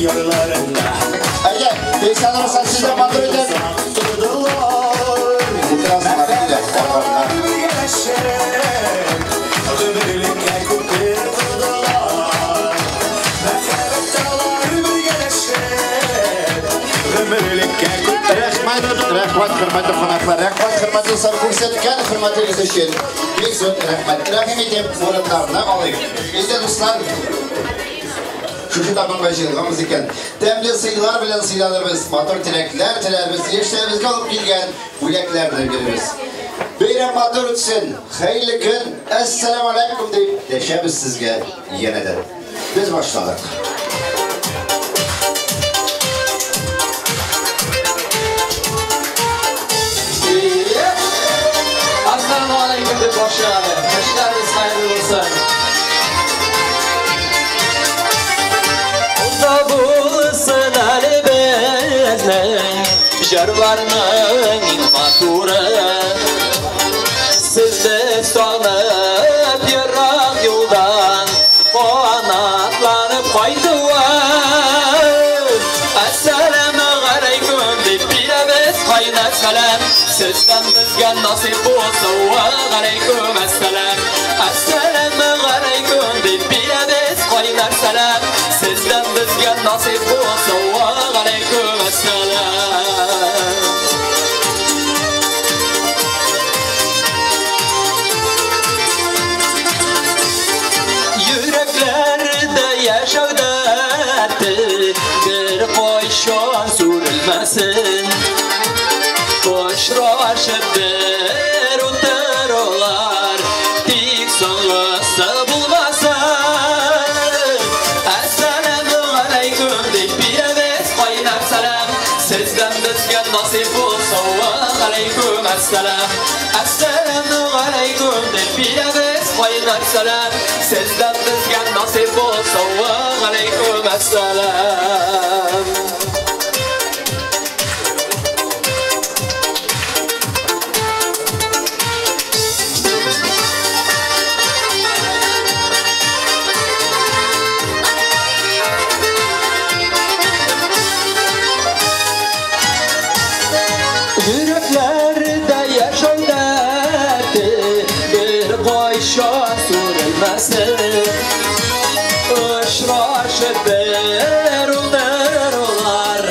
Ярларында. Әйе, Ләйсән Руслан, сез дә матур итеп. Утырасыңнар инде, артларына. Бергәләшеп, гомерлеккә күпер кордылар. Мәхәббәт алар бергәләшеп, гомерлеккә күпер. Рәхмәт, рәхмәт, хөрмәтле кунаклар, рәхмәт, хөрмәтле дуслар, күрсәткән хөрмәтегез өчен бик зур рәхмәт. Рәхим итеп, урыннарына алыйк. Инде, дуслар, шушы табынга җыелганбыз икән, тәмле сыйлар белән сыйланырбыз, матур теләкләр теләрбез, яшьләребезгә алып килгән бүләкләрне бирербез. Бәйрәм матур үтсен, хәерле көн, әссәламү алейкум дип дәшәбез сезгә янәдән. Без башладык. Assalamu alaikum deb boshlaydi. Ishlaringiz xayrli bo'lsin. Unda bo'lsin hali bizning jarlarning maturi. Sizni sog'inib yiroq yo'ldan qanotlanib qaytib. Assalomu alaykum deb beramiz qaynar salam. Sizdan bizga nasib bo'lsa va alaykum assalam. Assalomu alaykum deb beramiz qaynar salam. Sizdan bizga nasib bo'lsa va alaykum assalam. Yüreklerde yaşav derdi bir qo'shon surilmasin. Qo'shroshib bir o'tirolar, tik so'ng'isi bo'lmasin. Assalomu alaykum deb beramiz qaynar salam. Sizdan bizga nasib bo'lsa va alaykum assalam. Assalomu alaykum deb beramiz qaynar salam. Sizdan bizga nasib bo'lsa va alaykum assalam. Yüreklerde yaşav derdi bir qo'shon surilmasin. Uçraşıp bir o'tirolar,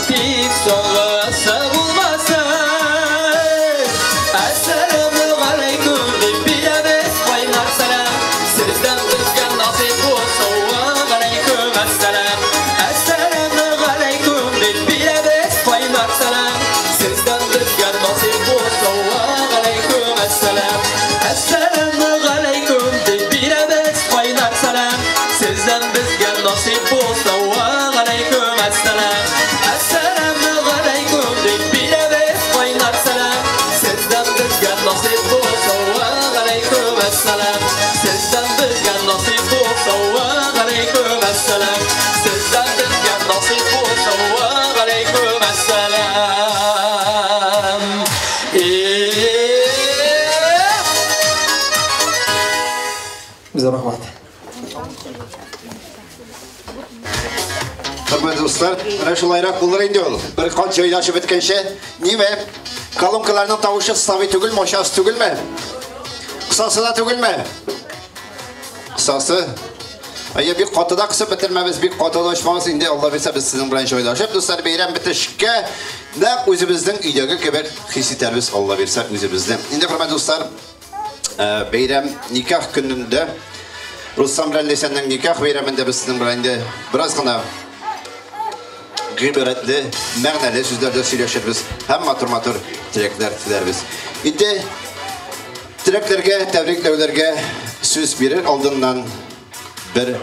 tik so'ng'isi bo'lmasin. Assalomu alaykum deb beramiz qaynar salam. Sizdan bizga nasib bo'lsa va alaykum assalam. Assalomu alaykum deb beramiz qaynar salam. Sizdan bizga nasib bo'lsa va alaykum assalam. Assalomu alaykum deb beramiz qaynar salam. Sizdan bizga nasib bo'lsa va alaykum assalam. Assalomu alaykum deb beramiz qaynar salam. Sizdan bizga nasib bo'lsa va alaykum assalam. Sizdan bizga nasib bo'lsa va alaykum assalam. Sizdan bizga nasib bo'lsa va alaykum assalam. Bizga rahmat. Хөрмәтле дуслар, менә шулайрак булыр инде ул. Бер кат җайлашып беткәнче, ниме? Колонкаларның тавышы сабый түгелме, ашасы түгелме? Кысасы да түгелме? Кысасы. Әйе, бик каты да кысып бетермәбез, бик каты да ачмабыз инде. Алла бирсә, без сезнең белән җайлашып, дуслар, бәйрәм бетешкә нәкъ үзебезнең өйдәге кебек хис итәрбез, Алла бирсә, үзебезне. Инде, хөрмәтле дуслар, бәйрәм никах көнендә Рустам белән Ләйсәннең никах бәйрәмендә без сезнең белән инде бераз гына гыйбрәтле, мәгънәле сүзләрдә сөйләшербез һәм матур-матур теләкләр теләрбез. Инде теләкләргә, тәбрикләүләргә сүз бирер алдыннан бер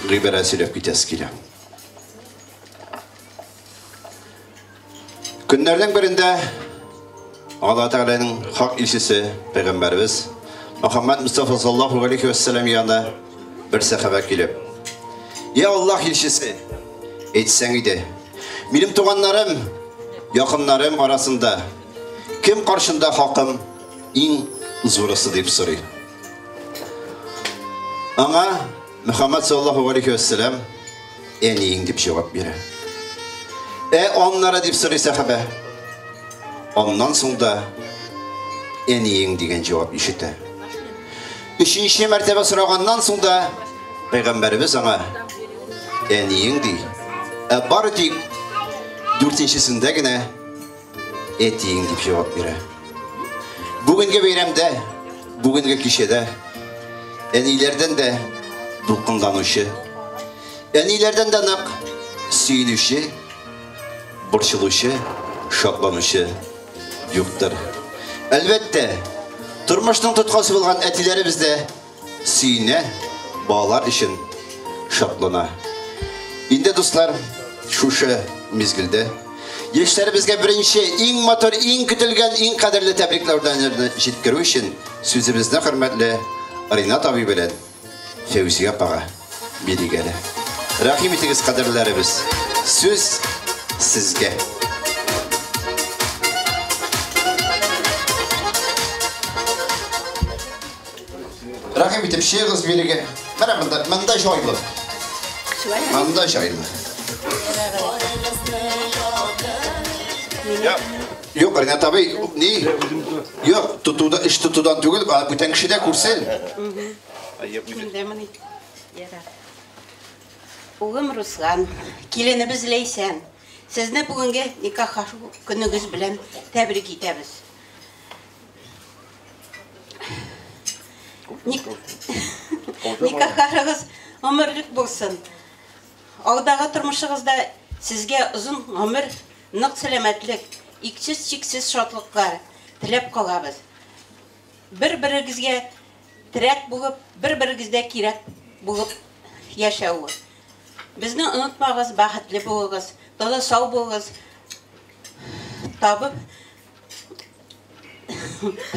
гыйбрәт сөйләп китәсе килә. Көннәрнең берендә Алла Тәгаләнең хак илчесе пәйгамбәребез Мөхәммәд Мустафа саллаллаһу алейхи ва сәлләм янына бер сәхабә килеп, Я Аллаһ илчесе, әйтсәң иде, минем туганнарым, якыннарым арасында кем каршында хакым иң зурысы дип сорый. Аңа Мөхәммәд саллаллаһу алейхи ва сәлләм әниең дип җавап бирә. Ә аннары дип сорый сәхабә. Аннан соң да әниең дигән җавап ишетә. Өченче мәртәбә сораганнан соң да пәйгамбәребез аңа әниең ди. Ә бары тик дүртенчесендә генә әтиең дип җавап бирә. Бүгенге бәйрәмдә, бүгенге кичәдә әниләрдән дә дулкынланучы, әниләрдән дә нык сөенүче, борчылучы, шатланучы юктыр. Әлбәттә, тормышның тоткасы булган әтиләребез дә сөенә, балалар өчен шатлана. Инде, дуслар, шушы мизгелдә яшьләребезгә беренче, иң матур, иң көтелгән, иң кадерле тәбрикләүләрне җиткерү өчен сүзебезне хөрмәтле Ринат абый белән Фәүзия апага бирик әле. Рәхим итегез, кадерләребез. Сүз сезгә. Рәхим итеп чыгыгыз бирегә. Менә монда, монда җайлы. Монда җайлы. Юк, Ринат абый, ни? Юк, тотуда, эш тотудан түгел, а бүтән кеше дә күрсен. Улым Руслан, киленебез Ләйсән, сезне бүгенге никах ашу көнегез белән тәбрик итәбез. Никахларыгыз гомерлек булсын. Алдагы тормышыгызда сезгә озын гомер, нык сәламәтлек, иксез-чиксез шатлыклар теләп калабыз. Бер-берегезгә терәк булып, бер-берегездә кирәк булып яшәү. Безне онытмагыз, бәхетле булыгыз, таза сау булыгыз. Табып,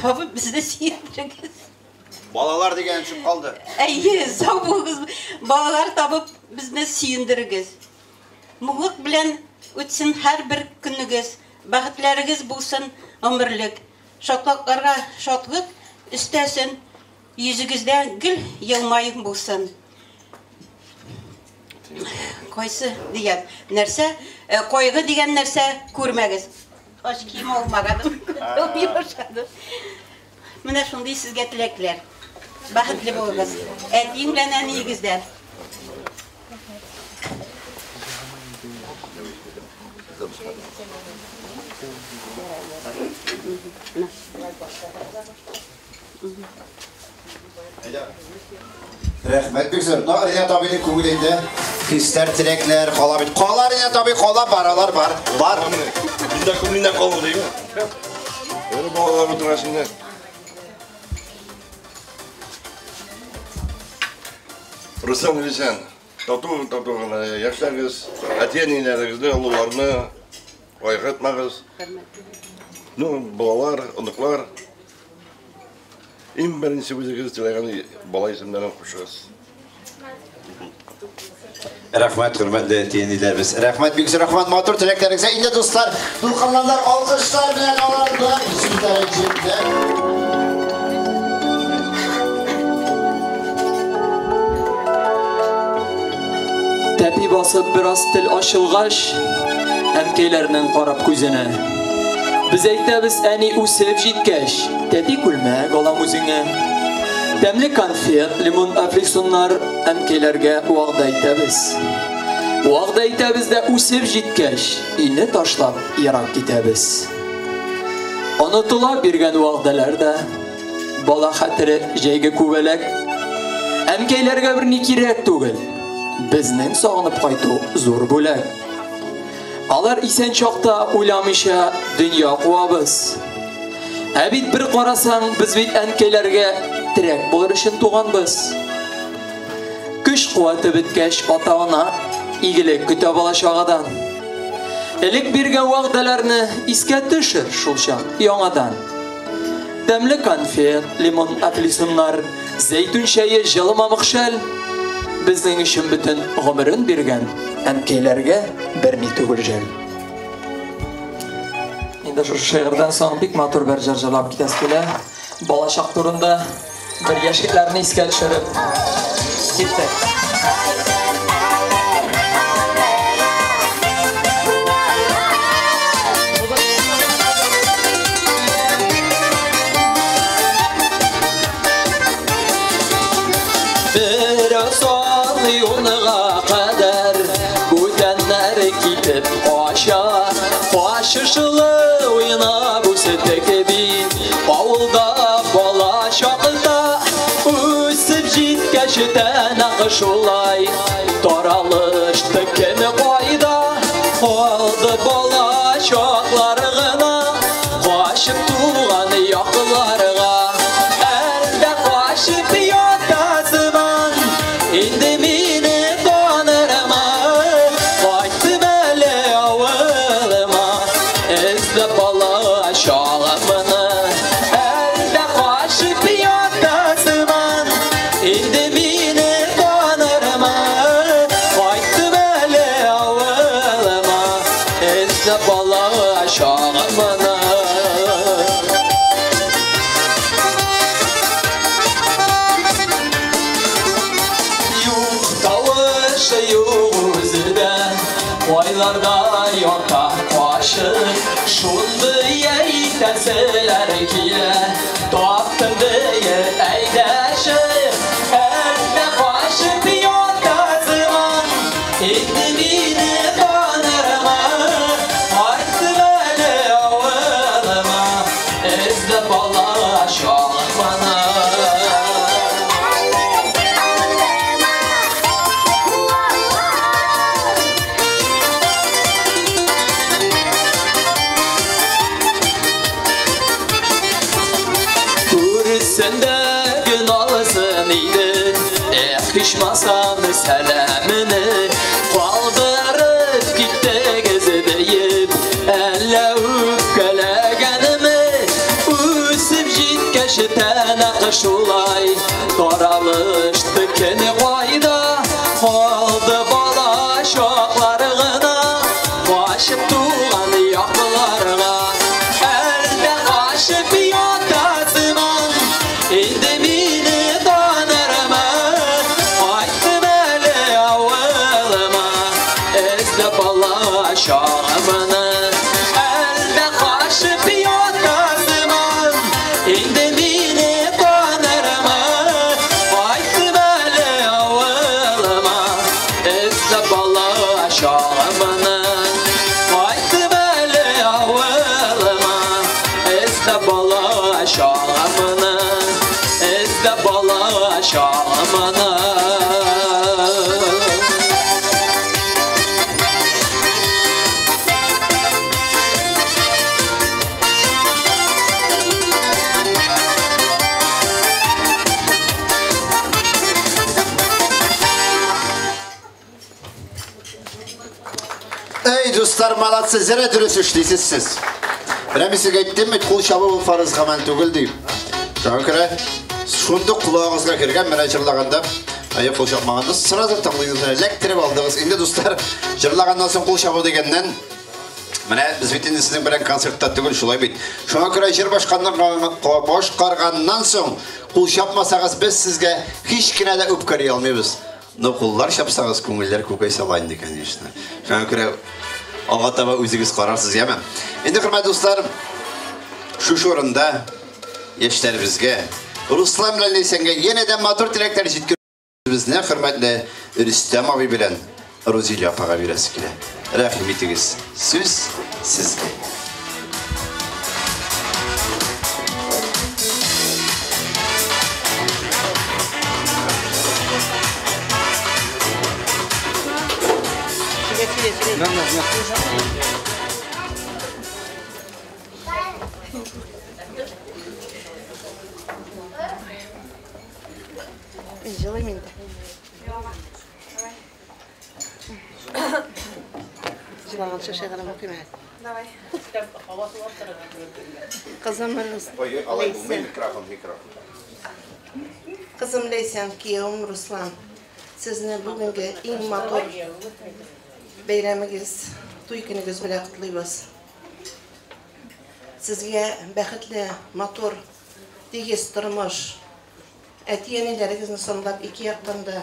табып безне сөендерегез. Балалар дигән төшеп калды. Әйе, сау булыгыз. Балалар табып безне сөендерегез. Муллык белән үтсен һәрбер көнегез. Бәхетләрегез булсын гомерлек. Шатлыкларга шатлык өстәсен. Йөзегездә гел елмаю булсын. Кайсы дигән нәрсә, кайгы дигән нәрсә күрмәгез. Ач кием алмаганым. Менә шундый сезгә теләкләр. Бәхетле булыгыз. Әтиең белән әниегездән. Рәхмәт бик зур. Но Ринат абыйның күңелендә хисләр, теләкләр кала бит. Кала Ринат абый, кала бар, алар бар. Бар. Миндә күңелдән калды димме? Әле балалар утыра шунда. Руслан Лисян, тату тату гына яшәгез, әти-әниләрегезне, олыларны кайгыртмагыз. Ну, балалар, оныклар. Иң беренче үзегез теләгән бала исемнәрен кушыгыз. Рәхмәт, хөрмәтле әти-әниләребез. Рәхмәт, бик зур рәхмәт матур теләкләрегезгә. Инде дуслар, дулкынландар, алкышлар белән аларны сүзләрен җитте. Тәпи басып бераз тел ачылгач, әнкәйләрнең карап күзенә. Без әйтәбез, әни үсеп җиткәч, тәти күлмәк алам үзеңә. Тәмле конфет, лимон, әфлисуннар әнкәйләргә вәгъдә итәбез. Вәгъдә итәбез дә үсеп җиткәч, илне ташлап ерак китәбез. Онытыла биргән вәгъдәләр дә, бала хәтере җәйге күбәләк. Әнкәйләргә берни кирәк түгел, безнең сагынып кайту зур бүләк. Алар исән чакта уйламыйча дөнья куабыз. Ә бит бер карасаң, без бит әнкәйләргә терәк булыр өчен туганбыз. Көч куәте беткәч, ата-ана игелек көтә бала чагадан. Элек биргән вәгъдәләрне искә төшер шул чак яңадан. Тәмле конфет, лимон, әфлисуннар, зәйтүн чәе, җылы мамык шәл безнең өчен бөтен гомерен биргән әнкәйләргә берни түгел жәл. Инде шушы шигырьдән соң бик матур бер җыр җырлап китәсе килә. Балачак турында бер яшьлекләрне искә төшереп киттек. Яшьләр китеп кача, качышлы уйнап үстек бит. Авылда бала чакта үсеп җиткәч тә нәкъ шулай таралышты кем кайда, калды бала чаклар гына, качып туган якларга. Әлдә качып ятасыман, инде мине танырма, кайттым әле авылыма, эзләп бала чагымны. Әлдә качып ятасыман, инде мине танырма, кайттым әле авылыма, эзләп бала чагымны. Юк тавышы юк үзе дә, кайларда ята качып, шундый әйтәселәр килә, таптым диеп әйдәше. Әлдә качып ятасыман, инде мине танырма, кайттым әле авылыма, эзләп бала чагымны. Күрсен дә көн алсын иде, эх, ичмасам сәламне калдырып киттегез диеп, әллә үпкәләгәнме, үсеп җиткәч тә нәкъ шулай таралышты кем кайда, калды бала чаклар гына, качып туган якларга. Әлдә качып ятасыман, инде мине танырма, кайттым әле авылыма, эзләп бала чагымны. Әлдә качып ятасыман, инде мине танырма, кайттым әле авылыма, эзләп бала чагымны. Кайттым әле авылыма, эзләп бала чагымны, эзләп бала чагымны. Эй, дуслар, молодцы, зәрә дөрес эшлисез сез. Менә мин сезгә әйттем бит, кул чабу ул фарыз гамәл түгел дип. Шуңа күрә шундук колагыгызга кергән менә җырлаганда, аяк кул чапмаганда сразу тыңлыйсыз, эләктереп алдыгыз. Инде дуслар, җырлаганнан соң кул чабу дигәннән, менә без бит инде сезнең белән концертта түгел, шулай бит. Шуңа күрә җыр башкарганнан соң кул чапмасагыз, без сезгә һич кенә дә үпкәли алмыйбыз. Но куллар чапсагыз, күңелләр күкәй сала инде, конечно. Шуңа күрә алга таба үзегез карарсыз, яме. Инде, хөрмәтле дуслар, шушы урында яшьләребезгә, Руслан белән Ләйсәнгә янә дә матур теләкләр җиткерүебезне хөрмәтле Рөстәм абый белән Рузилә апага бирәсе килә. Рәхим итегез. Сүз сезгә. Җылыйм инде. Җылаганчы шигырем укыйм әле. Давай. Кызым Ой, алай булмый, Ләйсән. микрофон, микрофон. Кызым Ләйсән, киявем Руслан. Сезне бүгенге иң матур бәйрәмегез, туй көнегез белән котлыйбыз. Сезгә бәхетле, матур, тигез тормыш, әти-әниләрегезне санлап ике яктан да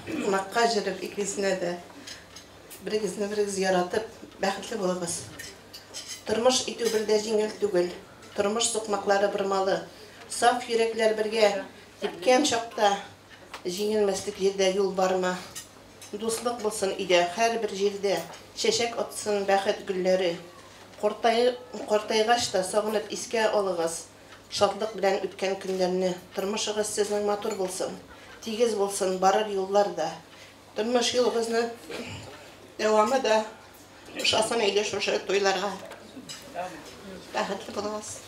кунакка җөреп икесенә дә берегезне берегез яратып, бәхетле булыгыз. Тормыш итү бер дә җиңел түгел. Тормыш сукмаклары бормалы. Саф йөрәкләр бергә типкән чакта җиңелмәслек җирдә юл барма. Дуслык булсын өйдә, һәрбер җирдә. Чәчәк атсын бәхет гөлләре. Картайгач та сагынып искә алыгыз. Шатлык белән үткән көннәрне. Тормышыгыз сезнең матур булсын. Тигез булсын барыр юллар да. Тормыш юлыгызны дәвамы да ошасын иде шушы туйларга. Бәхетле булыгыз.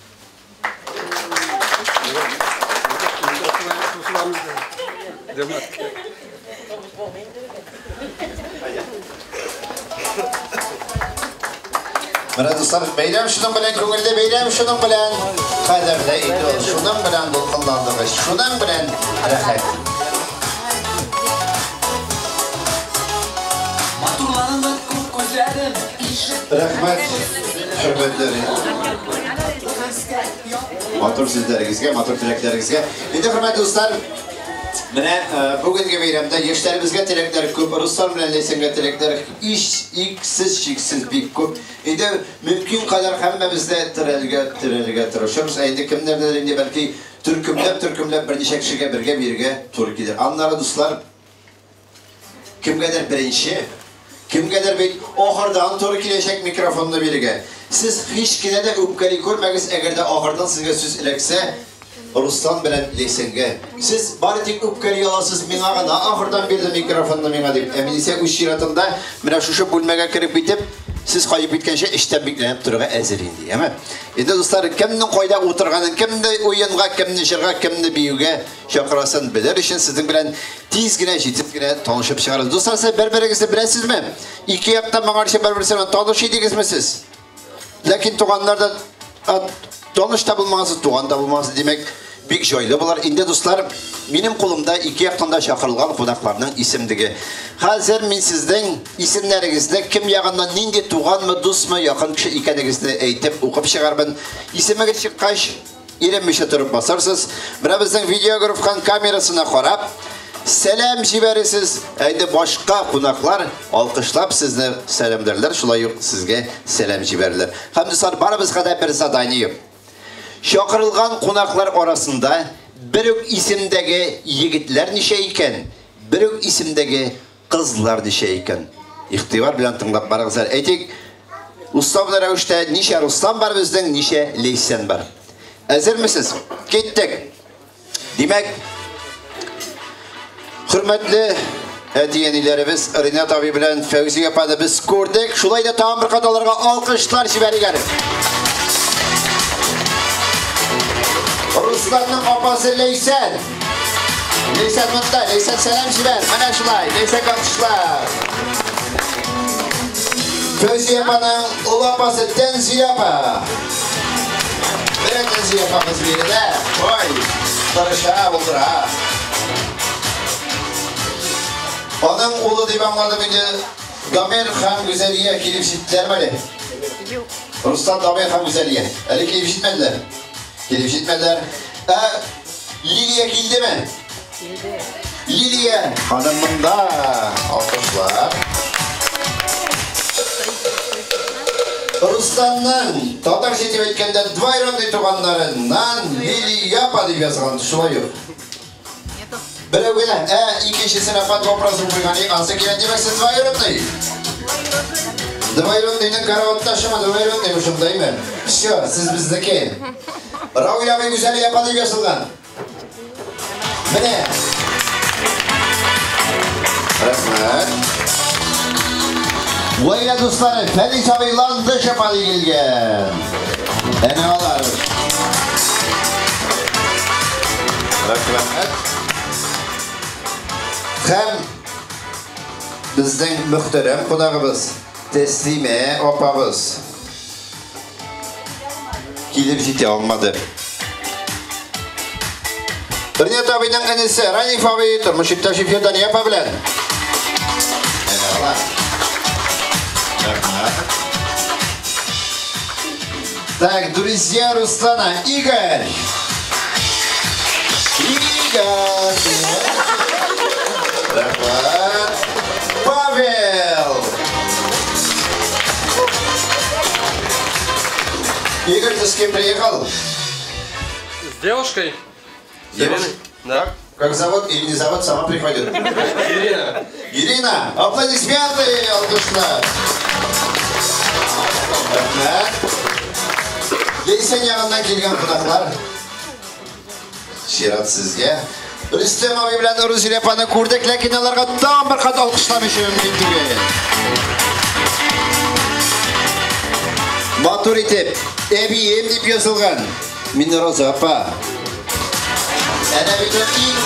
Менә дуслар, бәйрәм шуның белән күңелле, бәйрәм шуның белән кадерле иде ул, шуның белән дулкынландыргыч, шуның белән рәхәт. Рәхмәт, хөрмәтле. Матур сүзләрегезгә, матур теләкләрегезгә. Инде хөрмәтле дуслар, менә бүгенге бәйрәмдә яшьләребезгә теләкләр күп, Руслан белән Ләйсәнгә теләкләр иксез-чиксез бик күп. Инде мөмкин кадәр һәммәбез дә терәлгә тырышырбыз. Ә инде кемнәрдер инде бәлки төркемләп берничә кешегә бергә бирергә туры килер. Аннары дуслар, кемгәдер беренче, кемгәдер бит ахырдан туры киләчәк микрофонны бирергә. Сез һич кенә дә үпкәли күрмәгез, әгәр дә ахырдан сезгә сүз эләксә, Руслан белән Ләйсәнгә. Сез бары тик үпкәли аласыз, миңа гына ахырдан бирде микрофонны миңа дип. Ә мин исә үз чиратымда менә шушы бүлмәгә кереп китеп, сез кайтып киткәнче эштән бикләнеп торырга әзер инде, яме? Инде дуслар, кемнең кайда утырганын, кемне уенга, кемне җырга, кемне биюгә чакырасын белер өчен сезнең белән тиз генә, җитез генә танышып чыгарбыз. Дуслар, сез бер-берегезне беләсезме? Ике яктан моңарчы бер-берсе белән таныш идегезме сез? Ләкин туганнар да таныш та булмагансыз, туган да булмагансыз, димәк, бик җайлы булар. Инде дуслар, минем кулымда ике яктан да чакырылган кунакларның исемлеге. Хәзер мин сезнең исемнәрегезне, кем ягыннан нинди туганмы, дусмы, якын кеше икәнегезне әйтеп укып чыгармын. Исемегез чыккач, иренмичә торып басарсыз. Менә безнең видеограф камерасына карап, сәлам җибәресез. Ә инде башка кунаклар алкышлап сезне сәламләрләр, шулай ук сезгә сәлам җибәрерләр. Һәм дуслар, барыбызга да бер задание. Чакырылган кунаклар арасында бер үк исемдәге егетләр ничә икән, бер үк исемдәге кызлар ничә икән. Игътибар белән тыңлап барыгыз. Әйтик, условно рәвештә ничә Руслан бар безнең, ничә Ләйсән бар. Әзермесез? Киттек. Димәк, хөрмәтле әти-әниләребез Ринат абый белән Фәүзия апаны без күрдек. Шулай да тагын бер кат аларга алкышлар җибәрик әле. Русланның апасы Ләйсән. Ләйсән монда, Ләйсән сәлам җибәр. Менә шулай, Ләйсән алкышлар. Фәүзия апаның олы апасы Тәнзилә апа. Менә Тәнзилә апабыз биредә. Ой, тырыша, булдыра. Аның улы дип аңладым инде, Дамир һәм Гүзәлия килеп җиттеләрме әле? Юк. Руслан, Дамир һәм Гүзәлия. Әле килеп җитмәделәр. Килеп җитмәделәр. Ә Лилия килдеме? Килде. Лилия ханым монда. Алкышлар. Русланның татарча дип әйткәндә двоюродный туганнарыннан Лилия апа дип язган, шулай ук. Берәү генә, икенчесенә под вопросом куйган, ансы килә, димәк, сез двоюродный. Двоюродныйның караватташымы, двоюродный шундаймы? Все, сез безнеке. Рауил абый Гүзәлия апа дип язылган. Менә. Рәхмәт. Гаилә дуслары, Фәнис абый Ландыш апа диелгән. Әнә алар. Рәхмәт. Һәм безнең мөхтәрәм кунагыбыз Тәслимә апабыз килеп җитә алмады. Ринат абыйның энесе Раниф абый тормыш иптәше Фидания апа белән. Әнә алар. Рәхмәт. Так, друзья Руслана, Игорь. Игорь. Рәхмәт. Павел. Игорь, ты с кем приехал? С девушкой. Девушкой? Да. Как зовут или не зовут, сама приходит. Ирина. Ирина, аплодисменты, алкышлар. Рәхмәт. Ләйсән ягыннан килгән кунаклар. Чират сезгә. Рөстәм абый белән Рузилә апаны күрдек, ләкин аларга тагын бер кат алкышламыйча мөмкин түгел. Матур итеп, әбием дип язылган Миннероза апа. Әнә бит ул иң,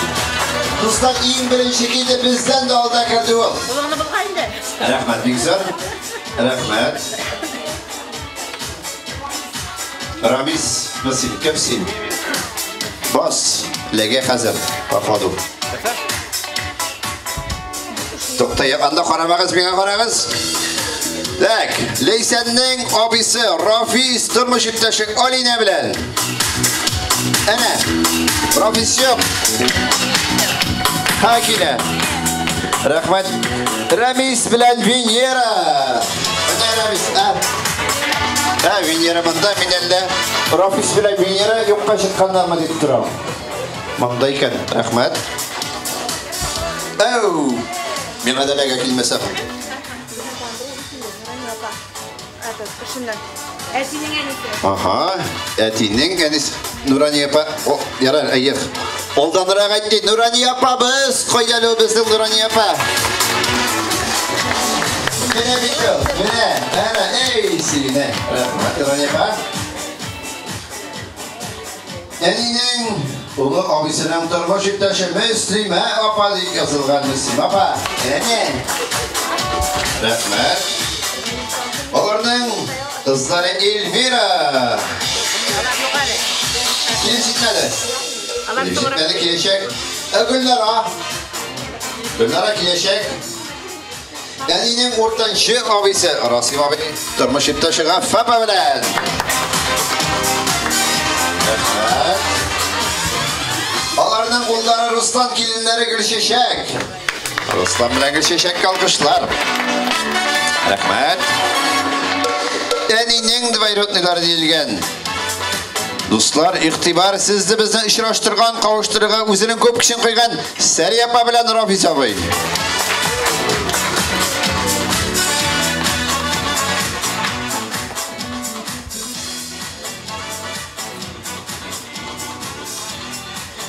дуслар, иң беренче килде, бездән дә алда керде ул. Кулыңны булга инде. Рәхмәт, бик зур. Рәхмәт. Рамис, Насим, кем син? Бас, ләгә хәзер, походу. Тукта, анда карамагыз, миңа карагыз. Так, Ләйсәннең абыйсы Рафис тормыш иптәше Алинә белән. Әнә, Рафис юк. Ха килә. Рәхмәт. Рамис белән Венера. Менә Рамис, ә. Ә, Венера монда, мин әллә Рафис белән Венера юкка чыкканнармы дип торам. Монда икән, рәхмәт. Әу, миңа да ләгә килмәсә. Әтинең әнисе. Ага, әтинең әнисе. Нурания апа, о, ярар, әйе. Алданрак әйтте, Нурания апабыз, кайда әле ул безнең Нурания апа? Менә бит ул, менә, әнә, эй, сине. Рәхмәт, Нурания апа. Әнинең улы абыйсының тормыш иптәше Мөслимә апа дип язылган. Мөслимә апа, әнә. Рәхмәт. Аларның кызлары Эльвира. Килеп җитмәде. Килеп җитмәде, киләчәк. Ә Гөлнара. Гөлнара киләчәк. Әнинең уртанчы абыйсы Расим абый тормыш иптәше Гаффа апа белән. Рәхмәт. Аларның уллары Руслан, киленнәре Гөлчәчәк. Руслан белән Гөлчәчәк алкышлар. Рәхмәт. Әнинең двоюродныйлары диелгән. Дуслар, игътибар, сезне безне очраштырган, кавыштырырга үзенең күп көчен куйган Сәрия апа белән Рафис абый.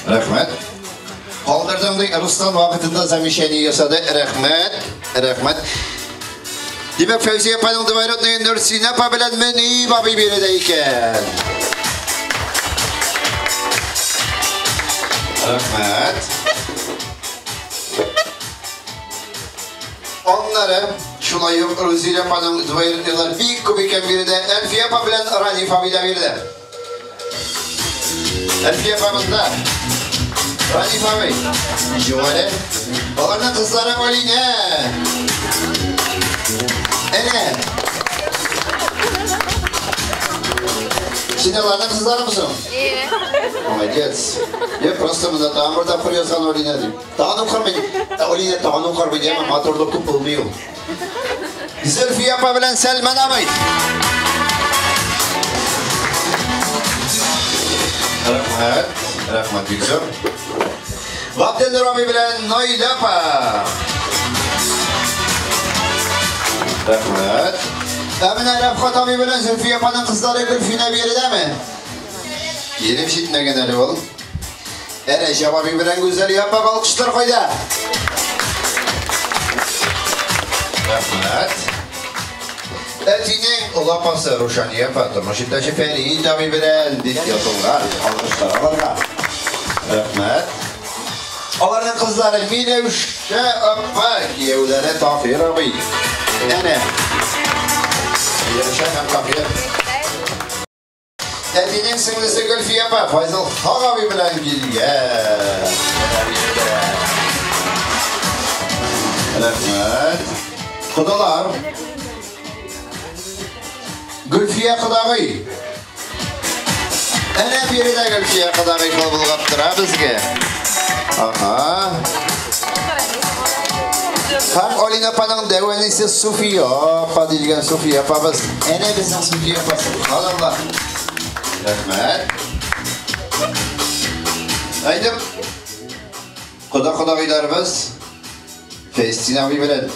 Рәхмәт. Калдырдым ди, Руслан вакытында замечание ясады. Рәхмәт, рәхмәт. Димәк, Фәүзия апаның двоюродный Нурсина апа белән Мөнип абый биредә икән. Рәхмәт. Аннары шулай ук Рузилә апаның двоюродныйлар бик күп икән биредә. Әлфия апа белән Раниф абый да биредә. Әлфия апа монда. Раниф абый. Юк әле. Аларның кызлары Алинә. Әнә. Син аларның кызларымы соң? Иә. Молодец. Я просто монда тагын бер тапкыр язган Алинә дип. Тагын укырмын. Алинә тагын укырмын, яме матурлык күп булмый ул. Зөлфия апа белән Сәлмән абый. Рәхмәт, рәхмәт бик зур. Габденур абый белән Наилә апа. Рәхмәт. Ә менә Рәфкать абый белән Зөлфия апаның кызлары Гөлфинә биредәме? Килеп җитмәгән әле ул. Ә Рәҗәп абый белән Гүзәлия апа алкышлар кайда? Рәхмәт. Әтинең олы апасы Рушания апа тормыш иптәше Фәрит абый белән дип язылган алкышлар аларга. Рәхмәт. Аларның кызлары Миләүшә апа, кияүләре Таһир абый. Әнә. Миләүшә һәм Таһир. Әтинең сеңлесе Гөлфия апа Файзал Хак абый белән килгән. Рәхмәт. Кодалар. Гөлфия кодагый. Әнә биредә Гөлфия кодагый кул болгап тора безгә. Ага. Һәм Алина апаның дәү әнисе Суфия апа дигән Суфия апабыз. Әнә безнең Суфия апа, субханалла. Рәхмәт. Әйдем. Кода-кодагыйларыбыз Фәйстин абый белән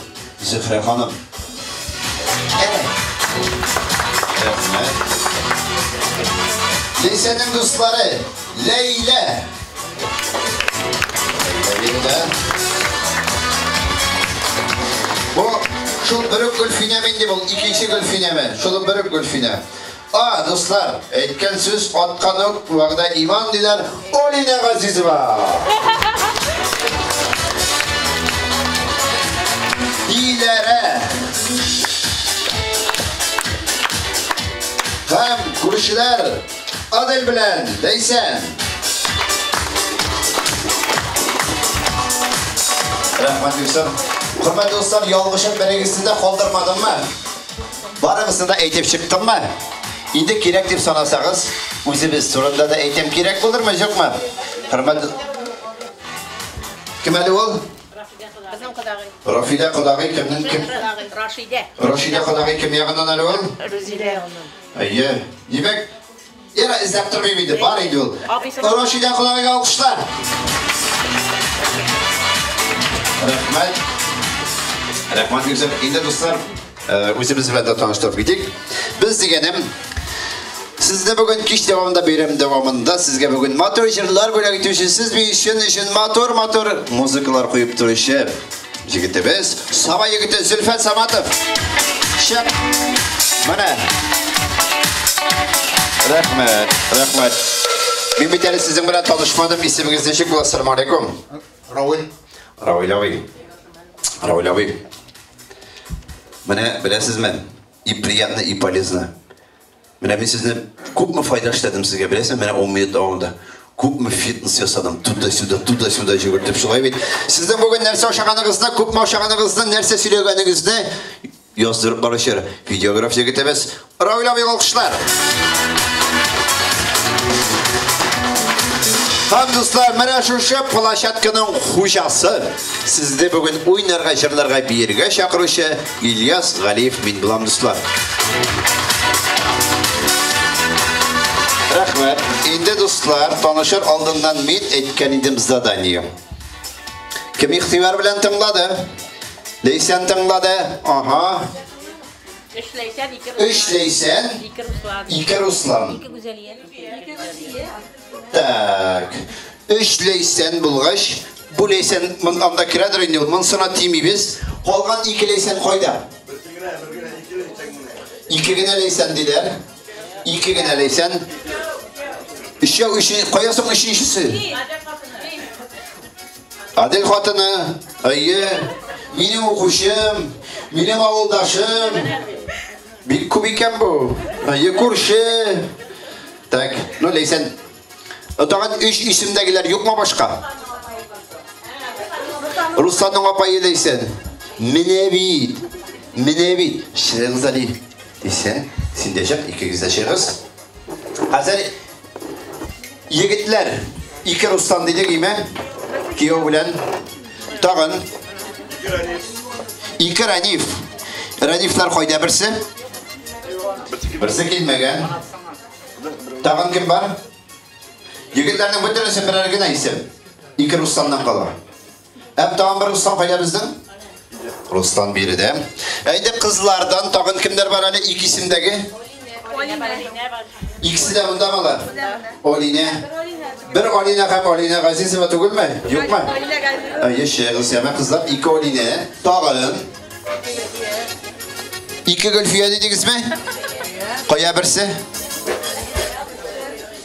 Зөһрә ханым. Рәхмәт. Ләйсәннең дуслары Ләйлә. Ләйлә биредә. Бу шул бер үк Гөлфинәме инде бу, икенче Гөлфинәме? Шул бер үк Гөлфинә. А, дуслар, әйткән сүз аткан ук, вәгъдә иман диләр. Олина Газизова. Диләрә. Һәм күршеләр Адель белән Ләйсән. Рәхмәт, Юсуф. Хөрмәтле дуслар, ялгышып берегезне дә калдырмадыммы? Барыгызны да әйтеп чыктыммы? Инде кирәк дип санасагыз, үзебез турында да әйтәм кирәк булырмы, юкмы? Хөрмәтле Кем әле ул? Безнең кодагый. Рафидә кодагый кемнең кем? Рашидә. Рашидә кодагый кем ягыннан әле ул? Рузилә ягыннан. Әйе. Димәк, яра эзләп тормыйм инде, бар инде ул. Рашидә кодагыйга алкышлар. Рәхмәт. Рәхмәт, Гүзәл. Инде дуслар, үзебез белән дә таныштырып китик. Без дигәнем, сезне бүген кич дәвамында, бәйрәм дәвамында сезгә бүген матур җырлар бүләк итүче, сез биешен өчен матур-матур музыкалар куеп торучы егетебез, Саба егете Зөлфәт Саматов. Чык. Менә. Рәхмәт, рәхмәт. Мин бит әле сезнең белән танышмадым. Исемегез ничек була? Ассаламу алейкум. Равил. Равил абый. Равил абый. Менә беләсезме, и приятно, и полезно. Менә мин сезне күпме файда эшләдем сезгә, беләсезме? Менә 10 минут дәвамында күпме фитнес ясадым, туда-сюда, туда-сюда йөгертеп, шулай бит. Сезнең бүген нәрсә ашаганыгызны, күпме ашаганыгызны, нәрсә сөйләгәнегезне яздырып баручы видеограф егетебез Равил абый алкышлар. Һәм дуслар, менә шушы площадканың хуҗасы, сезне бүген уйнарга, җырларга, биергә чакыручы Ильяс Галиев мин булам, дуслар. Рәхмәт. Инде дуслар, танышыр алдыннан мин әйткән идем задание. Кем игътибар белән тыңлады? Ләйсән тыңлады. Ага. Өч Ләйсән, ике Руслан. Өч Ләйсән, ике Руслан. Ике Руслан. Ике Гүзәлия. Ике Гүзәлия. Так. Өч Ләйсән булгач, бу Ләйсән мон анда керәдер инде ул. Монсына тимибез. Калган ике Ләйсән кайда? Ике генә Ләйсән диләр. Ике генә Ләйсән. Өчәү, өчен, кая соң өченчесе? Адель хатыны, әйе, минем укучым, минем авылдашым. Бик күп икән бу. Әйе, күрше. Так, ну Ләйсән. Тагын өч исемдәгеләр юкмы башка? Русланның апайы Ләйсән. Менә бит. Менә бит. Чыгыгыз әле. Ләйсән, син дә чык, икегез дә чыгыгыз. Хәзер егетләр, ике Руслан дидек, име? Кияү белән. Тагын. Ике Раниф. Ранифлар кайда берсе? Берсе килмәгән. Тагын кем бар? Егетләрнең бөтенесе берәр генә исем. Ике Русланнан кала. Әм тагын бер Руслан кайда безнең? Руслан биредә. Әйдә кызлардан тагын кемнәр бар әле ике исемдәге? Икесе дә монда алар? Олинә. Бер Олинә һәм Олинә Газизова түгелме? Юкмы? Әйе, чыгыз, яме кызлар, ике Олинә. Тагын. Ике Гөлфия дидегезме? Кая берсе?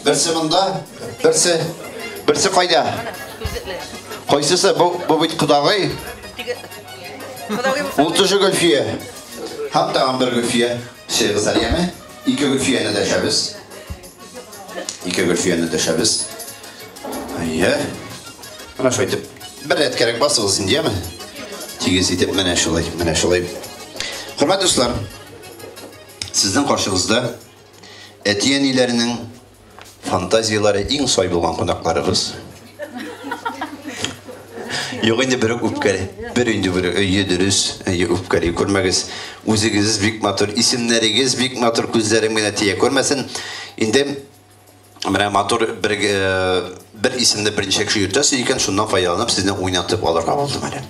Берсе монда, берсе. Берсе кайда? Кайсысы? Бу, бу бит кодагый. Ул тоже Гөлфия. Һәм тагын бер Гөлфия. Чыгыз әле, яме. Ике Гөлфияне дәшәбез. Ике Гөлфияне дәшәбез. Әйе. Менә шулай итеп. Бер рәт кәрәк басыгыз инде, яме. Тигез итеп менә шулай, менә шулай. Хөрмәтле дуслар, сезнең каршыгызда әти-әниләренең фантазияләре иң сай булган кунакларыбыз. Юк инде берүк үпкәли. Бер инде бер өе дөрес, өе үпкәли күрмәгез. Үзегез бик матур, исемнәрегез бик матур, күзләрем генә тия күрмәсен. Инде Менә матур бер исемне берничә кеше йөртәсез икән, шуннан файдаланып сезне уйнатып алырга булдым әле.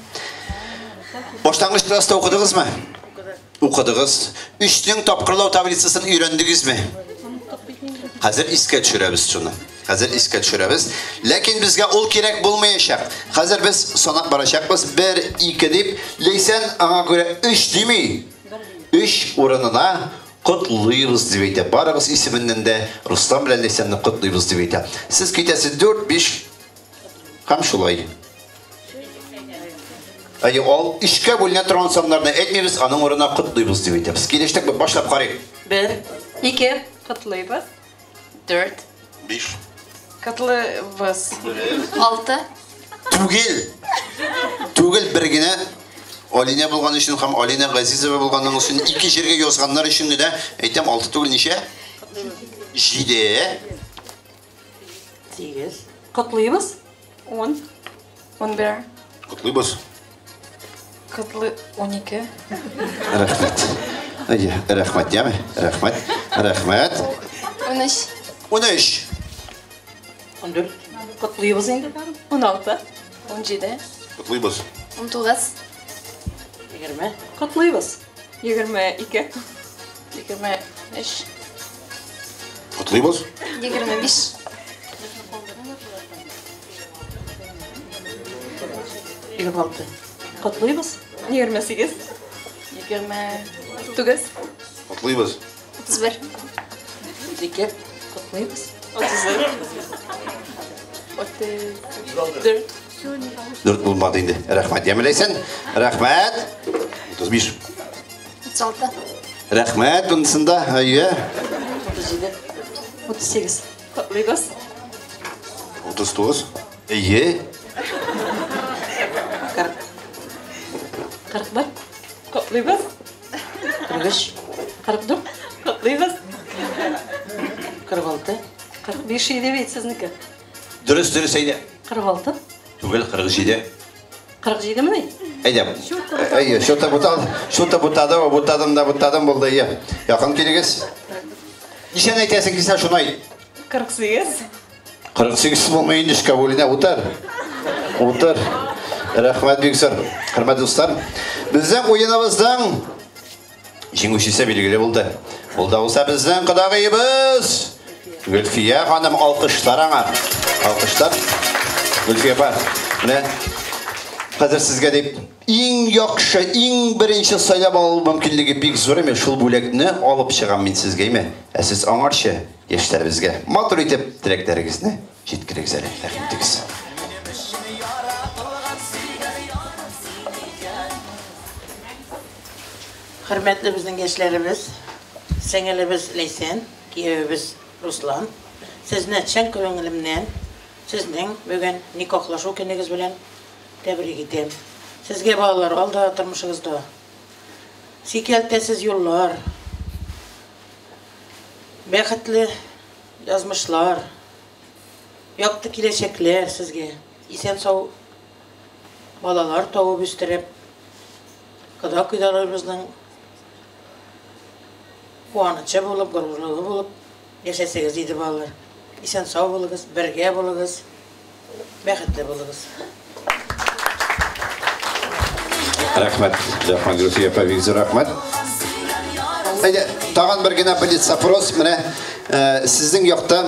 Башлангыч класста укыдыгызмы? Укыдыгыз. Өчнең тапкырлау таблицасын өйрәндегезме? Хәзер искә төшерәбез шуны. Хәзер искә төшерәбез. Ләкин безгә ул кирәк булмаячак. Хәзер без санап барачакбыз. 1, 2 дип. Ләйсән аңа күрә 3 дими. 3 урынына котлыйбыз дип әйтә. Барыгыз исеменнән дә Рустам белән Ләйсәнне котлыйбыз дип әйтә. Сез китәсез 4, 5 һәм шулай. Әйе, ул 3-кә бүленә торган саннарны әйтмибез, аның урынына котлыйбыз дип әйтәбез. Килештекме? Башлап карыйк. 1, 2, котлыйбыз. 4, 5, котлыйбыз. 6. Түгел. Түгел, бер генә Алинә булган өчен һәм Алинә Газизова булганның өчен ике җиргә язганнар өчен генә әйтәм, 6 түгел ничә? 7. 8. Котлыйбыз. 10. 11. Котлыйбыз. Котлы 12. Рәхмәт. Әйе, рәхмәт, яме? Рәхмәт. Рәхмәт. 13. 13. 14. Котлыйбыз инде. 16. 17. Котлыйбыз. 19. 20. Котлыйбыз. 22. 23. Котлыйбыз. 25. 26. Котлыйбыз. 28. 29. Котлыйбыз. 31. 32. Котлыйбыз. 34. 34. 4 булмады инде. Рәхмәт, Ямиләсен. Рәхмәт. 35. 36. Рәхмәт, бунысында, әйе. 37. 38. Котлыйбыз. 39. Әйе. 40. 41. Котлыйбыз. 43. 44. Котлыйбыз. 46. 45 иде бит сезнеке. Дөрес, дөрес әйдә. 46. Түгел, 47. 47 мени? Әйдә. Әйе, шута бутал, шута бутады, бутадым да бутадым булды, әйе. Якын килегез. Ничәне әйтәсең килсә, шуны әйт. 48. 48 булмый инде, эшкә бүленә, утыр. Утыр. Рәхмәт бик зур. Хөрмәтле дуслар, безнең уеныбызның җиңүчесе билгеле булды. Ул да булса безнең кодагыебыз Гөлфия ханым, алкышлар аңа. Алкышлар. Гөлфия апа, менә хәзер сезгә дип иң яхшы, иң беренче сайлап алу мөмкинлеге бик зур име, шул бүләкне алып чыгам мин сезгә име. Ә сез аңарчы яшьләребезгә матур итеп теләкләрегезне җиткерегез әле. Рәхим итегез. Хөрмәтле безнең яшьләребез, сеңелебез Ләйсән, киявебез Руслан, сезне чын күңелемнән, сезнең бүген никахлашу көнегез белән тәбрик итәм. Сезгә балалар алда тормышыгызда сикәлтәсез юллар, бәхетле язмышлар, якты киләчәкләр сезгә, исән-сау балалар табып үстереп, кода-кодаларыбызның куанычы булып, горурлыгы булып яшәсәгез иде балалар. Исән-сау булыгыз, бергә булыгыз, бәхетле булыгыз. Рәхмәт, рәхмәт, Гөлфия апа, бик зур рәхмәт. Әйдә, тагын бер генә блиц-опрос. Менә сезнең якта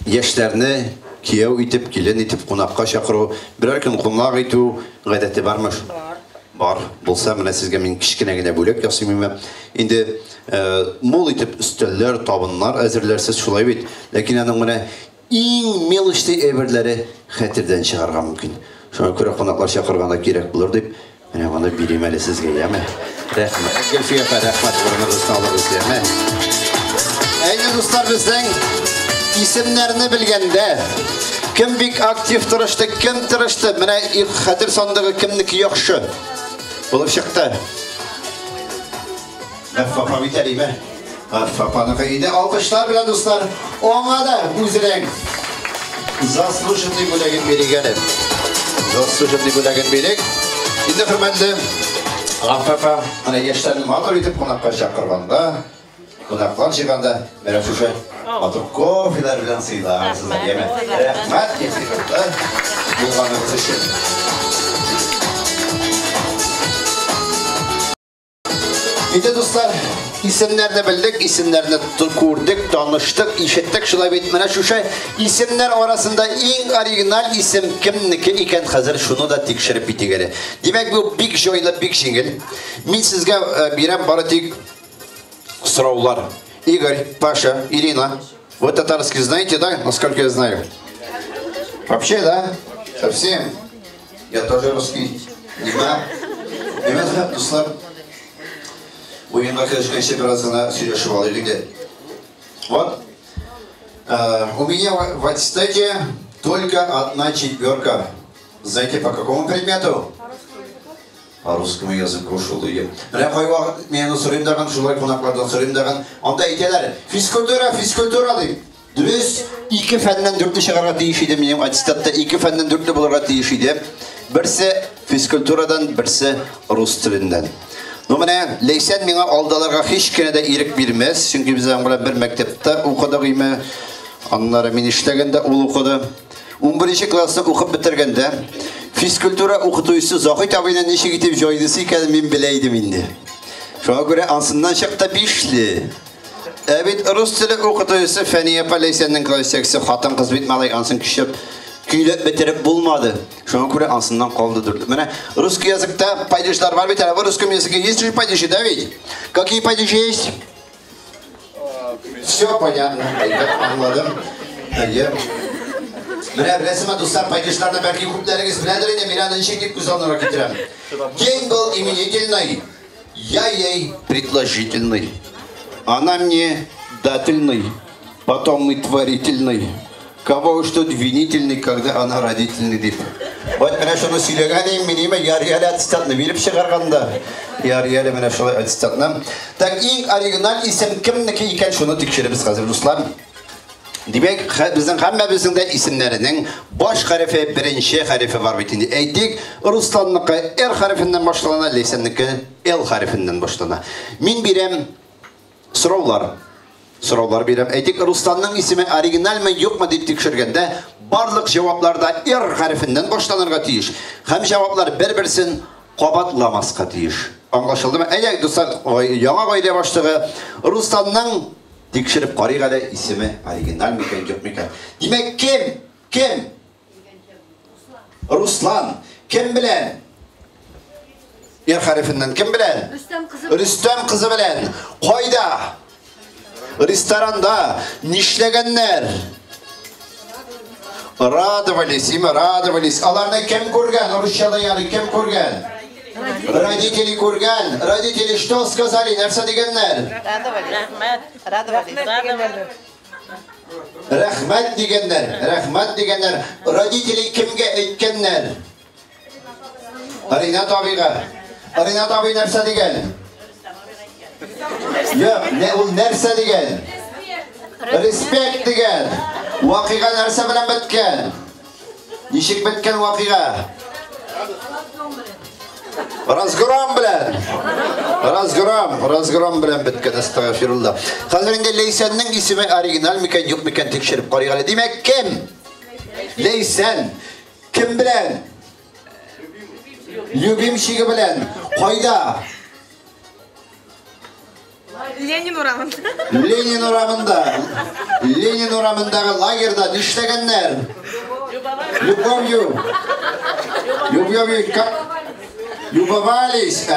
яшьләрне кияү итеп, килен итеп кунакка чакыру, берәр көн кунак итү гадәте бармы? Бар. Бар. Булса, менә сезгә мин кечкенә генә бүләк ясыйм. Инде мул итеп өстәлләр, табыннар әзерләрсез, шулай бит. Ләкин аның менә иң мелочный әйберләре хәтердән чыгарга мөмкин. Шуңа күрә кунаклар чакырганда кирәк булыр дип, менә моны бирим әле сезгә, яме? Рәхмәт. Гөлфия апа, рәхмәт, урыныгызны алыгыз, яме? Әйдә, дуслар, безнең исемнәрне белгәндә, кем бик актив тырышты, кем тырышты, менә хәтер сандыгы кемнеке яхшы булып чыкты. Гаффа бит әле, Гаффа апаныкы иде. Алкышлар белән, дуслар, аңа да үзенең заслуженный бүләген бирик әле. Заслуженный бүләген бирик. Инде хөрмәтле Гаффа апа, менә яшьләрне матур итеп кунакка чакырганда, Кунаклар җыйганда менә шушы матур кофелар белән сыйларсыздар, яме. Рәхмәт, игътибарлы булганыгыз өчен. Инде, дуслар, исемнәрне белдек, исемнәрне күрдек, таныштык, ишеттек. Шулай бит, менә шушы исемнәр арасында иң оригиналь исем кемнеке икән, хәзер шуны да тикшереп китик әле. Димәк, бу бик җайлы, бик җиңел. Мин сезгә бирәм бары тик сораулар. Игорь, Паша, Ирина, вы татарский знаете, да? Насколько я знаю. Вообще, да? Совсем. Я тоже русский. Нима. Димәк, дуслар, уенга керешкәнче бераз гына сөйләшеп алыйк инде. Вот. У меня в аттестате только одна четверка. Знаете, по какому предмету? По русскому языку шул иде. Менә кайвакыт мин аны сорыйм дагын, шулай кунаклардан сорыйм дагын. Анда әйтәләр, физкультура, физкультура дип. Дөрес, ике фәннән дүртле чыгарга тиеш иде минем аттестатта, ике фәннән дүртле булырга тиеш иде. Берсе физкультурадан, берсе рус теленнән. Ну менә Ләйсән миңа алдаларга һич кенә дә ирек бирмәс, чөнки без аның белән бер мәктәптә укыдык име. Аннары мин эшләгәндә ул укыды. 11 классны укып бетергәндә физкультура укытучысы Заһит абыйны ничек итеп җайлысы икәнен мин белә идем инде. Шуңа күрә ансыннан чыкты бишле. Ә бит рус теле укытучысы Фәния апа Ләйсәннең класс җитәкчесе хатын-кыз бит малай, ансын көчләп көйләп бетереп булмады. Шуңа күрә ансыннан калды дүртле. Менә русский языкта падежлар бар бит, ә в русском языке есть же падежи, да ведь? Какие падежи есть? Все понятно, аңладым. Әйе. Менә беләсезме, дуслар, падежларны бәлки күпләрегез беләдер инде, мин аны ничек дип күз алдына китерәм. День был именительный, я ей предложительный. Она мне дательный, потом и творительный. Кого уж тут винительный, когда она родительный дип. Вот менә шуны сөйләгән идем мин, име, ярый әле аттестатны биреп чыгарганда. Ярый әле менә шулай аттестатны. Так, иң оригиналь исем кемнеке икән, шуны тикшерәбез хәзер, дуслар. Димәк, безнең һәммәбезнең дә исемнәренең баш хәрефе, беренче хәрефе бар бит инде. Әйтик, Русланныкы Р хәрефеннән башлана, Ләйсәннеке Л хәрефеннән башлана. Мин бирәм сораулар. Сораулар бирәм. Әйтик, Русланның исеме оригинальмы, юкмы дип тикшергәндә, барлык җаваплар да Р хәрефеннән башланырга тиеш. Һәм җаваплар бер-берсен кабатламаска тиеш. Аңлашылдымы? Әйдә, дуслар, яңа гаилә башлыгы Русланның тикшереп карыйк әле, исеме оригиналь микән, юк микән. Димәк, кем? Кем? Руслан. Кем белән? Р хәрефеннән кем белән? Рөстәм кызы. Рөстәм кызы белән. Кайда? Ресторанда. Нишләгәннәр? Радовались, име, радовались. Аларны кем күргән? Русчада ягъни кем күргән? Родители күргән. Родители что сказали? Нәрсә дигәннәр? Радовались. Рәхмәт. Радовались. Рәхмәт дигәннәр. Рәхмәт дигәннәр. Родители кемгә әйткәннәр? Ринат абыйга. Ринат абый нәрсә дигән? Юк, не ул нәрсә дигән? Респект дигән. Вакыйга нәрсә белән беткән? Ничек беткән вакыйга? Разгром белән. Разгром, разгром белән беткән, астагфирулла. Хәзер инде Ләйсәннең исеме оригиналь микән, юк микән тикшереп карыйк әле. Димәк, кем? Ләйсән. Кем белән? Любимчиге белән. Кайда? Ленин урамында. Ленин урамында. Ленин урамындагы лагерьда нишләгәннәр? Любовью. Любовью как? Любовались.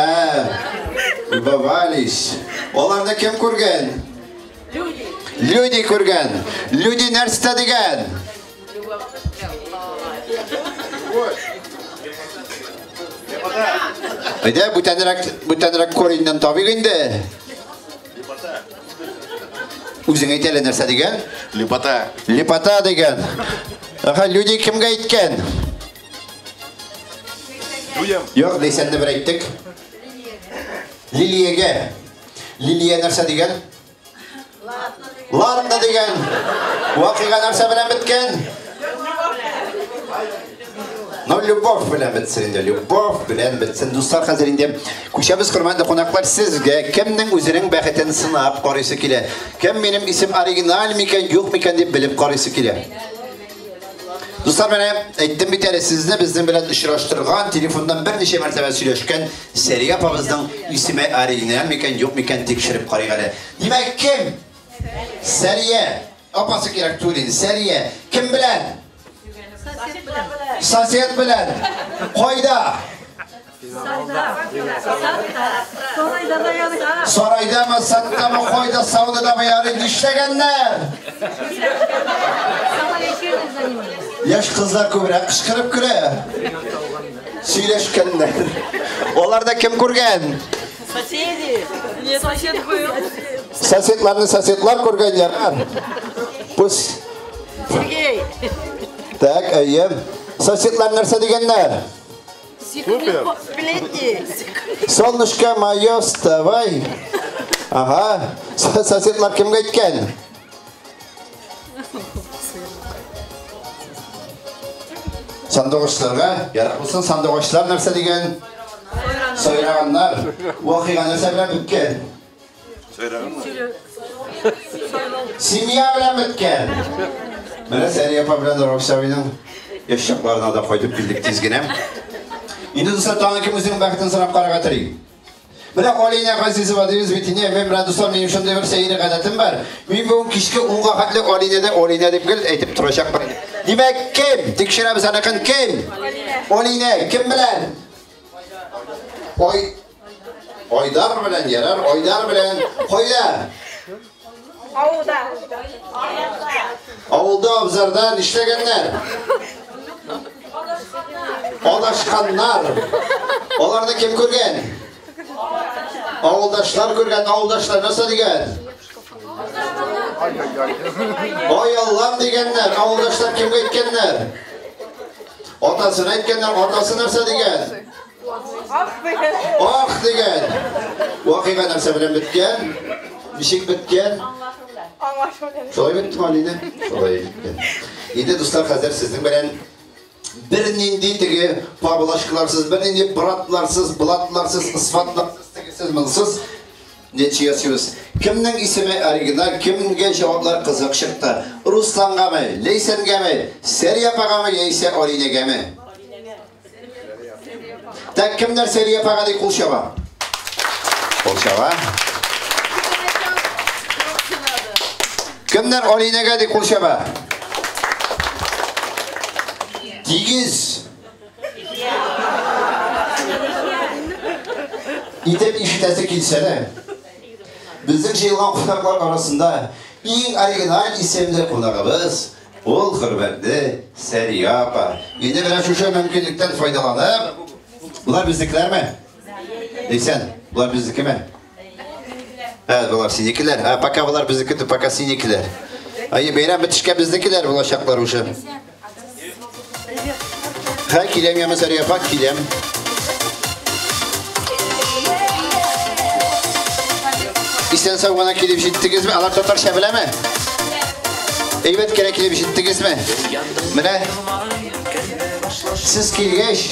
Любовались. Аларны кем күргән? Люди. Люди күргән. Люди нәрсә дигән? Әйдә, бүтәнрәк кореньнән табыйк инде. Үзең әйт әле нәрсә дигән? Лепота. Лепота дигән. Аха, люди кемгә әйткән? Людям. Юк, Ләйсәнне бер әйттек. Лилиягә. Лилия нәрсә дигән? Ладно дигән. Вакыйга нәрсә белән беткән? Но любовь белән бетсен инде, любовь белән бетсен. Дуслар, хәзер инде күчәбез, хөрмәтле кунаклар, сезгә кемнең үзенең бәхетен сынап карыйсы килә? Кем минем исем оригиналь микән, юк микән дип белеп карыйсы килә? Дуслар, менә әйттем бит әле, сезне безнең белән очраштырган, телефоннан берничә мәртәбә сөйләшкән Сәрия апабызның исеме оригиналь микән, юк микән тикшереп карыйк әле. Димәк, кем? Сәрия. Апасы кирәк түгел инде. Сәрия. Кем белән? Сосед белән. Кайда? Сарайдамы, саттамы, кайда, саудадамы, ярый, нишләгәннәр? Яшь кызлар күбрәк кычкырып көлә. Сөйләшкәннәр. Аларда кем күргән? Соседи. Нет, сосед был. Соседларны соседлар күргән, ярар. Пусть. Сергей. Так, әйе. Соседлар нәрсә дигәннәр? Супер. Солнышко мое, вставай. Ага. Соседлар кемгә әйткән? Сандугачларга, ярак булсын, сандугачлар нәрсә дигән? Сайраганнар. Вакыйга нәрсә белән беткән? Семья белән беткән. Менә Сәрия апа белән Рауша абыйның яшь чакларына да кайтып килдек тиз генә. Инде дуслар, тагын кем үзенең бәхетен сынап карарга тели? Менә Алина Газизова дибез бит инде. Мин белән дуслар, минем шундый бер сәер гадәтем бар. Мин бүген кичке 10-га хәтле Алинәдә Алинә дип гел әйтеп торачакмын. Димәк, кем? Тикшерәбез аныкын кем? Алинә. Кем белән? Ой. Айдар белән, ярар, Айдар белән. Кайда? Авылда. Авылда абзарда нишләгәннәр? Адашканнар. Аларны кем күргән? Авылдашлар күргән. Авылдашлар нәрсә дигән? Ай Аллам дигәннәр. Авылдашлар кемгә әйткәннәр? Атасына әйткәннәр. Атасы нәрсә дигән? Ах дигән. Вакыйга нәрсә белән беткән? Ничек беткән? Шулай беттеме, Алинә? Шулай беткән. Инде дуслар, хәзер сезнең белән бернинди теге поблажкаларсыз, бернинди братларсыз, блатларсыз, ысфатларсыз, тегесез, монсыз нәтиҗә ясыйбыз. Кемнең исеме оригиналь, кемгә җаваплар кызык чыкты? Руслангамы, Ләйсәнгәме, Сәрия апагамы яисә Алинәгәме? Так, кемнәр Сәрия апага дип кул чаба? Кул чаба. Кемнәр Алинәгә дип кул чаба? Тигез. Итеп ишетәсе килсә дә, безнең җыелган кунаклар арасында иң оригиналь исемле кунагыбыз ул хөрмәтле Сәрия апа. Инде менә шушы мөмкинлектән файдаланып, болар безнекеләрме? Ләйсән, болар безнекеме? Ә, болар синекеләр. Ә, пока болар безнеке, пока синекеләр. Әйе, бәйрәм бетешкә безнекеләр булачаклар уже. Һә, киләм, яме Сәрия апа, киләм. Исән сау гына килеп җиттегезме? Алар татарча беләме? Әйбәт кенә килеп җиттегезме? Менә сез килгәч,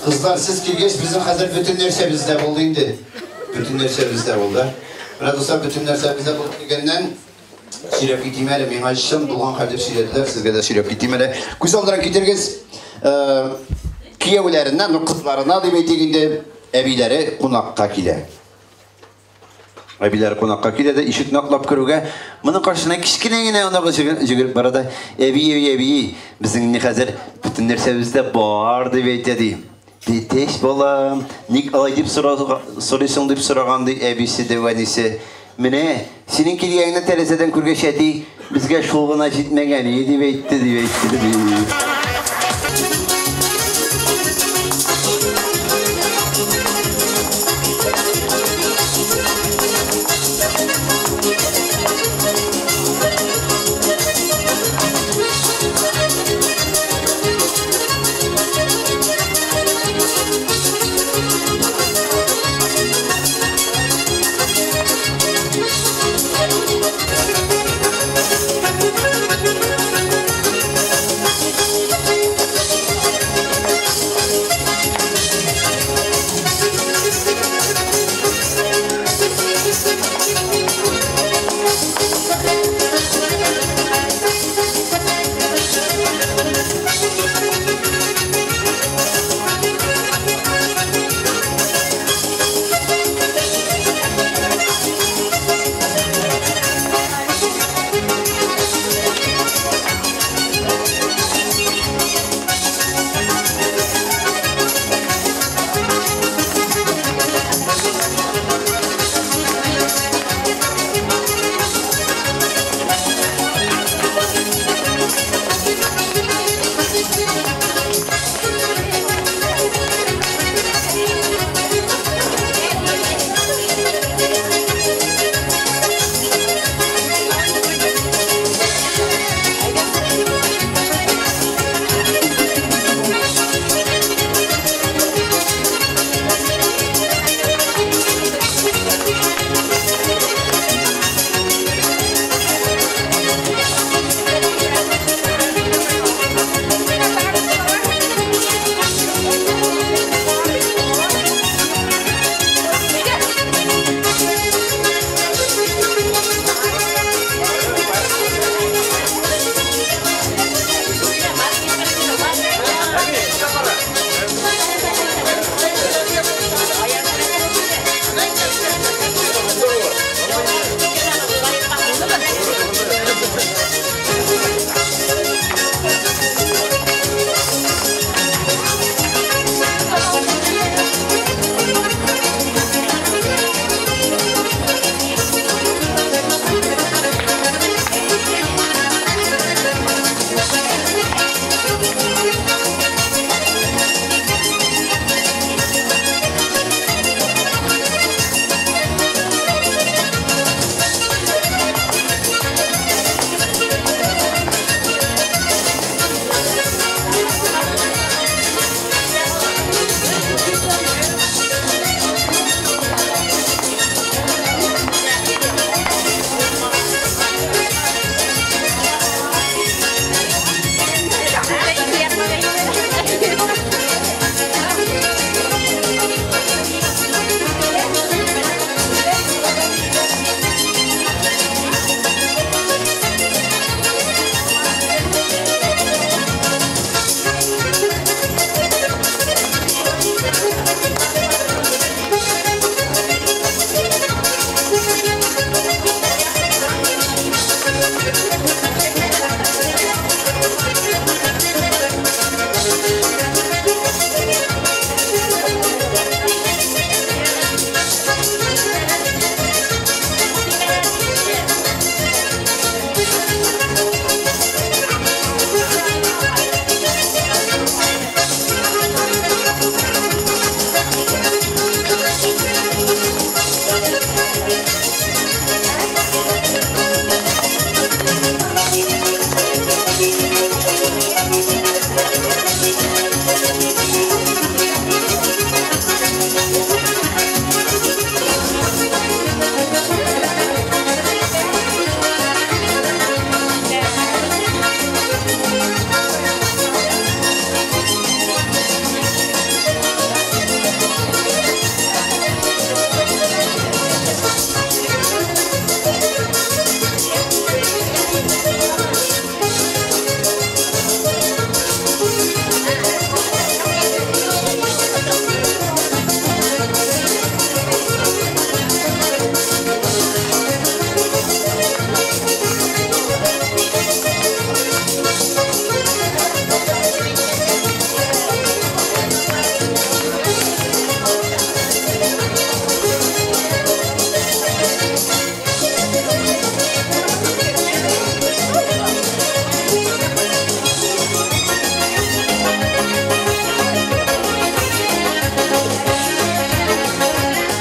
кызлар, сез килгәч, безнең хәзер бөтен нәрсә бездә булды инде. Бөтен нәрсә бездә булды. Менә дуслар, бөтен нәрсә бездә булды дигәннән сөйләп китим әле, миңа чын булган хәл дип сөйләделәр, сезгә дә сөйләп китим әле. Күз алдына китерегез, кияүләреннән, ну, кызларына дип әйтик инде, әбиләре кунакка килә. Әбиләре кунакка килә дә, ишекне атлап керүгә, моның каршына кечкенә генә оныгы йөгереп бара да, әби, әби, әби, безнең инде хәзер бөтен нәрсәбез дә бар дип әйтә ди. Тәтәш балам, ник алай дип сорыйсың дип сораган ди әбисе дәү әнисе. Менә, синең килгәнеңне тәрәзәдән күргәч, әти, безгә шул гына җитмәгән иде дип әйтте, дип әйтте ди.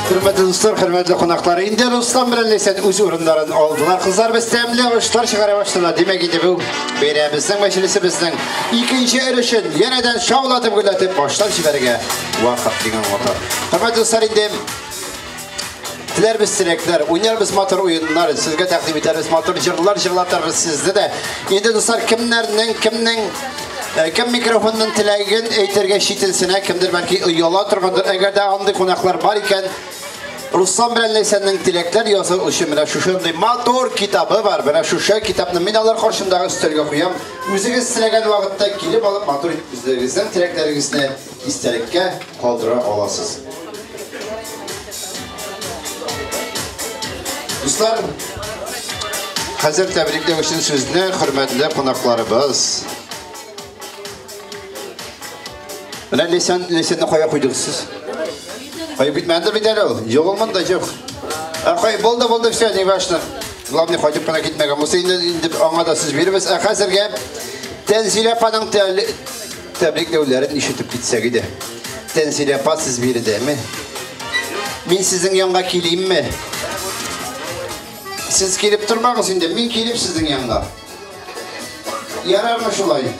Хөрмәтле дуслар, хөрмәтле кунаклар, инде Руслан белән Ләйсән үз урыннарын алдылар. Кызлар без тәмле ашлар чыгара башладылар. Димәк, инде бу бәйрәмебезнең, мәҗлесебезнең икенче өлешен янәдән шаулатып, гөрләтеп башлап җибәрергә вакыт дигән аңлата. Хөрмәтле дуслар, инде теләрбез теләкләр, уйнарбыз матур уеннар, сезгә тәкъдим итәрбез матур җырлар, җырлатарбыз сезне дә. Инде дуслар, кемнәрнең, кемнең кем микрофонның теләген әйтергә читенсенә, кемдер бәлки ояла торгандыр. Әгәр дә андый кунаклар бар икән, Руслан белән Ләйсәннең теләкләр язу өчен менә шушындый матур китабы бар. Менә шушы китапны мин алар каршындагы өстәлгә куям. Үзегез теләгән вакытта килеп алып, матур итеп үзегезнең теләкләрегезне истәлеккә калдыра аласыз. Дуслар, хәзер тәбрикләү өчен сүзне хөрмәтле кунакларыбыз. Менә Ләйсән, Ләйсәнне кая куйдыгыз сез? Кайып китмәдер бит әле ул. Юк ул монда, юк. Ә кай булды, булды, все, не важно. Главный кайтып кына китмәгән булса, инде инде аңа да сүз бирербез. Ә хәзергә Тәнзилә апаның тәбрикләүләрен ишетеп китсәк иде. Тәнзилә апа, сез биредәме? Мин сезнең янга килимме? Сез килеп тормагыз инде, мин килеп сезнең янга. Ярармы шулай?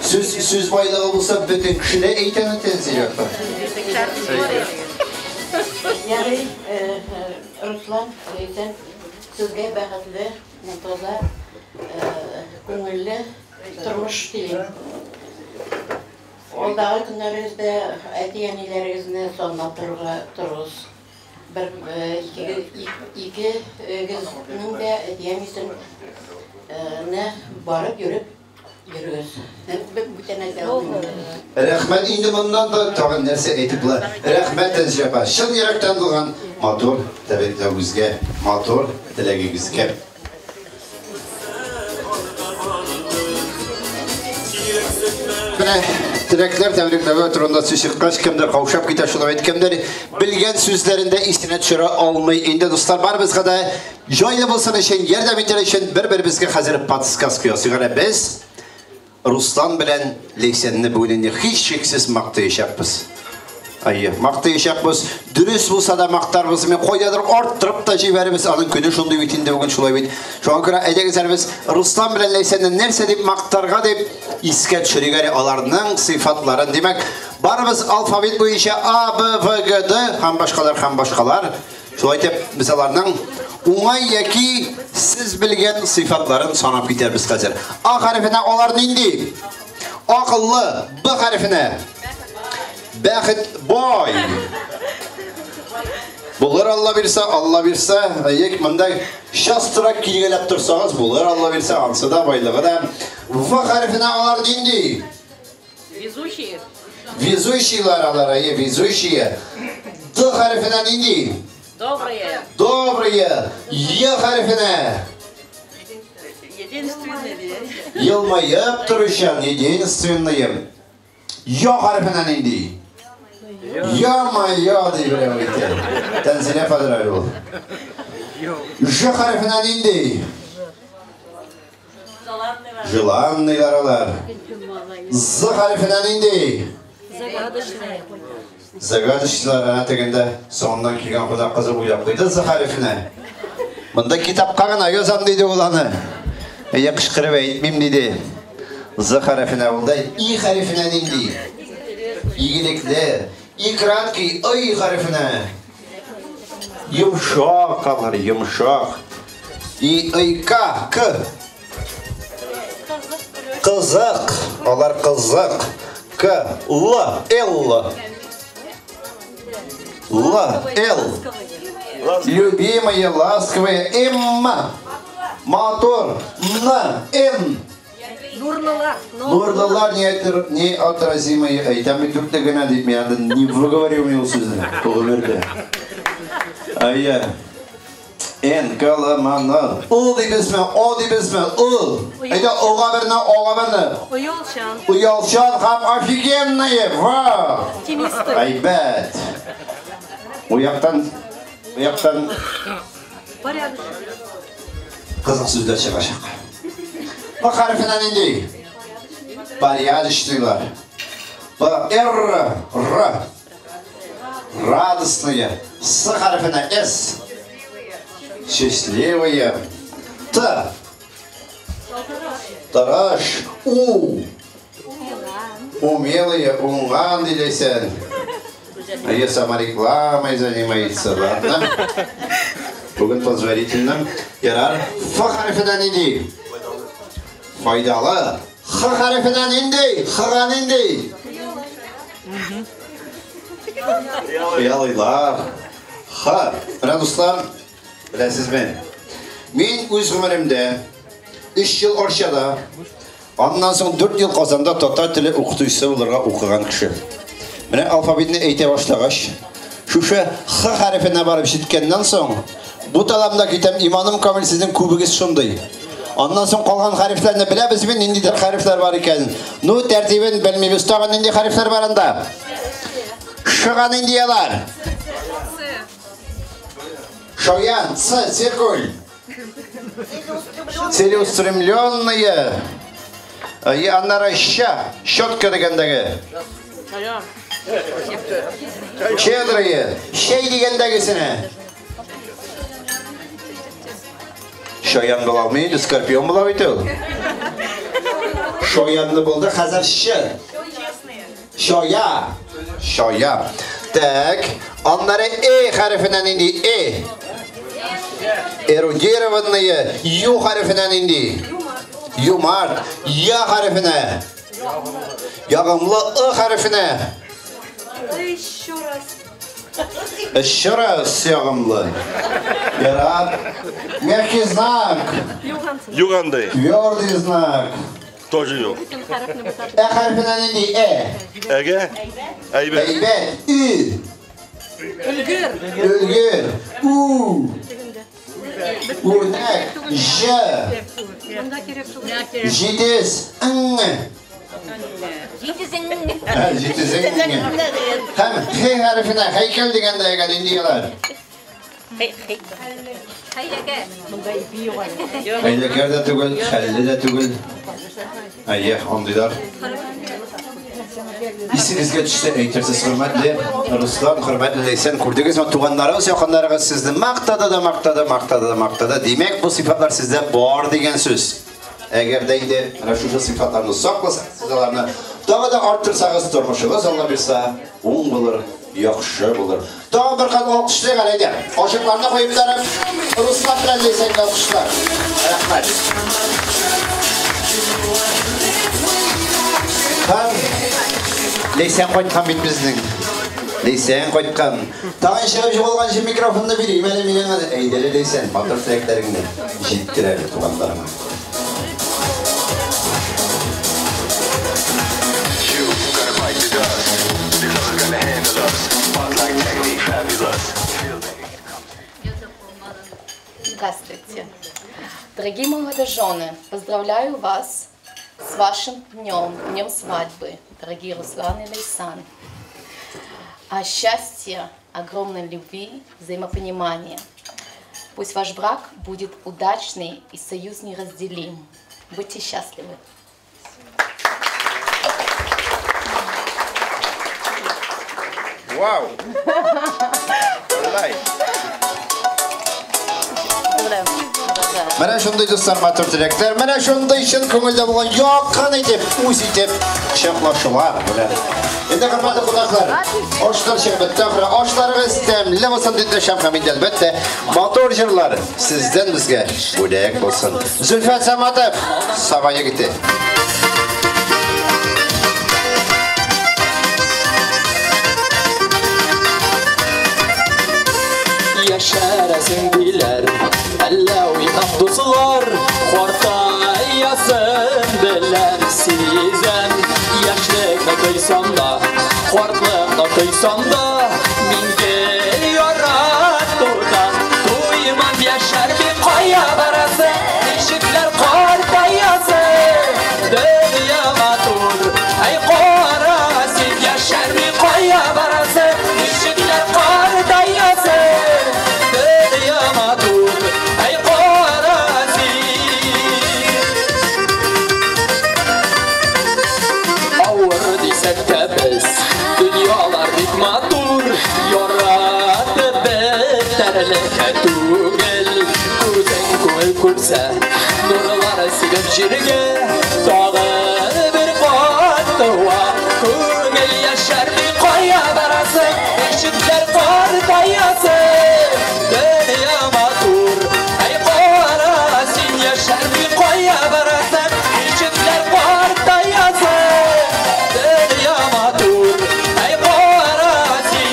Сүз, сүз байлыгы булса, бөтен кеше дә әйтәне Тәнзилә апа. Ярый, Руслан, Ләйсән, сезгә бәхетле, таза, күңелле тормыш телим. Алдагы көннәрегездә әти-әниләрегезне санлап торырга торыгыз. Бер икегезнең дә әти-әнисен барып йөреп йөрегез. Бүтән әйтә алмыйм. Рәхмәт, инде моннан да тагын нәрсә әйтеп була. Рәхмәт, Тәнзилә апа, чын йөрәктән булган матур тәбрикләвегезгә, матур теләгегезгә. Менә теләкләр тәбрикләве турында сүз чыккач, кемдер каушап китә, шулай бит, кемдер белгән сүзләрен дә исенә төшерә алмый. Инде, дуслар, барыбызга да җайлы булсын өчен, ярдәм итәр өчен бер-беребезгә хәзер подсказка ясыйк әле. Без Руслан белән Ләйсәнне бүген инде һичшиксез мактаячакбыз. Әйе, мактаячакбыз. Дөрес булса да мактарбыз. Мин кайдадыр арттырып та җибәрербез. Аның көне шундый бит инде бүген шулай бит. Шуңа күрә әйдәгез әле без Руслан белән Ләйсәнне нәрсә дип мактарга дип искә төшерик әле аларның сыйфатларын. Димәк, барыбыз алфавит буенча А, Б, В, Г, Д һәм башкалар һәм башкалар. Шулай итеп, без аларның уңай яки сез белгән сыйфатларын санап китәрбез хәзер. А хәрефенә алар нинди? Акыллы. Б хәрефенә бәхет бай. Булыр Алла бирсә, Алла бирсә, әйек монда частрак килгәләп торсагыз, булыр Алла бирсә, ансы да байлыгы да. В хәрефенә алар нинди? Везучие. Везучийлар алар, әйе, везучие. Д хәрефенә нинди? Добрые. Добрые. Е хәрефенә. Единственные. Елмаеп торучан, единственные. Я хәрефенә нинди? Я-моё, ди берәү әйтә. Тәнзилә Фадыровна ул. Ж хәрефенә нинди? Желанныйлар алар. З хәрефенә нинди? Загадочные. Загадочныйлар, әнә тегендә соңыннан килгән кунак кызы уйлап куйды З хәрефенә. Монда китапка гына язам диде ул аны. Әйе, кычкырып әйтмим диде. З хәрефенә ул да. И хәрефенә нинди? Игелекле. И краткий, Й хәрефенә. Йомшак алар, йомшак. И, И, К, К. Кызык, алар кызык. К, Л, Л. Л, Л. Любимые, ласковые. М, мотор. Н, Н. Нурлылар. Нурлылар неотразимые. Әйтәм бит дүртле генә дип, мин анда не выговорил ул сүзне. Гомердә. Әйе. Н, К, Л, М, Н. Ул дибезме, О дибезме, Ул. Әйдә, Уга берне, Ога берне. Оялчан. Оялчан һәм офигенные. В. Оптимисты. Әйбәт. Бу яктан, бу яктан Порядочный. кызык сүзләр чыгачак. Б хәрефенә нинди? Порядочныйлар. П, Р, Р. Радостные. С хәрефенә С. Счастливые. Т. Тырыш. У. Умелые. Уңган диләсән. А саморекламой занимается, ладно? Бүген позволительно. Ярар. Ф хәрефенә нинди? Файдалы. Х хәрефенә нинди? Хга нинди? Хыялыйлар. Х. Менә дуслар, беләсезме? Мин үз гомеремдә 3 ел Арчада, аннан соң 4 ел Казанда татар теле укытучысы булырга укыган кеше. Менә алфавитны әйтә башлагач, шушы Х хәрефенә барып җиткәннән соң, бу таламда китәм, иманым камил, сезнең күбегез шундый. Аннан соң калган хәрефләрне беләбезме, ниндидер хәрефләр бар икән? Ну, тәртибен белмибез. Тагын нинди хәрефләр бар анда? Шыга нинди алар? Шаян, С, циркуль. Целеустремленные. И аннары ща, щетка дигәндәге. Щедрые. Щей дигәндәгесенә. Шаян була алмый инде, скорпион була бит ул. Шаянны булды, хәзер щ. Шая. Шая. Так, аннары э хәрефенә нинди? Э. Эрудированные. Ю хәрефенә нинди? Юмарт. Я хәрефенә. Ягымлы. Ы хәрефенә. Еще раз. Еще раз ягымлы. Ярар. Мягкий знак. Югандай. Твердый знак. Тоже юк. Э хәрефенә нинди? Э. Әгә. Әйбәт. Әйбәт. Ü. Өлгер. Өлгер. У. Үрнәк. Ж. Җитез. Ң. Җитезең. Җитезең. Һәм Х хәрефенә һәйкәл дигәндә әгәр нинди алар? Хәйләкәр. Хәйләкәр дә түгел, хәлле дә түгел. Әйе, андыйлар. Исегезгә төшсә әйтерсез, хөрмәтле Руслан, хөрмәтле Ләйсән, күрдегезме, туганнарыгыз, якыннарыгыз сезне мактады да мактады, мактады да мактады. Димәк, бу сыйфатлар сездә бар дигән сүз. Әгәр дә инде менә шушы сыйфатларны сакласагыз, сез аларны тагы да арттырсагыз, тормышыгыз Алла бирсә, уң булыр, яхшы булыр. Тагын бер кат алкышлыйк әле, әйдә. Кашыкларны куеп торып, Руслан белән Ләйсәнгә алкышлар. Рәхмәт. Һәм Ләйсән кайткан бит безнең. Ләйсән кайткан. Тагын чыгып югалганчы микрофонны бирим әле мин аңа. Әйдә әле, Ләйсән, матур теләкләреңне җиткер әле туганнарыңа. Здравствуйте. Дорогие молодожены, поздравляю вас с вашим днем, днем свадьбы, дорогие Руслан и Лейсан. А счастья, огромной любви, взаимопонимания. Пусть ваш брак будет удачный и союз неразделим. Будьте счастливы. Вау! Менә шундый дуслар, матур теләкләр, менә шундый чын күңелдә булган якын итеп, үз итеп кочаклашулар белән. Инде хөрмәтле кунаклар, ашлар чыгып бетте, ахыры ашларыгыз тәмле булсын дип теләшәм һәм инде әлбәттә матур җырлар сездән безгә бүләк булсын. Зөлфәт Саматов, Саба егете. Яшәрәсең диләр, әллә уйнап дуслар, картаясын беләм, сизәм. Яшьлекне тойсам да, картлыкны тойсам да, мин гел яратудан туймам. Яшәрмен кая барасың, ничекләр картаясың, дөнья матур, әй кара син. Яшәрмен кая барасың, ничекләр картаясың, дөнья матур, әй кара син. Авыр дисәк тә без Белмәс. Дөньялар бик матур, яратып бетәрлек түгел. Күзең күңел күрсә, нурлар сибеп җиргә, тагы бер кат туа. Күңел яшәрми, кая барасың, ишекләр картаясың. Дөнья матур, әй кара син, яшәрми, кая барасың, ишекләр картаясың. Дөнья матур, әй кара син.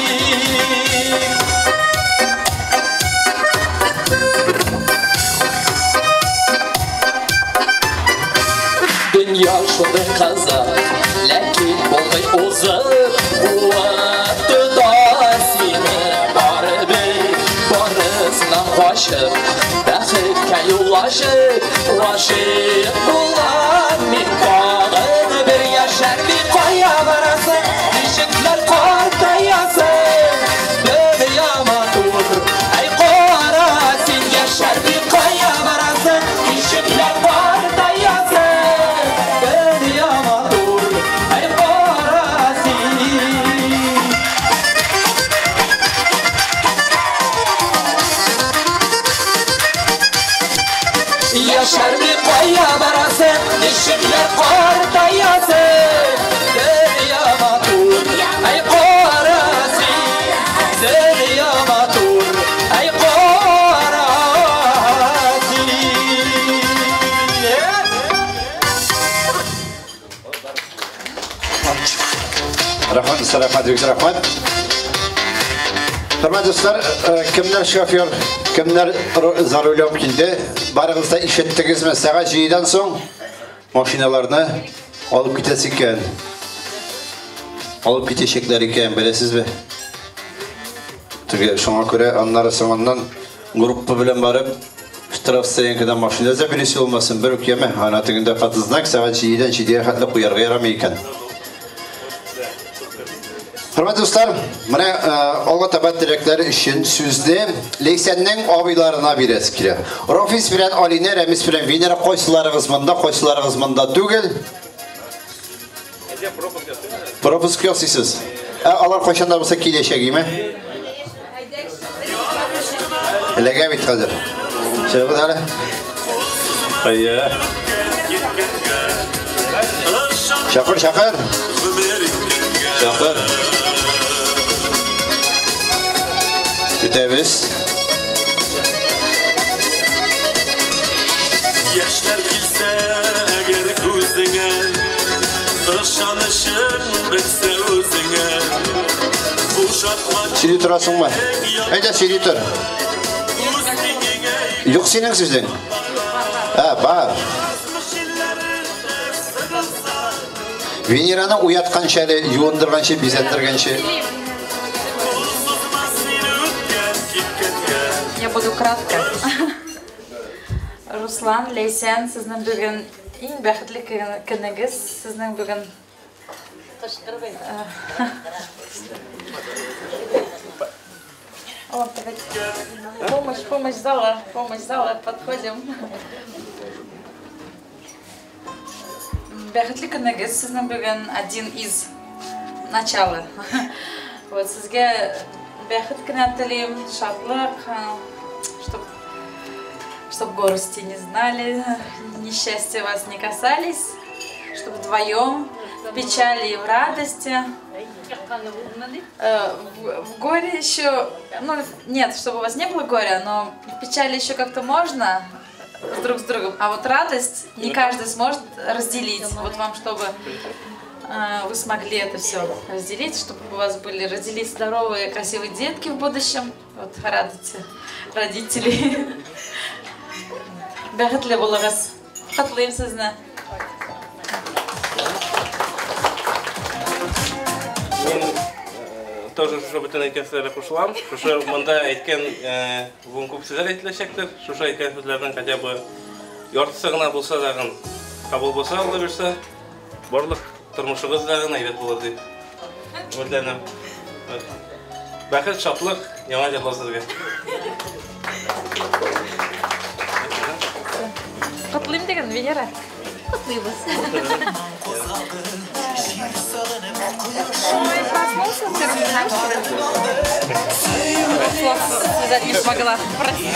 Дөнья шундый кызык, ләкин булмый узып, куып тота сине барыбер, барысыннан качып, бәхеткә юл ачып, гашыйк булам мин тагын бер. Яшәрми, кая барасың, ничекләр картаясың. Дөнья матур, әй кара син, яшәрми, кая барасың, ничекләр картаясың. Дөнья матур, әй кара син. Яшәрми, кая барасың, ничекләр картаясың. Дөнья матур, әй кара син. Дөнья матур, әй кара син. Рәхмәт, дуслар, рәхмәт, бик рәхмәт. Хөрмәтле дуслар, кемнәр шофер, кемнәр за рулем килде, барыгыз да ишеттегезме? Сәгать 7-дән соң машиналарны алып китәсе икән. Алып китәчәкләр икән, беләсезме? Теге шуңа күрә аннары соңыннан группа белән барып штраф стоянкадан машина забересе булмасын, бер үк яме. Ана тегендә фотознак сәгать 7-дән 7-гә хәтле куярга ярамый икән. Хөрмәтле дуслар, менә алга таба теләкләр өчен сүзне Ләйсәннең абыйларына бирәсе килә. Рафис белән Алинә, Рәмис белән Венера, кайсыларыгыз монда, кайсыларыгыз монда түгел? Пропуск ясыйсыз. Ә алар кайчан да булса киләчәк, име? Эләгә бит хәзер. Чыгыгыз әле. Әйе. Чакыр, чакыр. Чакыр. Көтәбез. Яшьләр килсә әгәр күзеңә, ышанычың бетсә үзеңә, бушатма. Сөйли торасыңмы? Әйдә, сөйли тор. Юк синең сүзең. Ә, бар. Венераны уятканчы әле, юындырганчы, бизәндергәнче. Я буду кратко. Руслан, Ләйсән, сезнең бүген иң бәхетле көнегез, сезнең бүген. О, помощь, помощь зала, подходим. Бәхетле көнегез, сезнең бүген один из начала. Вот, сезгә бәхет кенә телим, шатлык, чтоб горести не знали, несчастья вас не касались, чтоб вдвоем в печали и в радости. В горе еще, ну нет, чтобы у вас не было горя, но в печали еще как-то можно друг с другом, а вот радость не каждый сможет разделить. Вот вам, чтобы вы смогли это все разделить, чтобы у вас были, родились здоровые, красивые детки в будущем. Вот радуйте родителей. Бәхетле булыгыз. Котлыйм сезне. Мин тоже шушы бөтен әйткән сүзләргә кушылам. Шушы монда әйткән бүген күп сүзләр әйтеләчәктер. Шушы әйткән сүзләрнең хотя бы яртысы гына булса дагын кабул булса, Алла бирсә, барлык тормышыгыз дагын әйбәт булыр дип өметләнәм. Бәхет, шатлык, яңа җырлар сезгә. Котлыйм дигән, Венера. Котлыйбыз. Ой, проснулся ты? Слов связать не смогла. Простите.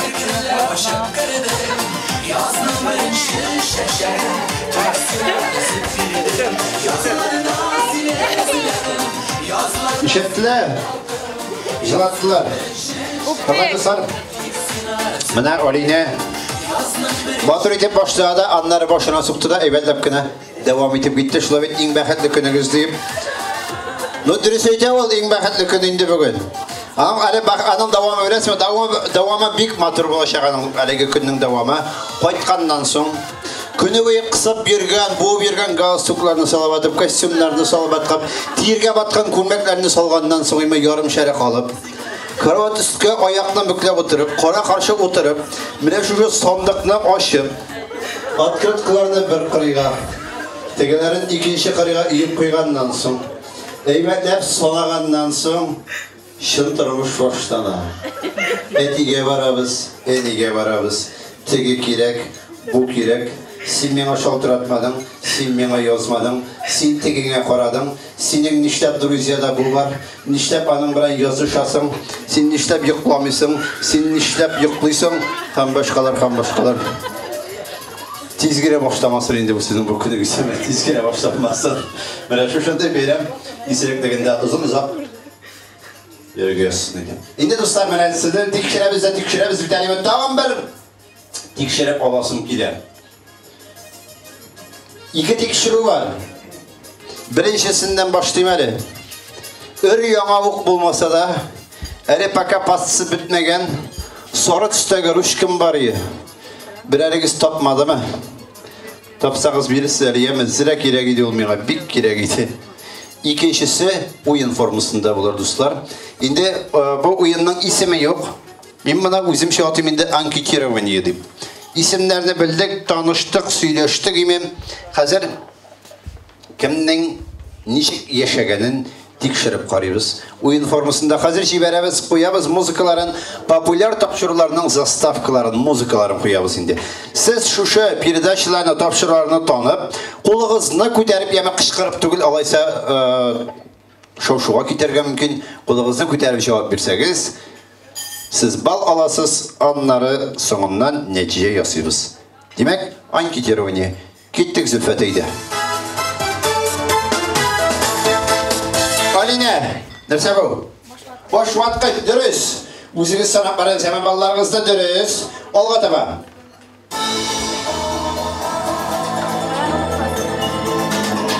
Ишеттеләр, җылаттылар. Хөрмәтле дуслар, менә Алинә батыр итеп башлады, аннары башына сукты да әйбәтләп кенә дәвам итеп китте. Шулай бит иң бәхетле көнегез дип. Ну, дөрес әйтә ул, иң бәхетле көн инде бүген. Аның әле аның дәвамы беләсезме? Дәвамы бик матур булачак аның әлеге көннең дәвамы. Кайтканнан соң көне буе кысып йөргән, буып йөргән галстукларны салып атып, костюмнарны салып аткан, тиргә баткан күлмәкләрне салганнан соң имә ярым шәрә калып, кровать өскә аякны бөкләп утырып, кара каршы утырып, менә шушы сандыкны ачып, открыткаларны бер кырыйга, тегеләрен икенче кырыйга өеп куйганнан соң, әйбәтләп санаганнан соң, чын тормыш башлана. Әтигә барабыз, әнигә барабыз. Теге кирәк, бу кирәк. Син миңа шалтыратмадың, син миңа язмадың, син тегеңә карадың, синең нишләп друзьяда бу бар, нишләп аның белән язышасың, син нишләп йокламыйсың, син нишләп йоклыйсың, һәм башкалар, һәм башкалар. Тиз генә башламасын инде бу сезнең бу көнегез, тиз генә башламасын. Менә шушындый бәйрәм исереклегендә озын-озак йөрергә язсын иде. Инде дуслар, менә сезне тикшерәбез дә тикшерәбез бит әле, тагын бер тикшереп аласым килә. Ике тикшерү бар. Беренчесеннән башлыйм әле. Өр яңа ук булмаса да, әле пока пастасы бетмәгән сары төстәге ручкам бар иде. Берәрегез тапмадымы? Тапсагыз бирерсез әле, яме, зря кирәк иде ул миңа, бик кирәк иде. Икенчесе уен формасында булыр, дуслар. Инде бу уенның исеме юк. Мин моны үземчә атыйм инде анкетирование дип. Исемнәрне белдек, таныштык, сөйләштек имем. Хәзер кемнең ничек яшәгәнен тикшереп карыйбыз. Уен формасында хәзер җибәрәбез, куябыз музыкаларын, популяр тапшыруларның заставкаларын, музыкаларын куябыз инде. Сез шушы передачаларны, тапшыруларны танып, кулыгызны күтәреп, яме кычкырып түгел, алайса шау-шуга китәргә мөмкин. Кулыгызны күтәреп җавап бирсәгез, сез бал аласыз, аннары соңыннан нәтиҗә ясыйбыз. Димәк, анкетирование. Киттек Зөлфәт әйдә. Алинә, нәрсә бу? Баш ваткыч, дөрес. Үзегез санап барыгыз, һәм балларыгыз да дөрес. Алга таба.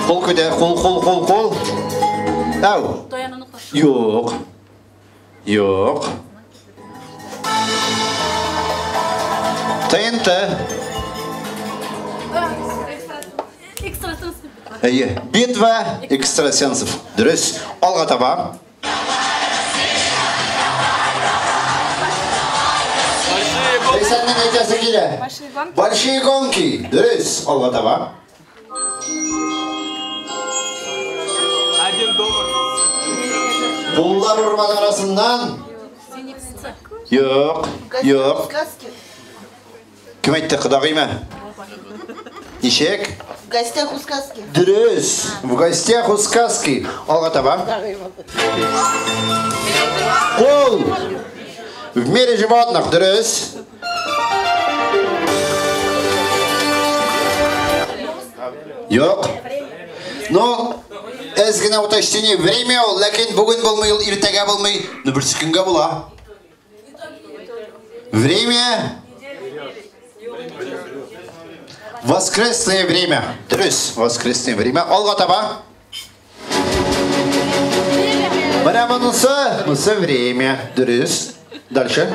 Кул күтәр, кул, кул, кул, кул. Ау. Юк. Юк. ТНТ. Әйе, битва экстрасенсов. Дөрес. Алга таба. Ләйсәннең әйтәсе килә. Большие гонки. Дөрес. Алга таба. Один дома. Куллар урман арасыннан. Юк, юк. Кем әйтте, кодагыймы? Ничек? В гостях у сказки. Дөрес. В гостях у сказки. Алга таба. Кул. В мире животных. Дөрес. Юк. Ну, әз генә уточнение. Время ул, ләкин бүген булмый, ул иртәгә булмый. Ну, берсе көнгә була. Время. Воскресное время. Дөрес, воскресное время. Алга таба. Менә монысы, монысы время. Дөрес. Дальше.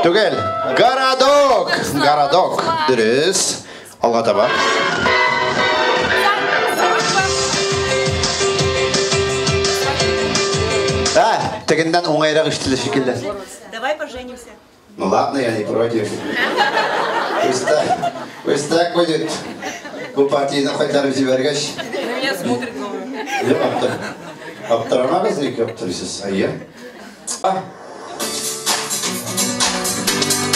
Түгел. Городок. Городок. Дөрес. Алга таба. А, тегеннән уңайрак ишетелә шикелле. Давай поженимся. Ну ладно, я не против. Пусть так будет. Бу партияне кайтарып җибәргәч. На меня смотрит новый. Юк, аптырамагыз, ник аптырыйсыз? Әйе.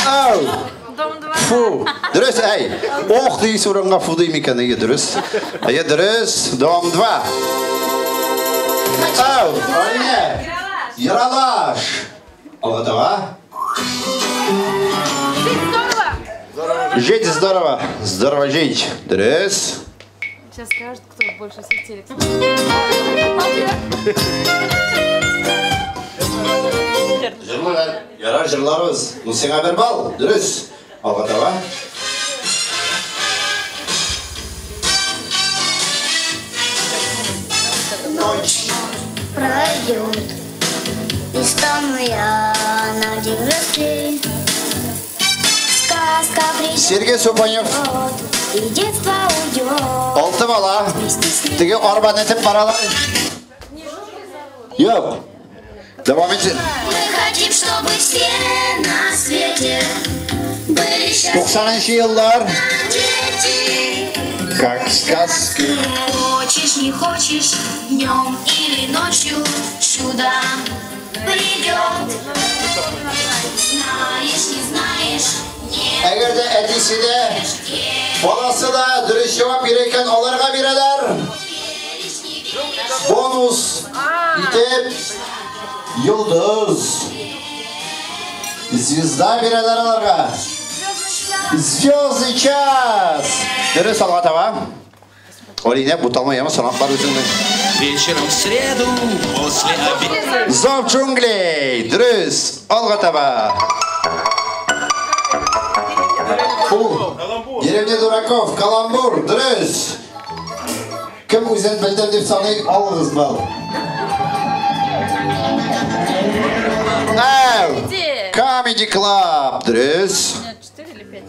Ау! Дом 2. Фу. Дөрес, әй. Ох дигән урынга фу дим икән, әйе, дөрес. Әйе, дөрес. Дом 2. Ау, Алинә. Ералаш. Алга таба. Жить здорово. Жить здорово. Здорово жить. Дөрес. Сейчас скажут, кто больше всех телек. Җырлар, ярар җырларыбыз. Ну сиңа бер балл. Дөрес. Алга таба. Ночь пройдет, и стану я на взрослей. Сказка придет, Сергей Супанев. и детство уйдет. Алты бала. Теге арбаны этеп баралар. Юк. Дәвам итсен. Мы хотим, чтобы все на свете были счастливы. 90 еллар. Дети. Как в сказке. Хочешь, не хочешь, днем или ночью чудо придет. Знаешь, не знаешь, не Әгәр дә әтисе дә, баласы да дөрес җавап бирә икән, аларга бирәләр. Бонус итеп йолдыз. Звезда бирәләр аларга. Звездный час. Дөрес, алга таба. Алинә, буталма, яме, санап бар үзеңне. Вечером в среду после обеда. Зов джунглей. Дөрес, алга таба. Ул. Деревня дураков, каламбур, дөрес. Кем үзен белдем дип саный, алыгыз балл. Әу. Comedy Club, дөрес. Нет, 4 или 5.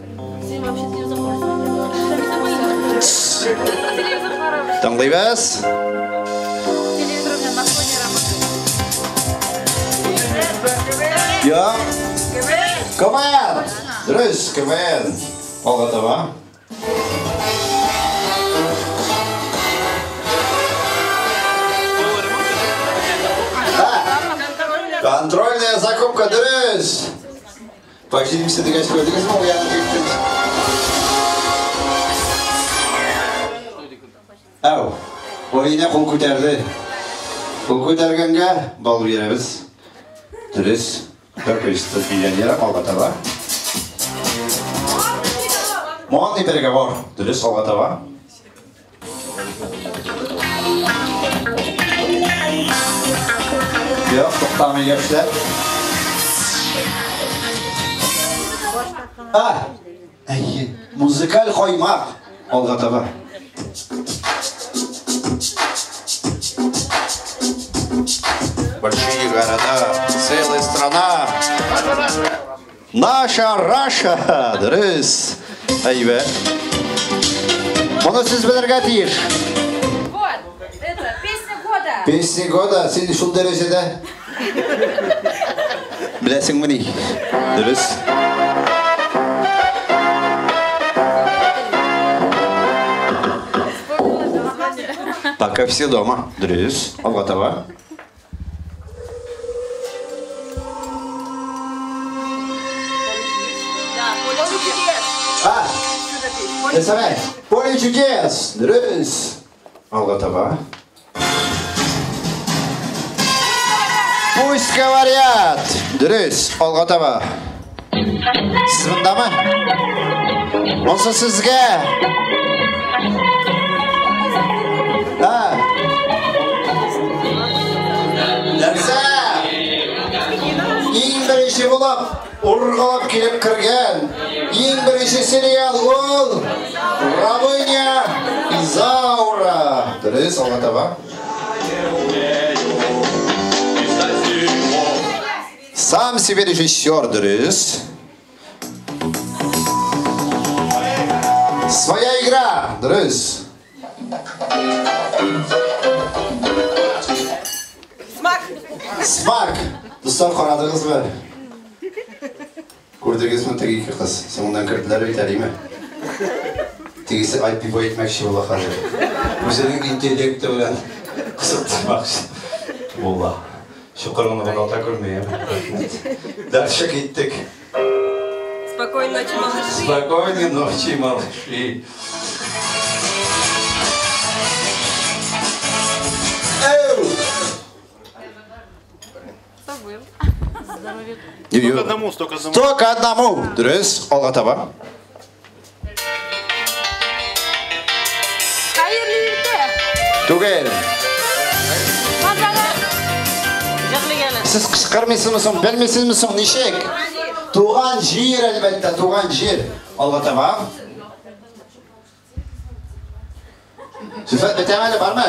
Вообще телевизор Телевизор хороший. Тыңлыйбыз. Телевизор у меня на фоне работает. Я. КВН. Дөрес, КВН. Алга таба. Контрольная закупка, дөрес. Поженимся дигәч күрдегезме, уянып киттек. Әу, Алинә кул күтәрде. Кул күтәргәнгә балл бирәбез. Дөрес. Только миллионера алга таба. Модный переговор. Дөрес, алга таба. Юк, туктамый яшьләр. А, әйе, музыкаль каймак. Алга таба. Большие города, целая страна. Наша Раша. Дөрес. Әйбәт. Моны сез белергә тиеш. Вот, это песня года. Песня года, син шул дәрәҗәдә. Беләсеңмени? Дөрес. Пока все дома. Дөрес. Алга таба. А, Нәрсә? Поле чудес. Дөрес. Алга таба. Пусть говорят. Дөрес. Алга таба. Сез мондамы? Монсы сезгә. А. Нәрсә? Иң беренче булып ургалап килеп кергән иң беренче сериал ул Рабыня Изаура. Дөрес, алга таба. Сам себе режиссер, дөрес. Своя игра, дөрес. Смак. Смак. Дуслар, карадыгызмы? Күрдегезме теге ике кыз? Соңыннан керделәр бит, әриме? Тегесе айпиво әйтмәкче була хәзер. Үзенең интеллекты белән кызыктырмакчы була. Чокырыңны гына ата күрмәем. Дальше киттек. Спокойной ночи, малыши. Спокойной ночи, малыши. Забыл. Сто к одному, сто к одному. Сто к одному. Дөрес, алга таба. Хәерле иртә. Түгел. Сез кычкырмыйсызмы соң, белмисезме соң, ничек? Туган җир, әлбәттә, туган җир. Алга таба. Зөлфәт, бетәме әле, бармы?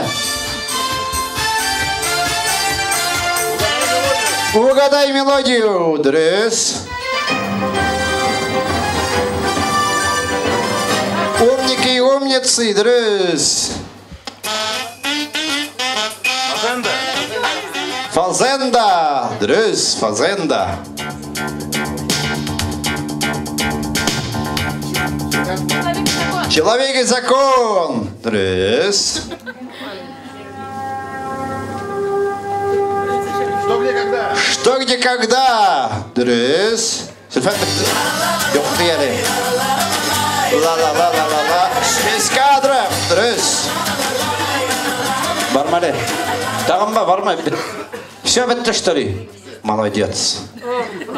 Угадай мелодию, дөрес. Умники и умницы, дөрес. Фазенда. Фазенда, дөрес, фазенда. Человек и закон, дөрес. Что, где, когда? Что, где, когда? Дөрес. Зөлфәт, юк, әле. Ла-ла-ла-ла-ла-ла. Без кадров. Дөрес. Бармы әле? Тагын ба, бармы? Все бетте, что ли? Молодец.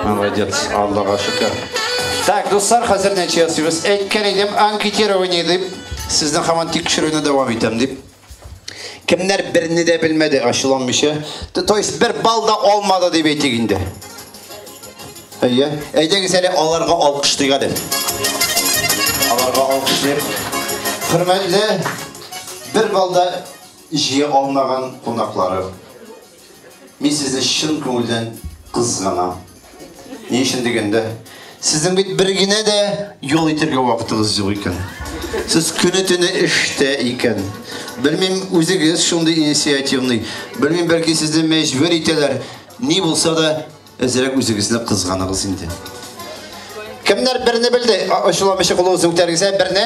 Молодец. Аллага шөкер. Так, дуслар, хәзер нәтиҗә ясыйбыз. Әйткән идем, анкетирование дип, сезнең һаман тикшерүне дәвам итәм дип. Кемнәр берне дә белмәде, ачуланмыйча. То есть бер балл да алмады дип әйтик инде. Әйе, әйдәгез әле аларга алкышлыйк әле. Аларга алкышлыйк. Хөрмәтле бер балл да җыя алмаган кунаклары. Мин сезне чын күңелдән кызганам. Ни өчен дигәндә, сезнең бит бер генә дә ял итәргә вакытыгыз юк икән. Сез көне-төне эштә икән. Белмим, үзегез шундый инициативный. Белмим, бәлки сезне мәҗбүр итәләр. Ни булса да, әзрәк үзегезне кызганыгыз инде. Кемнәр берне белде? Ачуламыйча кулыгызны күтәрегез, берне.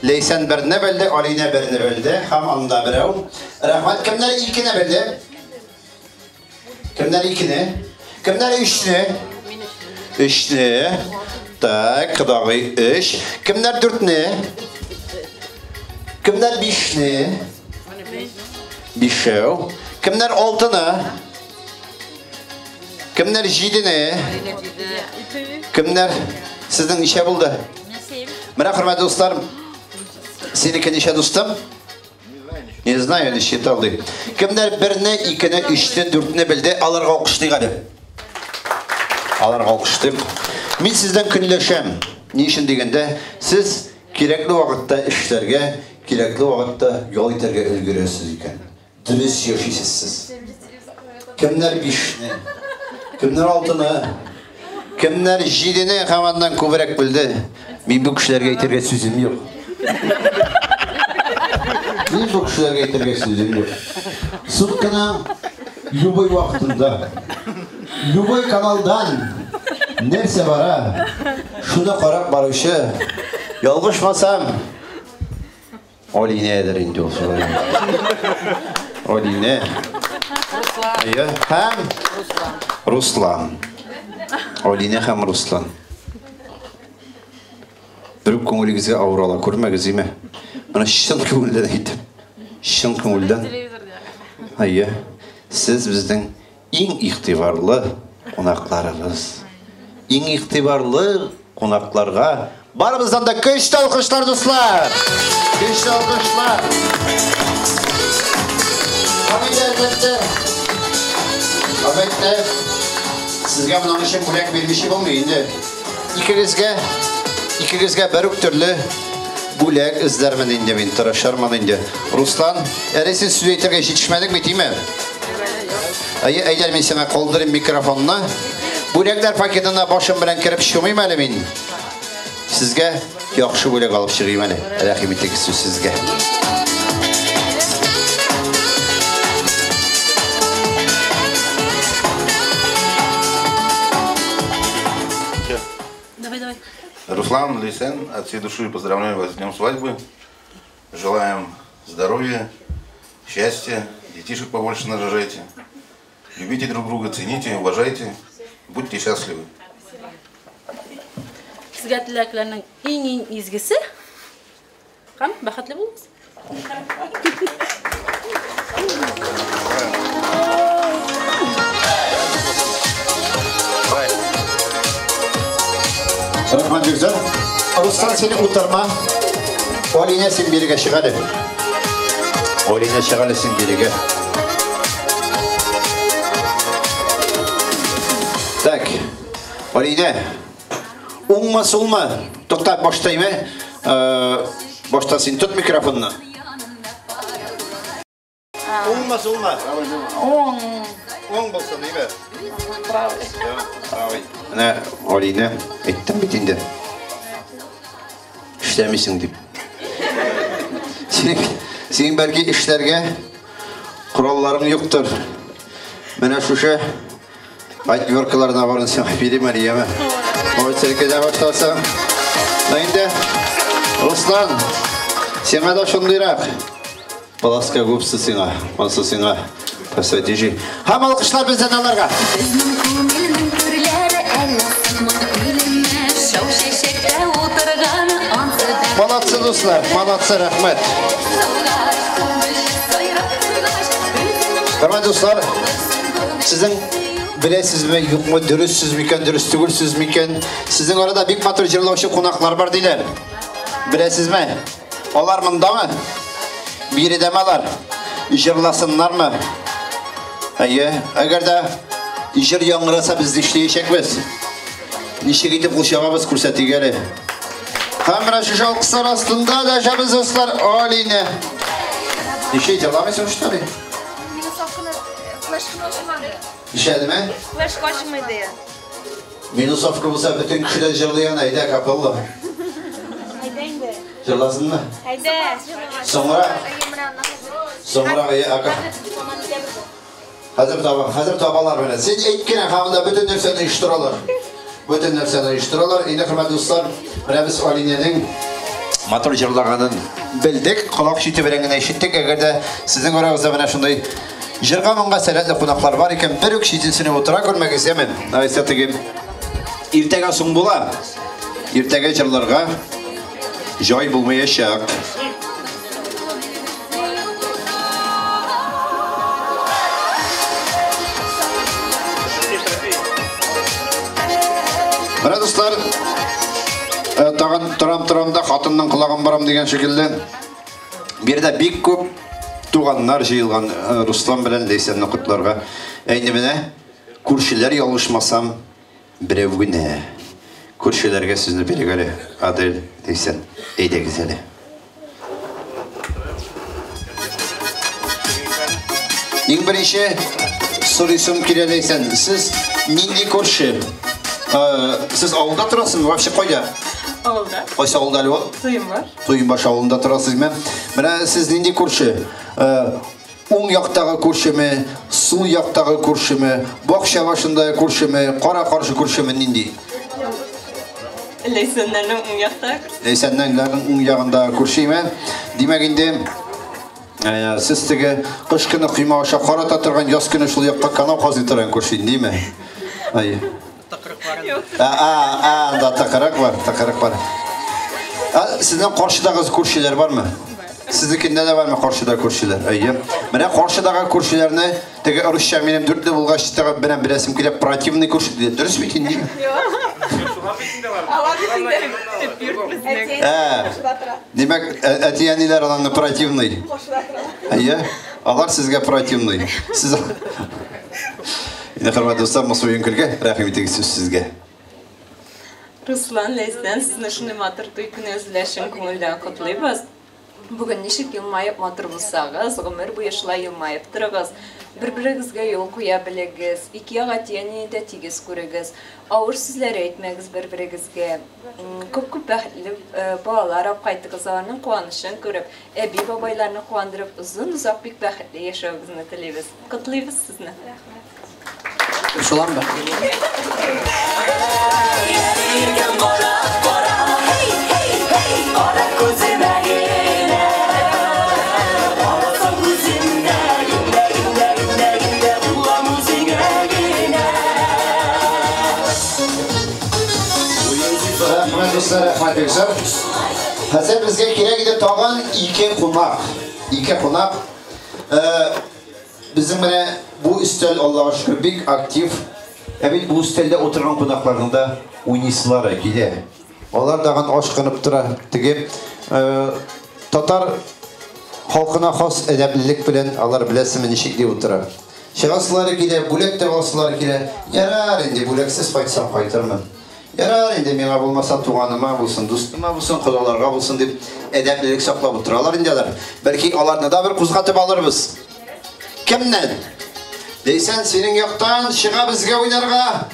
Ләйсән берне белде, Алинә берне белде, һәм анда берәү. Рәхмәт. Кемнәр икене белде? Кемнәр икене? Кемнәр өчне? Өчне. Так, кодагый өч. Кемнәр дүртне? Кемнәр бишне? Бишәү. Кемнәр алтыны? Кемнәр җидене? Кемнәр? Сезнең ничә булды? Менә, хөрмәтле дуслар, синеке ничә, дустым? Не знаю, не считал ди. Кемнәр берне, икене, өчне, дүртне белде, аларга алкышлыйк әле. Аларга алкышлыйк. Мин сездән көнләшәм. Ни өчен дигәндә, сез кирәкле вакытта эшләргә, кирәкле вакытта ял итәргә өлгерәсез икән. Дөрес яшисез сез. Кемнәр бишне, кемнәр алтыны, кемнәр җидене һәм аннан күбрәк белде. Мин бу кешеләргә әйтергә сүзем юк. Мин бу кешеләргә әйтергә сүзем юк. Сутканың любой вакытында, любой каналдан нәрсә бара, шуны карап баручы, ялгышмасам, Алинәдер инде ул шулай. Алинә. Әйе, һәм Руслан. Алинә һәм Руслан. Бер күңелегезгә авыр ала күрмәгез, име? Менә чын күңелдән әйтәм. Чын күңелдән. Әйе, сез безнең иң игътибарлы кунакларыбыз. Иң игътибарлы кунакларга барыбыздан да көчле алкышлар, дуслар! Көчле алкышлар! Әлбәттә, әлбәттә, сезгә моның өчен бүләк бирмичә булмый инде. Икегезгә, икегезгә бер үк төрле бүләк эзләрмен инде мин, тырышырмын инде. Руслан, әле син сүз әйтергә җитешмәдең бит, име? Әйе, әйдә мин сиңа калдырыйм микрофонны. Бүләкләр пакетына башым белән кереп чумыйм әле мин. Сезгә яхшы бүләк алып чыгыйм әле. Рәхим итегез сүз сезгә. Давай, давай. Руслан, Лейсен, от всей души поздравляю вас с днем свадьбы. Желаем здоровья, счастья, детишек побольше нарожайте. Любите друг друга, цените, уважайте. Будьте счастливы. Сезгә теләкләрнең иң-иң изгесе һәм бәхетле булыгыз. Рәхмәт бик зур. Руслан, син утырма. Алинә, син бирегә чык әле. Алинә, чык әле син бирегә. Так. Алинә. Уңмы, сулмы? Тукта, башта име? Башта син тот микрофонны. Уңмы, сулмы? Уң. Уң булсын, име? Правый. Правый. Менә, Алинә, әйттем бит инде. Эшләмисең дип. Син бәлки эшләргә коралларың юктыр. Менә шушы отверткаларына барын сиңа бирим әле, яме. Ой, селкенә башласаң. Ә инде, Руслан, сиңа да шундыйрак. Полоска губсы сиңа, монсы сиңа. Посадижи. Һәм алкышлар бездән аларга. Безнең күңелнең түрләре әллә сыман илемә, шау чәчәктә утырган ансы да. Молодцы, дуслар, молодцы, рәхмәт. Хөрмәтле дуслар, сезнең беләсезме, юкмы, дөрес микән, дөрес түгелсез микән? Сезнең арада бик матур җырлаучы кунаклар бар диләр. Беләсезме? Алар мондамы? Биредәме алар? Җырласыннармы? Әйе, әгәр дә җыр яңгыраса без нишләячәкбез? Ничек итеп кул чабабыз күрсәтик әле. Һәм менә шушы алкышлар астында дәшәбез, дуслар, Алинә. Ничек җырламыйсың, что ли? Минусовканы флешканы ачмады. Ишәдеме? Флешка ачмады. Минусовка булса бөтен кеше дә җырлый аны, әйдә, капелла. Әйдә инде. Җырласынмы? Әйдә. Соңрак. Соңрак, әйе, ака. Хәзер таба, хәзер табалар менә. Син әйт кенә, һәм анда бөтен нәрсәне оештыралар. Бөтен нәрсәне оештыралар. Инде, хөрмәтле дуслар, менә без Алинәнең матур җырлаганын белдек, колак чите белән генә ишеттек. Әгәр дә сезнең арагызда менә шундый җырга моңга сәләтле кунаклар бар икән, бер үк читенсенеп утыра күрмәгез, яме. Айса теге иртәгә соң була. Иртәгә җырларга җай булмаячак. Менә дуслар, тагын торам-торам да хатынның колагын барам дигән шикелле, биредә бик күп туганнар җыелган Руслан белән Ләйсәнне котларга. Ә инде менә күршеләр ялгышмасам, берәү генә. Күршеләргә сүзне бирик әле, Адель, Ләйсән, әйдәгез әле. Иң беренче сорыйсым килә, Ләйсән, сез нинди күрше? Сез авылда торасызмы? Вообще кайда? Авылда. Кайсы авылда әле ул? Туембаш. Туембаш авылында торасызмы? Менә сез нинди күрше? Уң яктагы күршеме, сул яктагы күршеме, бакча башындагы күршеме, кара-каршы күршеме, нинди? Ләйсәннәрнең уң яктагы күршесе. Ләйсәннәрнең уң ягындагы күршеме? Димәк инде, сез теге кыш көне койма аша карата торган, яз көне шул якка канау казый торган күрше, димме? Әйе. Анда тыкрык бар, тыкрык бар. Сезнең каршыдагы күршеләр бармы? Сезнекендә дә бармы каршыда күршеләр? Әйе. Менә каршыдагы күршеләрне теге русча минем дүртле булгач тагы белән беләсем килә, противный күрше диде. Дөрес бит инде? Димәк, әти-әниләр аларны противный. Әйе. Алар сезгә противный. Сез Инде, хөрмәтле дуслар, монысы уен көлке. Рәхим итегез, сүз сезгә. Руслан, Ләйсән, сезне шундый матур туй көне чын күңелдән котлыйбыз. Бүген ничек елмаеп матур булсагыз, гомер буе шулай елмаеп торыгыз. Бер-берегезгә юл куя белегез, ике як әти-әнине дә тигез күрегез. Авыр сүзләр әйтмәгез бер-берегезгә. Күп-күп бәхетле балалар алып кайтыгыз, аларның куанышын күреп, әби-бабайларны куандырып, озын-озак бик бәхетле яшәвегезне телибез. Котлыйбыз сезне. Шулам ба? Рәхмәт, Дуслар, рәхмәт бик зур. Хәзер безгә кирәк иде тагын ике кунак. Ике кунак. Безнең менә бу өстәл, Аллага шөкер, бик актив. Ә бит бу өстәлдә утырган кунакларның да уйныйсылары килә. Алар тагын ашкынып тора. Теге татар халкына хас әдәплелек белән алар беләсезме ничек дип утыра. Чыгасылары килә, бүләк тә аласылары килә. Ярар инде, бүләксез кайтсам кайтырмын. Ярар инде, миңа булмаса туганыма булсын, дустыма булсын, кодаларга булсын дип әдәплелек саклап утыралар инде алар. Бәлки аларны да бер кузгатып алырбыз. Кемнән? Ләйсән, синең яктан чыга безгә уйнарга.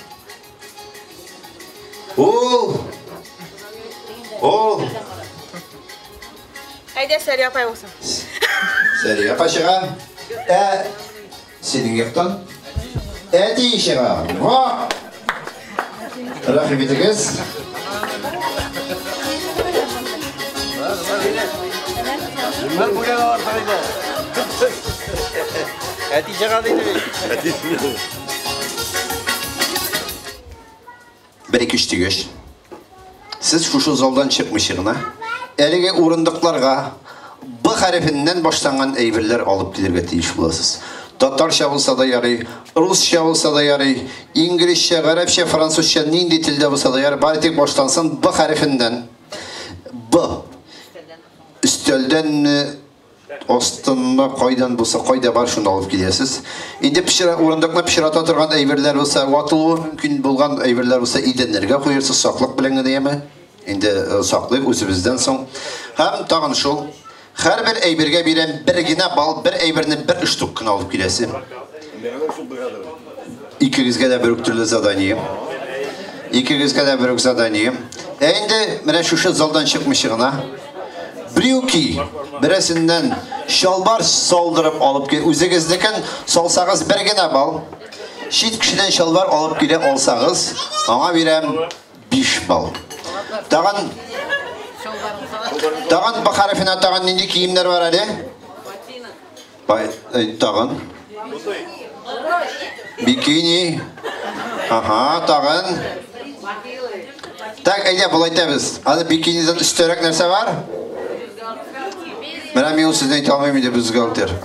Ул. Ул. Әйдә, Сәрия апай булсын. Сәрия апа чыга. Ә синең яктан әти чыга. Ва! Рәхим итегез. Бер бүләк алырсың инде. Әти чыга диде. Бер ике өч дигәч, сез шушы залдан чыкмыйча гына әлеге урындыкларга Б хәрефеннән башланган әйберләр алып килергә тиеш буласыз. Татарча булса да ярый, русча булса да ярый, инглизчә, гарәпчә, французча, нинди телдә булса да ярый, бары тик башлансын Б хәрефеннән. Б. Өстәлдәнме, астынмы, кайдан булса, кайда бар, шуны алып киләсез. Инде пычра, урындыкны пычрата торган әйберләр булса, ватылуы мөмкин булган әйберләр булса, идәннәргә куерсыз, саклык белән генә яме. Инде саклыйк үзебездән соң. Һәм тагын шул, һәрбер әйбергә бирәм бер генә балл, бер әйберне бер штук кына алып киләсе. Икегезгә дә бер үк төрле задание. Икегезгә дә бер үк задание. Ә инде менә шушы залдан чыкмыйча гына брюки берәрсеннән чалбар салдырып алып кил, үзегезнекен салсагыз бер генә балл. Чит кешедән чалбар алып килә алсагыз, аңа бирәм 5 балл. Тагын Тагын Б хәрефенә тагын нинди киемнәр бар әле? Бай, тагын. Бикини. Ага, тагын. Так, әйдә, болай итәбез. Аны бикинидан өстәрәк нәрсә бар? Менә мин ул сүзне әйтә алмыйм инде, бюстгальтер.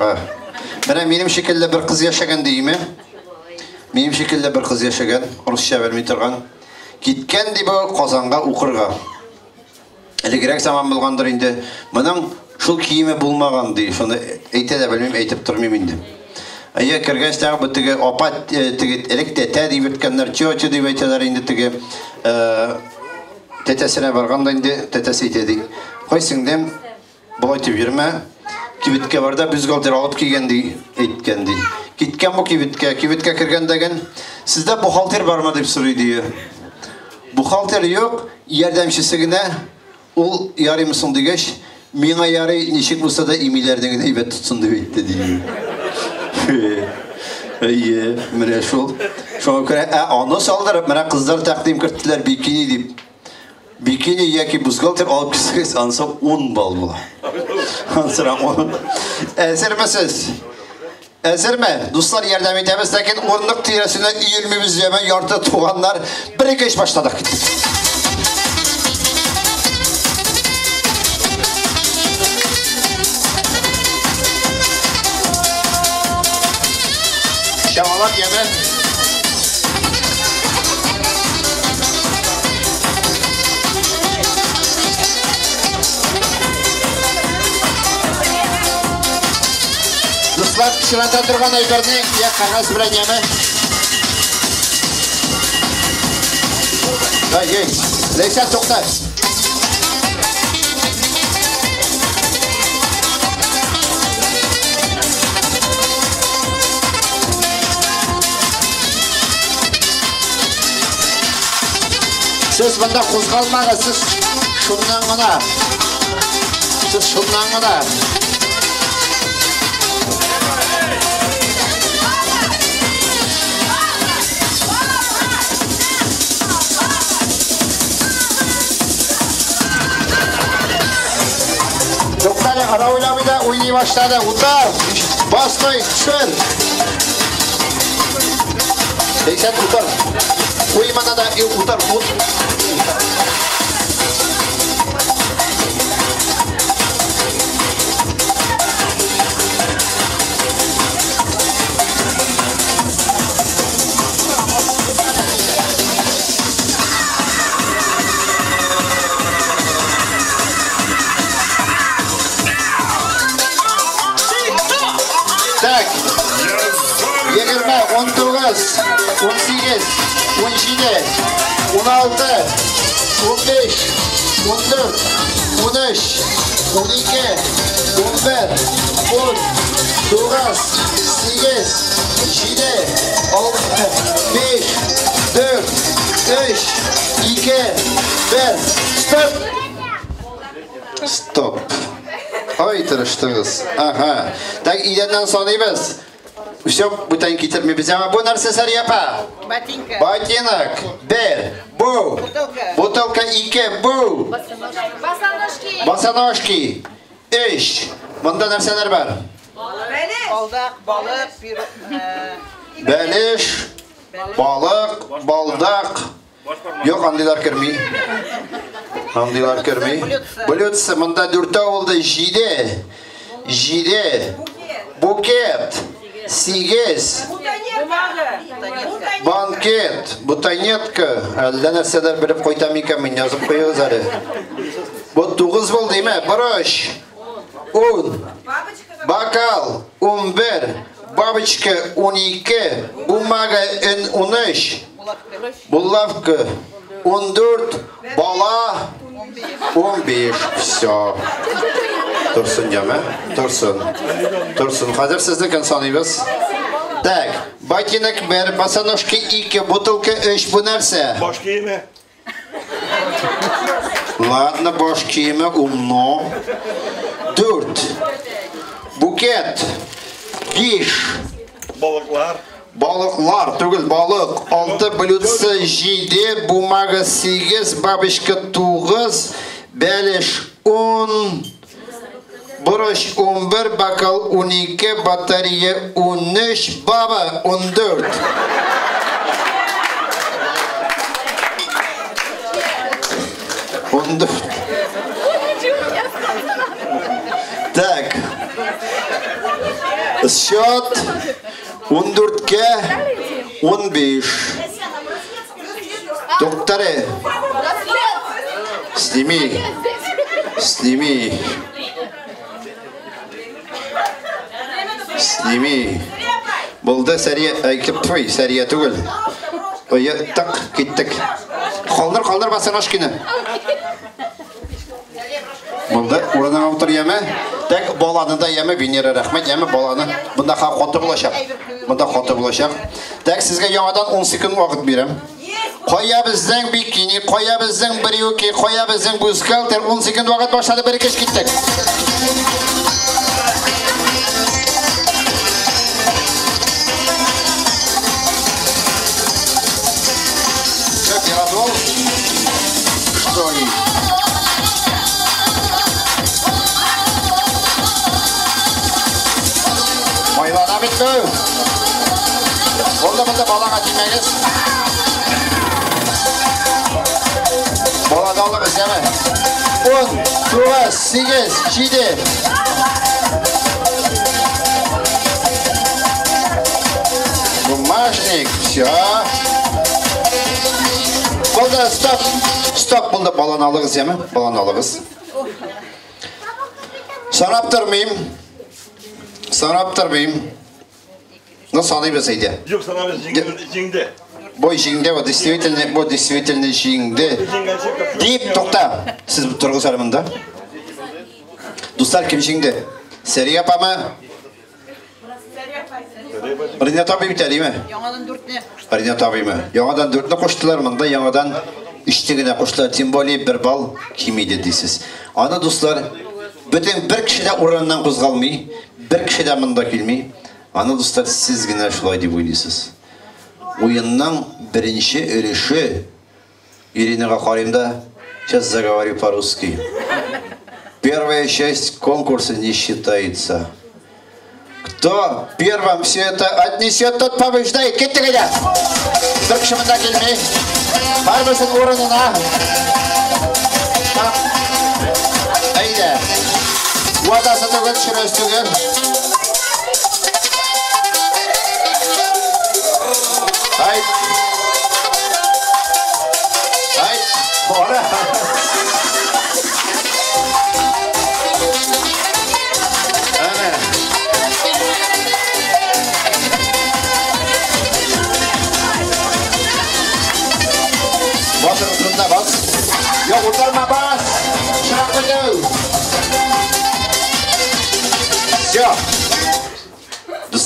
Менә минем шикелле бер кыз яшәгән дияме? Минем шикелле бер кыз яшәгән, русча белми торган. Киткән ди бу Казанга укырга. Элегрәк заман булгандыр инде. Моның шул киеме булмаган ди. Шуны әйтә дә белмим, әйтеп тормыйм инде. Әйе, кергәч тә бу теге апа, теге элек тәтә дип йөрткәннәр, тетя дип әйтәләр инде теге. Тәтәсенә барганда инде тәтәсе әйтә ди. Кай сеңдем, болай дип йөрмә. Кибеткә бар да бюстгальтер алып кигән ди, әйткән ди. Киткән бу кибеткә, кибеткә кергәндәген, сездә бухгалтер бармы дип сорый ди. Бухгалтер юк, ярдәмчесе генә, ул ярыймы соң дигәч, миңа ярый, ничек булса да имиләрне генә әйбәт тотсын дип әйтте ди. Әйе, менә шул. Шуңа күрә, аны салдырып, менә кызлар тәкъдим керттеләр бикини дип. Бикини яки бюстгальтер алып килсәгез, анысы 10 балл була. Анысы 10. Әзермесез? Әзерме? Дуслар, ярдәм итәбез, ләкин урындык тирәсенә өелмибез, яме ярты туганнар. Бер ике өч башладык. Чамалап яме. Дуслар, пычрата торган әйберне я кәгазь белән яме. Ай, эй, Ләйсән, тукта. Сез монда кузгалмагыз, сез шуннан гына. Сез шуннан гына. Туктале, Равил абый да уйный башлады. Утар, баскай, төшер. Ләйсән, утар. Куймана да, утар, ут. Так. 20, 19, 18, 17, 16, 15, 14, 13, 12, 11, 10, 9, 8, 7, 6, 5, 4, 3, 2, 1. Стоп! Стоп. Ай, тырыштыгыз. Ага. Так, идәннән саныйбыз. Все, бүтән китермибез. Әмма бу нәрсә, Сәрия апа? Ботинка. Ботинок. 1. Бу. Бутылка 2. Бу. Босоножки. Босоножки. 3. Монда нәрсәләр бар? Балдак, балык, Бәлеш, балык, балдак. Юк, андыйлар керми. Андыйлар керми. Блюдце, монда 4 булды, 7. 7. Букет. 8. Банкет, бутонетка. Әллә нәрсәләр белеп кайтам икән мин, язып куегыз әле. Бу 9 булды, димә? Борыч. 10. Бокал 11, бабочка 12, бумага 13, булавка 14, бала 15. Все. Торсын, яме? Торсын. Торсын. Хәзер сезнекен саныйбыз. Так, ботинок 1, босоножки 2, бутылка 3, бу нәрсә? Баш киеме. Ладно, баш киеме, умно. 4. Букет. 5. Балыклар. Балыклар, түгел, балык. 6, блюдце 7, бумага 8, бабочка 9, бәлеш 10, борыч 11, бокал 12, батарея 13, баба 14. Так. Счет 14-ке 15. Докторы, сними. Сними. Сними. Булды, Сәрия, әй, Сәрия түгел. Ой, так, киттек. Калдыр, калдыр босоножкины. Булды, урыныңа утыр, яме. Так, баланы да яме, Венера, рәхмәт, яме баланы. Монда хаты булачак. Монда хаты булачак. Так, сезгә яңадан 10 секунд вакыт бирәм. Кая безнең бикини, кая безнең брюки, кая безнең бюстгальтер. 10 секунд вакыт башлады, бер ике киттек. Как я радовал? Что они? Майлана бит бу. Булды, булды, балага тимәгез. Баланы алыгыз, яме. 10, 9, 8, 7. Бумажник, все. Булды, стоп. Стоп, булды, баланы алыгыз, яме. Баланы алыгыз. Санап тормыйм. Санап тормыйм. Ну, саныйбыз әйдә. Юк, санабыз, җиңде. Бу җиңде, бу действительно, бу действительно җиңде. Дип, тукта. Сез торыгыз әле монда. Дуслар, кем җиңде? Сәрия апамы? Ринат абый бит әлеме? Яңадан 4-не. Ринат абыймы? Яңадан 4-не куштылар, монда яңадан 3-не генә куштылар. Тем более 1 балл кимиде дисез. Аны, дуслар, бөтен бер кеше дә урыныннан кузгалмый, бер кеше дә монда килми. Аны, дуслар, сез генә шулай дип уйлыйсыз. Уенның беренче өлеше. Иринага карыйм да, сейчас заговорю по-русски. Первая часть конкурса не считается. Кто первым все это отнесет, тот побеждает. Киттек әйдә. Бер кеше монда килми. Барыбызның урынына. Әйдә. Ватасы түгел, төшерәсе түгел. Айт. Айт. Ора. Әнә.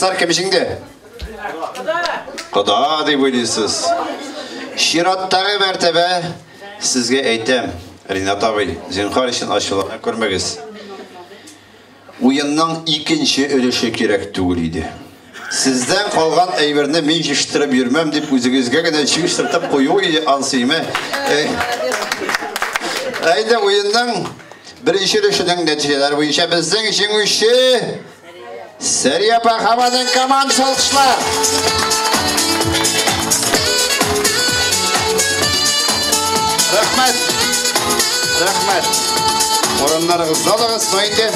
Дуслар, кем җиңде? Кода дип уйлыйсыз. Чираттагы мәртәбә сезгә әйтәм, Ринат абый, зинһар өчен ачулана күрмәгез. Уенның икенче өлеше кирәк түгел иде. Сездән калган әйберне мин җыштырып йөрмәм дип үзегезгә генә җыштыртып кую иде ансыймы. Әйдә уенның беренче өлешенең нәтиҗәләре буенча безнең җиңүче Сәрия апа һәм аның командасы алкышлар. Рәхмәт. Рәхмәт. Урыннарыгызны алыгыз, ну инде.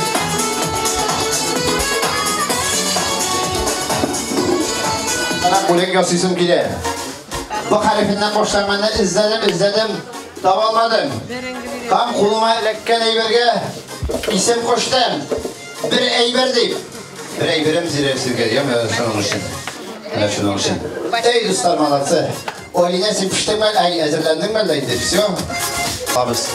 Менә бүләк ясыйсым килә. Б хәрефеннән башланганны эзләдем, эзләдем, таба алмадым. Һәм кулыма эләккән әйбергә исем куштым. Бер әйбер дип. Бер әйберем зирәк сезгә, яме шуның өчен. Менә шуның өчен. Эй, дуслар, молодцы. Алинә, син пештеңме? Әй, әзерләндеңме әллә инде? Все. Табыз.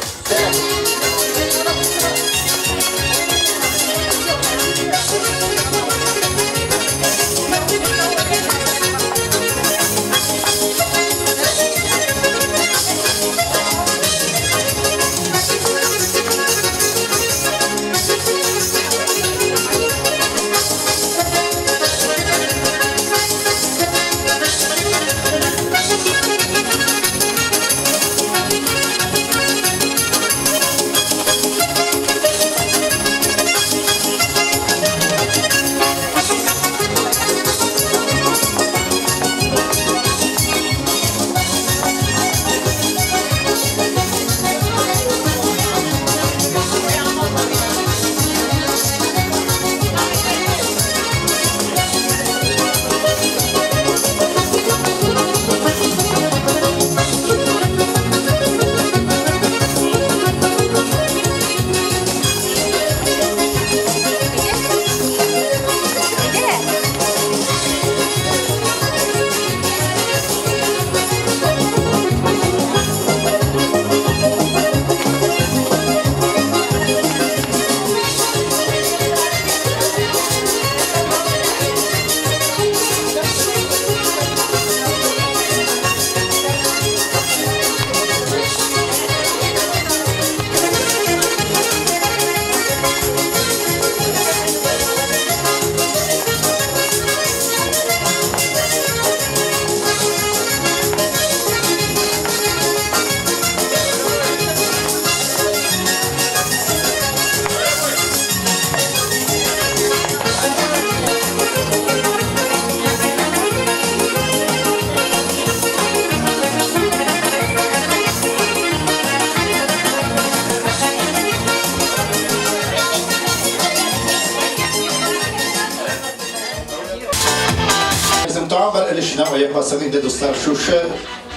Безнең тагын бер өлешенә аяк басып инде, дуслар, шушы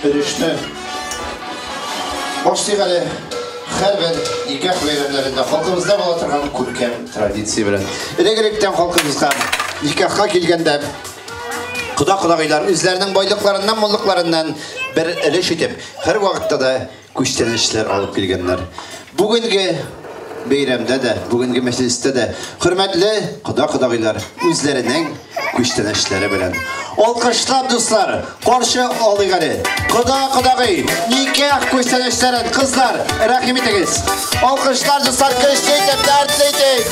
өлешне башлыйк әле. Һәрбер никах бәйрәмнәрендә халкыбызда була торган күркәм традиция белән. Элек-электән халкыбызга никахка килгәндә кода-кодагыйлар үзләренең байлыкларыннан, муллыкларыннан бер өлеш итеп, һәрвакытта да күчтәнәчләр алып килгәннәр. Бүгенге бәйрәмдә дә, бүгенге мәҗлестә дә хөрмәтле кода-кодагыйлар үзләренең күчтәнәчләре белән. Алкышлап, дуслар, каршы алыйк әле. Кода-кодагый, никах күчтәнәчләрен, кызлар, рәхим итегез. Алкышлар, дуслар, көчле итеп, дәртле итеп.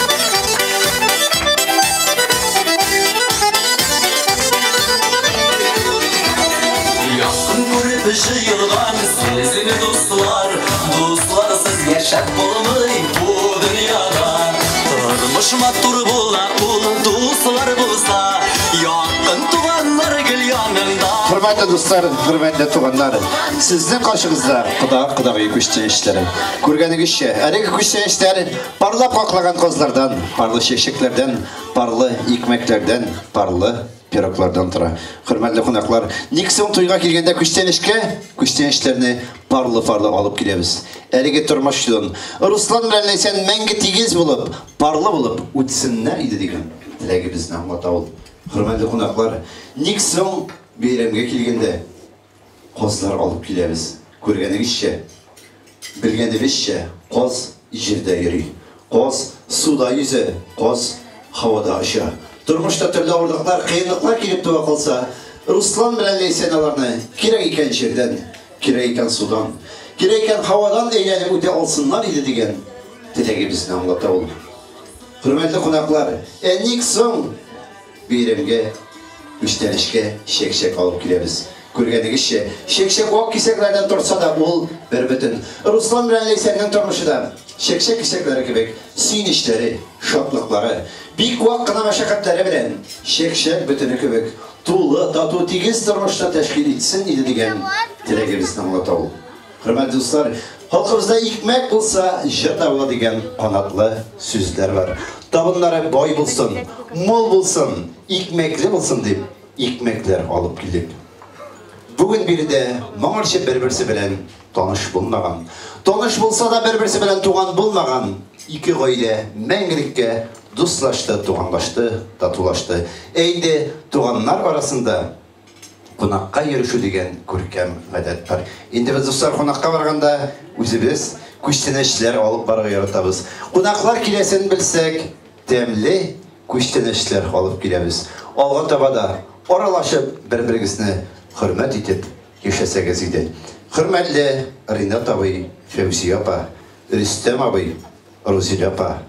Якын күреп җыелган сезне дуслар, дусларсыз яшәп булмый бу дөньяда. Тормыш матур була ул дуслар булса, якын туганнар гел яныңда. Хөрмәтле дуслар, хөрмәтле туганнар, сезнең каршыгызда кода кодагый күчтәнәчләре. Күргәнегезчә, әлеге күчтәнәчләр парлап каклаган казлардан, парлы чәчәкләрдән, парлы икмәкләрдән, парлы пироглардан тора. Хөрмәтле кунаклар, ник соң туйга килгәндә күчтәнәчкә күчтәнәчләрне парлы-парлы алып киләбез? Әлеге тормыш юлын Руслан белән Ләйсән мәңге тигез булып, парлы булып үтсеннәр иде дигән теләгебезне аңлата ул. Хөрмәтле кунаклар, ник соң бәйрәмгә килгәндә казлар алып киләбез? Күргәнегезчә, белгәнебезчә, каз җирдә йөри. Каз суда йөзә, каз һавада оча. Тормышта төрле авырлыклар, кыенлыклар килеп туа калса, Руслан белән Ләйсән аларны кирәк икән җирдән, кирәк икән судан, кирәк икән һавадан әйләнеп үтә алсыннар иде дигән теләгебезне аңлата ул. Хөрмәтле кунаклар, ә ник соң бәйрәмгә, күчтәнәчкә чәк-чәк алып киләбез? Күргәнегезчә, чәк-чәк вак кисәкләрдән торса да, ул бербөтен. Руслан белән Ләйсәннең тормышы да чәк-чәк кисәкләре кебек сөенечләре, шатлыклары, бик вак кына мәшәкатьләре белән чәк-чәк бөтене кебек тулы, тату, тигез тормышны тәшкил итсен иде дигән теләгебезне аңлата ул. Хөрмәтле дуслар, халкыбызда икмәк булса, җыр да була дигән канатлы сүзләр бар. Табыннары бай булсын, мул булсын, икмәкле булсын дип, икмәкләр алып килдек. Бүген биредә моңарчы бер-берсе белән таныш булмаган, таныш булса да бер-берсе белән туган булмаган ике гаилә мәңгелеккә дуслашты, туганлашты, татулашты. Ә инде туганнар арасында кунакка йөрешү дигән күркәм гадәт бар. Инде без, дуслар, кунакка барганда үзебез күчтәнәчләр алып барырга яратабыз. Кунаклар киләсен белсәк, тәмле күчтәнәчләр алып киләбез. Алга таба да аралашып, бер-берегезне хөрмәт итеп яшәсәгез иде. Хөрмәтле Ринат абый, Фәүзия апа, Рөстәм абый, Рузилә апа,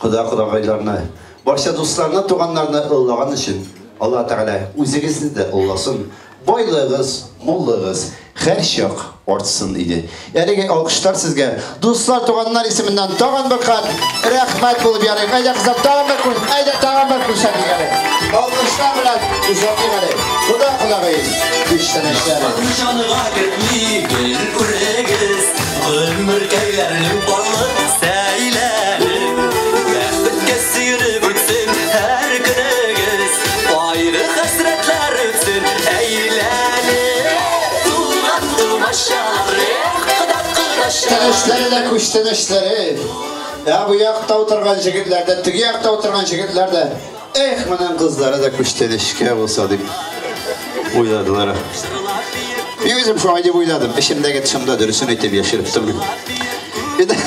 кода-кодагайларны, барча дусларны, туганнарны олылаган өчен Аллаһ Тәгалә үзегезне дә олыласын, байлыгыгыз, муллыгыгыз һәрчак артсын иде. Әлеге алкышлар сезгә, дуслар, туганнар исеменнән тагын бер кат рәхмәт булып ярыйк. Әйдә, кызлар, тагын бер күр, әйдә, тагын бер күрсәтик әле. Алкышлар белән озатыйк әле. Кода кодагый, күчтәнәчләре. Җанга кертми бер күрегез, гомеркәйләрнең парлы сәйләне. Бәхеткә сөенеп үтсен һәр көнегез, кайгы хәсрәтләр үтсен әйләнеп. Туган тумачалар, эх, кода кодачалар. Тәнәшләре дә күчтәнәчләре. Ә бу якта утырган җегетләр дә, теге якта утырган җегетләр дә, эх, моның кызлары да күчтәнәчкә булса дип уйладылар. Мин үзем шулай дип уйладым. Эчемдәге тышымда дөресен әйтеп яшереп тормыйм. Инде,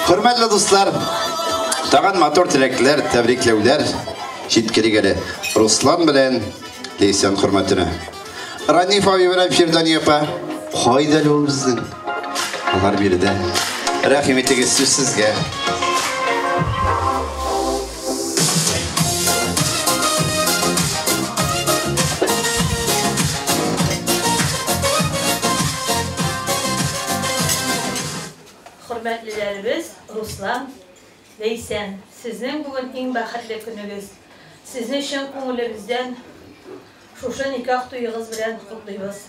хөрмәтле дуслар, тагын матур теләкләр, тәбрикләүләр җиткерик әле Руслан белән Ләйсән хөрмәтенә. Раниф абый белән Фирдания апа, кайда әле ул безнең? Алар биредә. Рәхим итегез, сүз сезгә. Хөрмәтлеләребез Руслан, Ләйсән, сезнең бүген иң бәхетле көнегез. Сезне чын күңелебездән шушы никах туегыз белән котлыйбыз.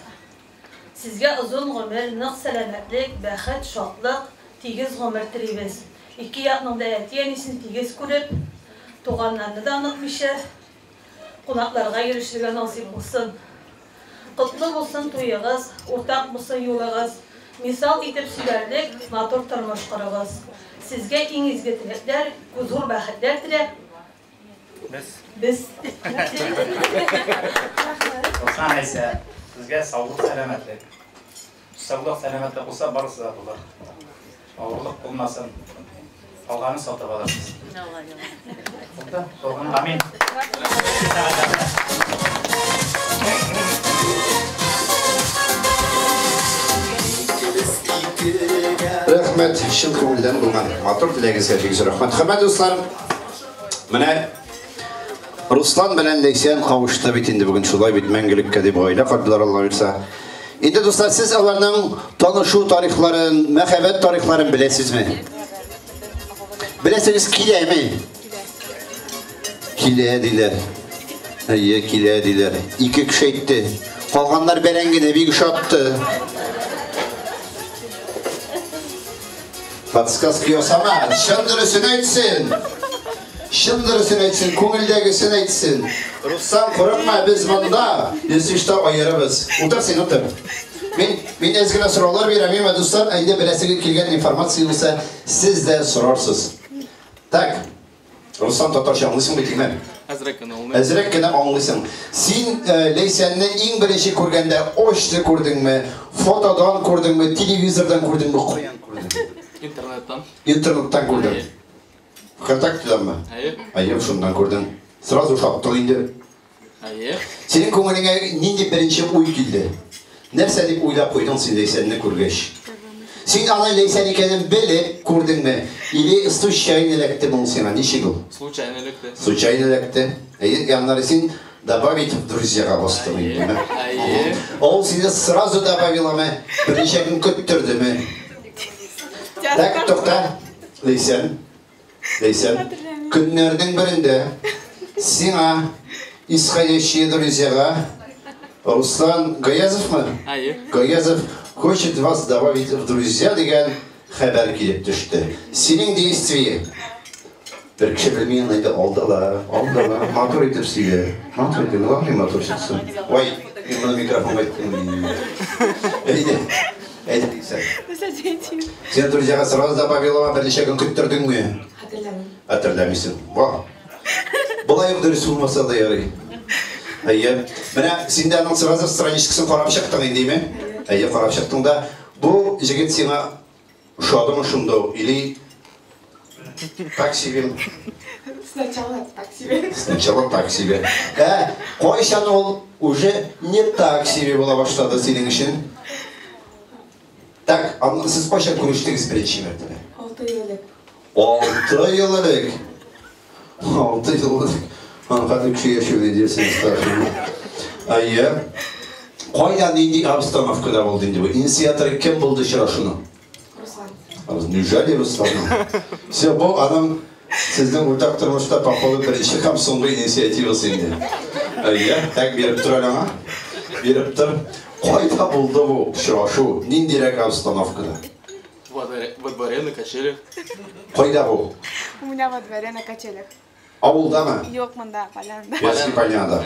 Сезгә озын гомер, нык сәламәтлек, бәхет, шатлык, тигез гомер телибез. Ике якның да әти-әнисен тигез күреп, туганнарны да онытмыйча, кунакларга йөрешергә насыйп булсын. Котлы булсын туегыз, уртак булсын юлыгыз, мисал итеп сөйләрлек матур тормыш корыгыз. Сезгә иң изге теләкләр, зур бәхетләр теләп, Без. Без. Руслан Ләйсән, сезгә саулык, сәламәтлек. Саулык, сәламәтлек булса, барысы да булыр. Авырлык булмасын. Калганын сатып алырсыз. Булды, калганы амин. Рәхмәт, чын күңелдән булган матур теләгегезгә бик зур рәхмәт. Хөрмәтле дуслар, менә Руслан белән Ләйсән кавышты бит инде бүген, шулай бит, мәңгелеккә дип гаилә кордылар, Алла бирса. Инде, дуслар, сез аларның танышу тарихларын, мәхәббәт тарихларын беләсезме? Беләсегез киләме? Килә диләр. Әйе, килә диләр. Ике кеше әйтте. Калганнар бәрәңгене бик ошатты. Подсказка ясама, чын дөресен әйтсен. Чын дөресен әйтсен, күңелдәгесен әйтсен. Руслан, курыкма, без монда, если что, аерыбыз. Утыр син, утыр. Мин әз генә сораулар бирәм, әмма, дуслар, инде беләсегез килгән информация булса, сез дә сорарсыз. Так, Руслан, татарча аңлыйсың бит, димәм? Әзрәк кенә аңлыйм. Әзрәк кенә аңлыйсың. Син Ләйсәнне иң беренче күргәндә очно күрдеңме, фотодан күрдеңме, телевизордан күрдеңме, каян күрдең? Интернеттан. Интернеттан күрдең. ВКонтактеданмы? Әйе. Әйе, шуннан күрдең. Сразу ошаттың инде. Әйе. Синең күңелеңә нинди беренче уй килде? Нәрсә дип уйлап куйдың син Ләйсәнне күргәч? Син аны Ләйсән икәнен белеп күрдеңме? Или случайно эләктеме ул сиңа? Ничек ул? Случайно эләкте. Случайно эләкте. Әйе, аннары син добавить в друзьяга бастың индеме? Әйе. Ул сине сразу добавиламы? Берничә көн көттердеме? Так, тукта. Ләйсән. Ләйсән. Көннәрнең берендә сиңа исходящие друзьяга Руслан Гаязовмы? Әйе. Гаязов хочет вас добавить в друзья дигән хәбәр килеп төште. Синең действие. Бер кеше белми аны инде алдыла, алдыла. Матур итеп сөйлә. Матур итеп, главный матур чыксын. Ой, мин моны микрофонга әйттем. Әйдә. Әйдә, Ләйсән. Син друзьяга сразу добавила, берничә көн көттердеңме? Хәтерләмим. Хәтерләмисең. Ва. Болай ук дөрес булмаса да ярый. Әйе. Менә син дә аның сразу страничкасын карап чыктың индеме? Әйе, карап чыктың да. Бу җегет сиңа ошадымы шунда ук или так себе? Сначала так себе. Сначала так себе. Ә кайчан ул уже не так себе була башлады синең өчен? Так, аны сез кайчан күрештегез беренче мәртәбә? 6 ел элек. 6 ел элек. 6 ел элек. Аны хәзер кеше яшәү диясең, страшно. Әйе. Кайда нинди обстановкада булды инде бу? Инициаторы кем булды очрашуның? Руслан. Неужели Руслан? Все, бу аның сезнең уртак тормышта походу беренче һәм соңгы инициативасы инде. Әйе, так биреп тор әле аңа. Биреп тор. Кайда булды бу очрашу? Ниндирәк обстановкада? Во дворе, во дворе на качелях. Кайда бу? У меня во дворе на качелях. Авылдамы? Юк, монда, Полянада. Яшел Полянада.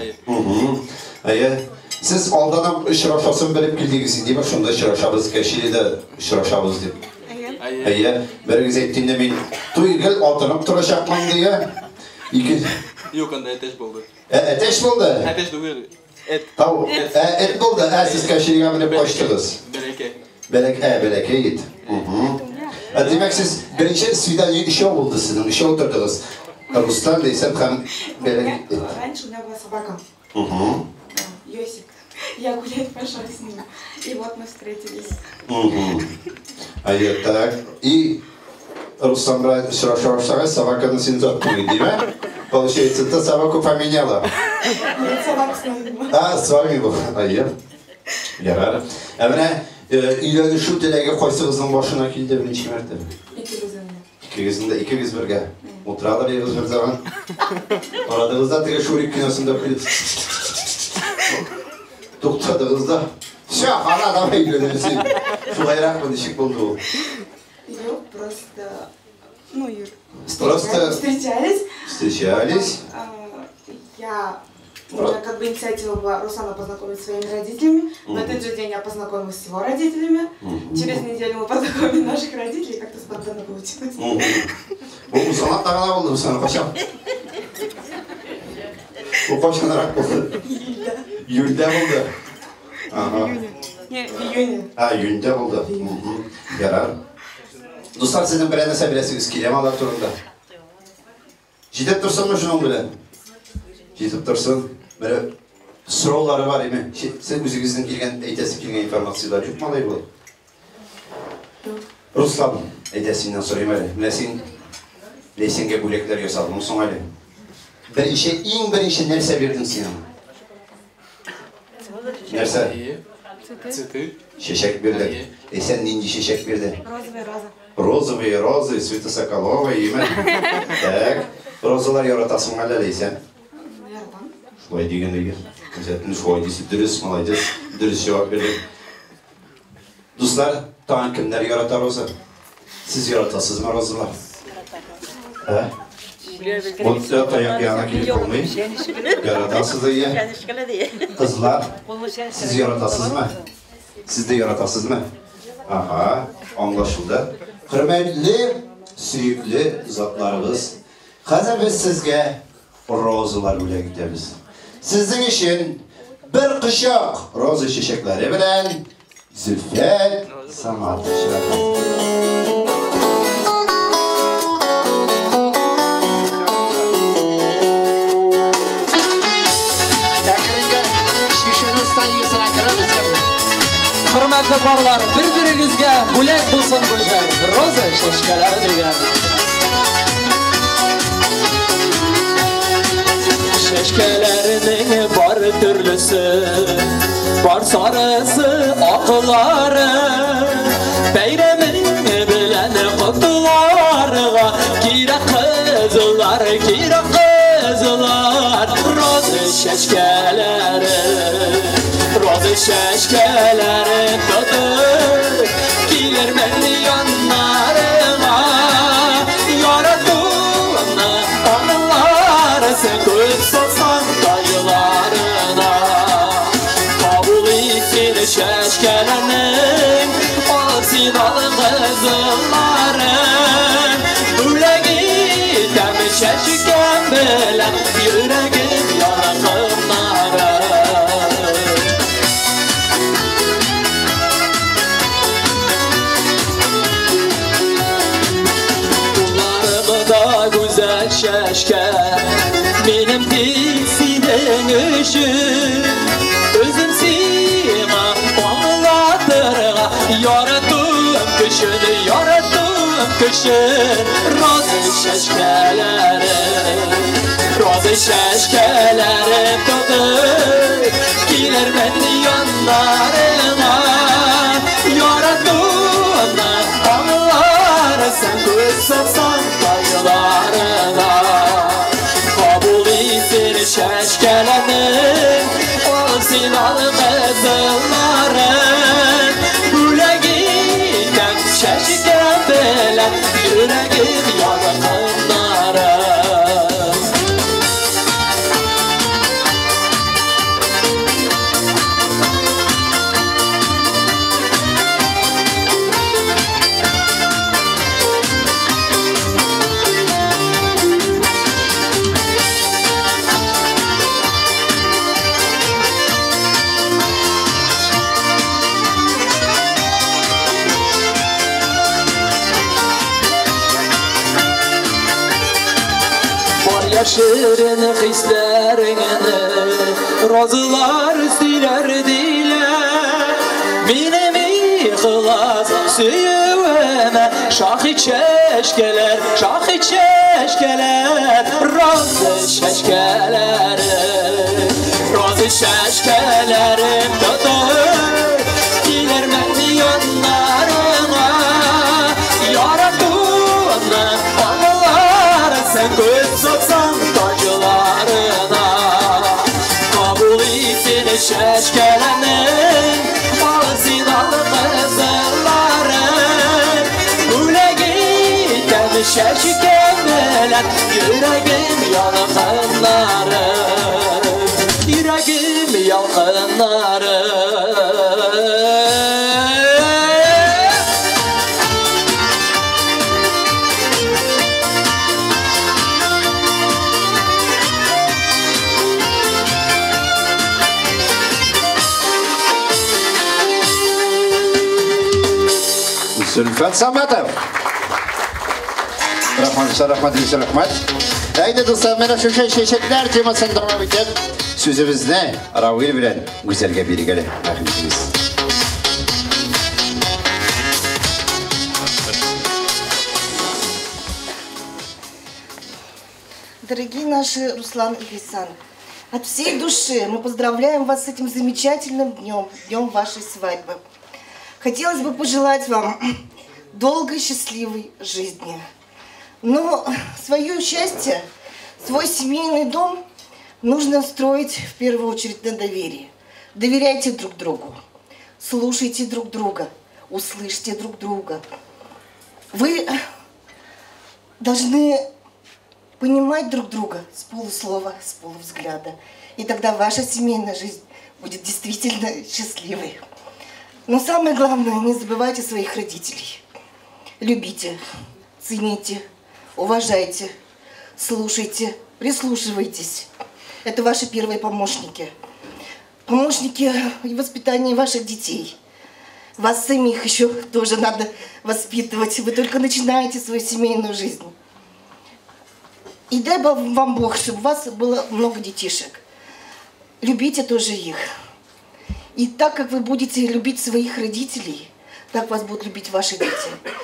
Әйе. Сез алдан ук очрашасын белеп килдегез инде, шунда очрашабыз, кәчеледә очрашабыз дип. Әйе. Әйе. Берегез әйтте инде мин туй гел атынып торачакмын дия. Ике. Юк, анда әтәч булды. Әтәч булды? Әтәч түгел. Эт. Тау. Эт булды. Ә сез кәчелегә менеп качтыгыз. Бәләкәй. Бәләкәй, бәләкәй ит. Димәк, сез беренче свидание өчәү булды сезнең, өчәү утырдыгыз. Руслан, Ләйсән һәм бәләкәй эт. Раньше у меня была собака. Йосик. Я гулять пошла с ним. И вот мы встретились. Әйе, так. И Руслан белән очраша башлагач, собаканы син тоттың, димә? Получается, ты собаку поменяла. Нет, собака с нами была. А, с вами была. Әйе. Ярар. Ә менә өйләнешү теләге кайсыгызның башына килде беренче мәртәбә? Икебезнең дә. Икегезнең дә, икегез бергә. Утырадыр егез бер заман. Карадыгыз да теге Шурик киносында көлеп. Туктадыгыз да. Все, ана, давай өйләнәсең. Шулайракмы, ничек булды ул? Юк, просто, ну, Просто встречались. Встречались. Я, у меня как бы инициатива была Руслана познакомить с своими родителями. В этот же день я познакомилась с его родителями. Через неделю мы познакомили наших родителей, как-то спонтанно получилось. Бу Руслан тагына булды, Руслан кайчан? Бу кайчанрак булды? Июльдә. Июльдә булды. Ага. Не, в июне. А, июньдә булды. Ярар. Дуслар, сезнең берәр нәрсә беләсегез киләме алар турында? Җитеп торсынмы шуның белән? Җитеп торсын. Менә сораулары бар име? Сез үзегезнең килгән, әйтәсе килгән информацияләр юкмы алай булып? Руслан, әйдә синнән сорыйм әле. Менә син Ләйсәнгә бүләкләр ясадың соң әле. Беренче, иң беренче нәрсә бирдең син аңа? Нәрсә? Цветы. Чәчәк бирдең. Ләйсән нинди чәчәк бирде? Розовые розы. Розовые розы, Света Соколова, име? Так, розалар яратасың әле, Ләйсән? Яратам. Шулай диген диген. Үзәтен шулай дисен. Дөрес, молодец. Дөрес җавап бирдең. Дуслар, тагын кемнәр ярата роза? Сез яратасызмы розалар? Ә? Вот таяк янына килеп булмый. Яратасыз ия. Кызлар, сез яратасызмы? Сез дә яратасызмы? Ага, аңлашылды. Хөрмәтле, сөекле затларыбыз, хәзер без сезгә розалар бүләк итәбез. Сезнең өчен бер кочак роза чәчәкләре белән Зөлфәт Саматов чыгарды. Хөрмәтле парлар, бер-берегезгә бүләк булсын бу җыр. Роза чәчкәләре дигән. Чәчкәләренең бар төрлесе, бар сарысы, аклары. Бәйрәмең белән котларга кирәк кызлар, кирәк кызлар. Роза чәчкәләре, роза чәчкәләре тотып килермен яннарыңа. Яратуымны аңларсың күз салсаң таҗларына. Кабул итсен чәчкәләрнең, ал син ал кызылларын. Бүләк итәм чәчкәм белән йөрәгем ялкыннарын. Кулларымда гүзәл чәчкә, минем тик синең өчен. Үзем сиңа аңлатырга яратуым көчен, яратуым көчен. Роза чәчкәләре, роза чәчкәләре тотып килермен яннарыңа. Яратуымны аңларсың күз салсаң таҗларыңа. Кабул итсен чәчкәләрнең, ал син ал кызылларын. Бүләк итәм чәчкәм белән йөрәгем ялкыннарын. Яшерен хисләреңне розалар сөйләр диләр. Минем ихлас сөюемә шаһит чәчкәләр, шаһит чәчкәләр. Роза чәчкәләре, роза чәчкәләре тотып килермен яннарыңа. Яратуымны аңларсың күз салсаң таҗларына. Кабул итсен чәчкәләрнең, ал син ал кызылларын. Бүләк итәм чәчкәм белән йөрәгем ялкыннарын, йөрәгем ялкыннарын. Зөлфәт Саматов. Рәхмәт, рәхмәт, рәхмәт. Әйдә, дуслар, менә шушы чәчәкләр темасын дәвам итеп, сүзебезне Равил белән Гүзәлгә бирик әле. Рәхим итегез. Дорогие наши Руслан и Лейсан, от всей души мы поздравляем вас с этим замечательным днем, днем вашей свадьбы. Хотелось бы пожелать вам долгой, счастливой жизни. Но свое счастье, свой семейный дом нужно строить в первую очередь на доверии. Доверяйте друг другу, слушайте друг друга, услышьте друг друга. Вы должны понимать друг друга с полуслова, с полувзгляда. И тогда ваша семейная жизнь будет действительно счастливой. Но самое главное, не забывайте своих родителей. Любите, цените, уважайте, слушайте, прислушивайтесь. Это ваши первые помощники. Помощники в воспитании ваших детей. Вас самих еще тоже надо воспитывать. Вы только начинаете свою семейную жизнь. И дай вам Бог, чтобы у вас было много детишек. Любите тоже их. И так как вы будете любить своих родителей, так вас будут любить ваши дети.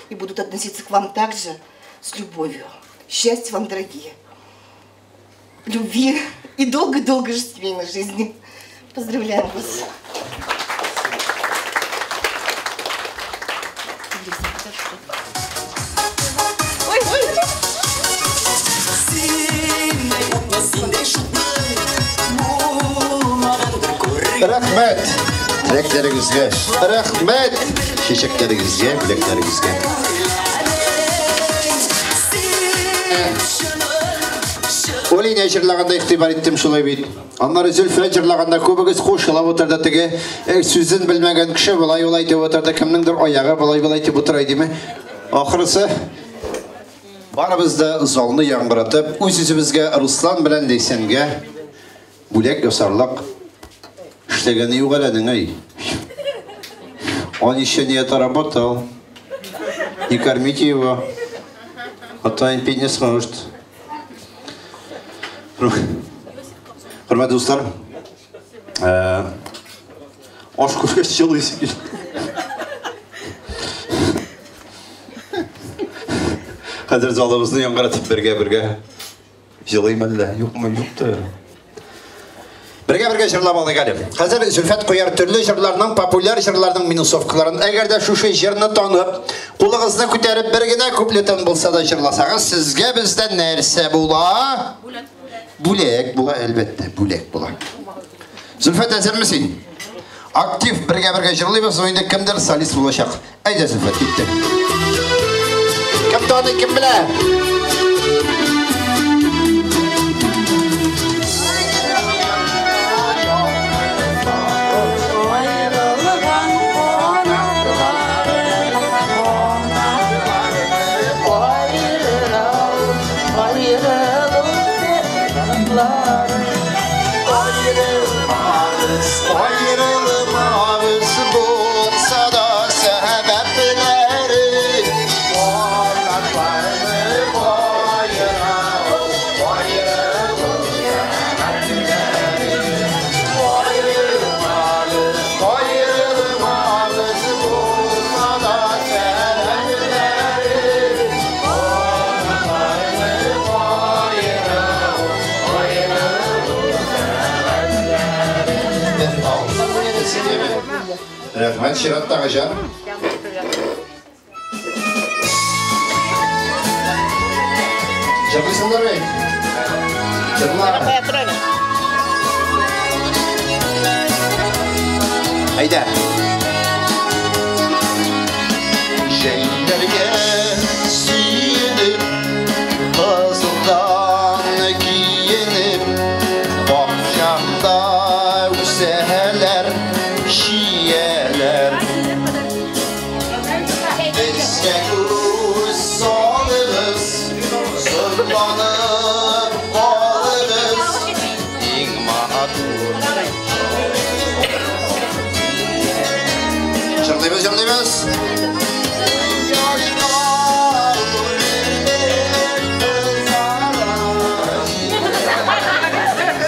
И будут относиться к вам также с любовью. Счастья вам, дорогие. Любви и долго-долго семейной жизни. Поздравляем вас. Рәхмәт теләкләрегезгә, рәхмәт чәчәкләрегезгә, бүләкләрегезгә. Олиня җырлаганда игътибар иттем шулай бит. Аннары Зөлфия җырлаганда күбегез кушылып утырды теге сүзен белмәгән кеше болай улай дип утырды, кемнеңдер аягы болай болай дип утыра идеме? Ахырысы барыбыз да залны яңгыратып, үз-үзебезгә Руслан белән Ләйсәнгә бүләк ясарлык эшләгәне юк әле аның, әй. Он еще не отработал. Не кормите его, а то он пить не сможет. Хөрмәтле дуслар, аш күргәч җылыйсы килә. Хәзер залыбызны яңгыратып бергә-бергә җылыйм әллә, юкмы, юктыр. Бергә-бергә җырлап алыйк әле. Хәзер Зөлфәт куяр төрле җырларның, популяр җырларның минусовкаларын. Әгәр дә шушы җырны танып, кулыгызны күтәреп бер генә куплетын булса да җырласагыз, сезгә бездән нәрсә була? Бүләк. Бүләк була, әлбәттә, бүләк була. Зөлфәт, әзерме син? Актив бергә-бергә җырлыйбыз, инде кемдер солист булачак. Әйдә, Зөлфәт, киттек. Кем таный, кем белә? Ayrılmaz bulsa da sebepleri, onaklarını ayıralım, ayrılır sebepleri. Ayrılmaz, ayrılmaz bulsa da sebepleri, onaklarını ayıralım, ayrılır sebepleri. Рәхмәт, чираттагы җыр. Җырлыйсыңдар бит? Җырла. Әйдә. Җәйләргә сөенеп, кызылдан киенеп, бакчамда үсәләр чияләр. Безгә күз салыгыз, сокланып калыгыз, иң матур. Җырлыйбыз, җырлыйбыз.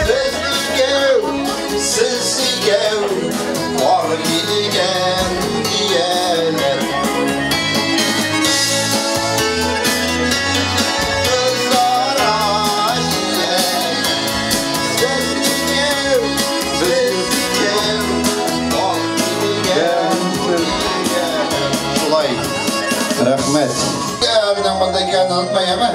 Без икәү, сез икәү, пар килгән дияләр. Кызлар чияләр. Сез икәү, без икәү, пар килгән дияләр. Шулай. Рәхмәт. Менә монда икәнен онытма, яме?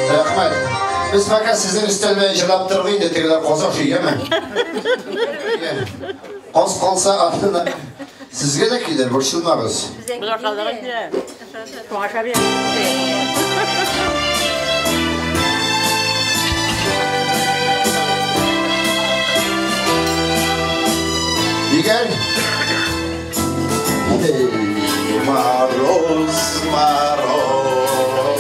Рәхмәт. Без пока сезнең өстәл белән җырлап тордык инде, тегеләр каз ашый, яме? Каз калса артына сезгә дә килер, борчылмагыз. Без ашадык инде. Шуңа ашап Игорь. Эй, мороз, мороз.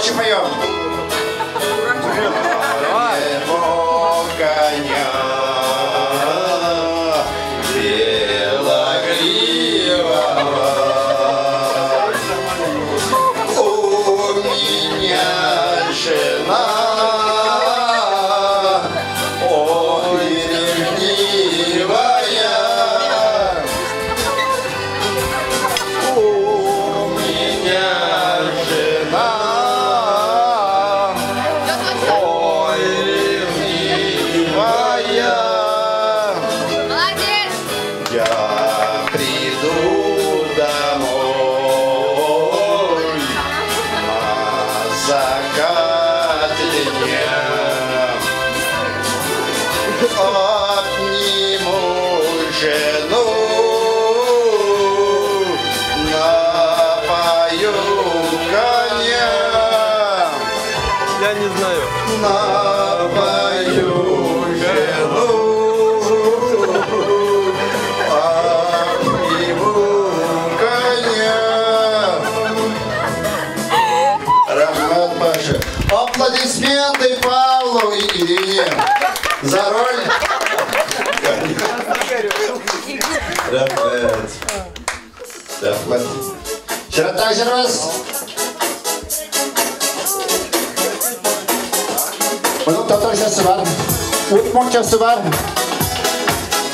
Громче поем. Моего коня белогривого, у меня жена, ой, ревнивая. У меня жена, ой, ревнивая. Молодец! Я приду домой на закате дня, обниму жену, напою коня. Я не знаю. Напою жену, обниму коня. Рахмат, Паша. Аплодисменты Павлу и Ирине за роль. Рахмат. Рахмат. Чираттагы җырыбыз. Моның татарчасы бар, удмуртчасы бар.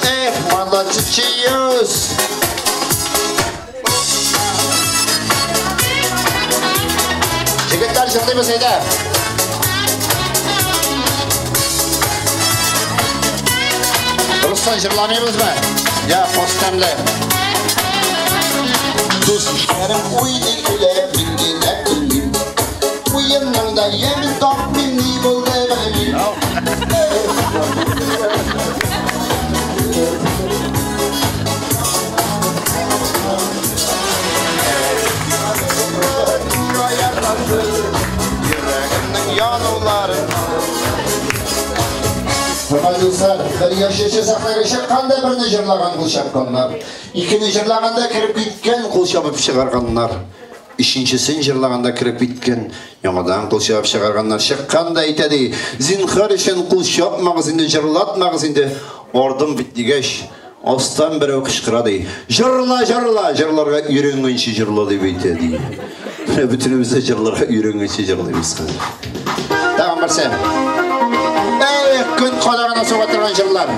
Эх, молодцы, чиюс. Егетләр, җырлыйбыз, әйдә. Руслан, җырламыйбызмы? Я, постәмле. Дус ишләрем уйный көлә, мин генә көлмим. Уенның да ямен тапмыйм, ни булды белмим. Йөрәгемнең янулары. Хөрмәтле дуслар, бер яшәүче сәхнәгә чыкканда берне җырлаган кул чапканнар. Икене җырлаганда кереп киткән кул чабып чыгарганнар. Өченчесен җырлаганда кереп киткән, яңадан кул чабып чыгарганнар. Чыкканда әйтә ди, зинһар өчен кул чапмагыз инде, җырлатмагыз инде. Ардым бит дигәч, астан берәү кычкыра ди. Җырла, җырла, җырларга өйрәнгәнче җырла дип әйтә ди. Менә бөтенебез дә җырларга өйрәнгәнче җырлыйбыз хәзер. Тагын берсе. Эх, көн кадагына суга торган җырлар.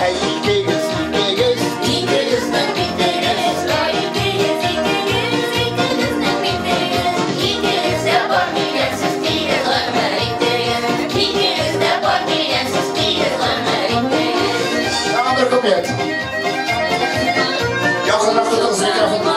Әй, икегез, икегез, Икегезнең битегез, икегез, икегез, икегезнең битегез. Икегез дә бар дигәнсез, тигез гомер итегез. Икегез дә бар дигәнсез, тигез гомер итегез. Тагын бер куплет. Якынрак тотыгыз микрофонны.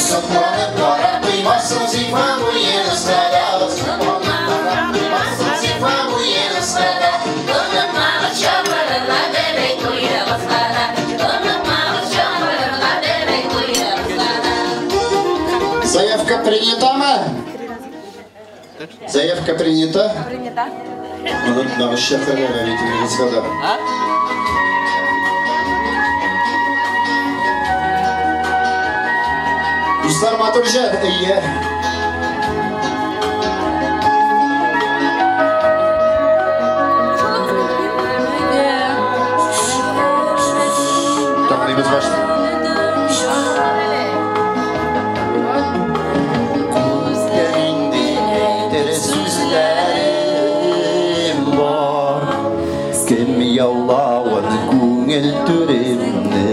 Сокланып карап туймассың зифа буегызга да. Сокланып карап туймассың зифа буегызга да. Онытмагыз чамырына бәбәй туегызга да. Онытмагыз чамырына бәбәй туегызга да. Заявка принята мы? Заявка принята? Принята. Онытмагыз чакырырга бәбәй туегызга да. Дуслар, матур җыр, әйе. Тыңлыйбыз башта. Күзгә инде әйтер сүзләрем бар. Кем яулавын күңел түремне.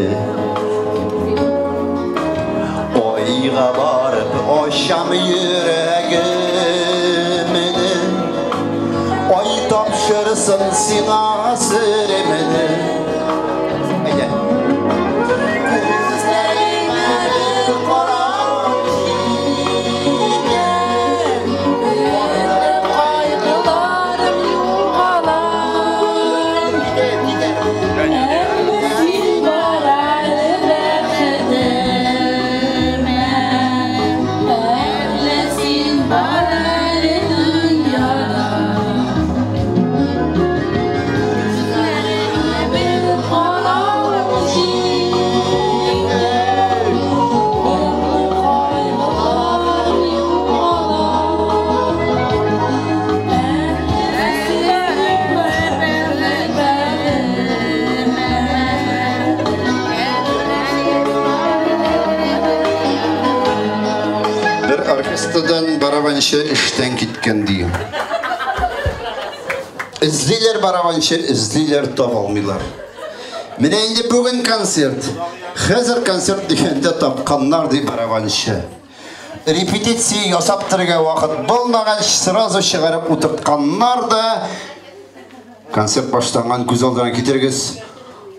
Айга барып ачам йөрәгемне. Ай тапшырсын сиңа серемне. Әйдә. Күзләреңә бер карап китәм, барлык кайгыларым югала. Китәр, китәр. Әмма син бар әле бәхетемә, әллә син бар әле дөньяда. Күзләреңә бер карап Барабанчы эштән киткән ди. Эзлиләр барабанчы, эзлиләр, таба алмыйлар. Менә инде бүген концерт. Хәзер концерт дигәндә тапканнар ди барабанчы. Репетиция ясап торырга вакыт булмагач, сразу чыгарып утыртканнар да концерт башланган, күз алдына китерегез.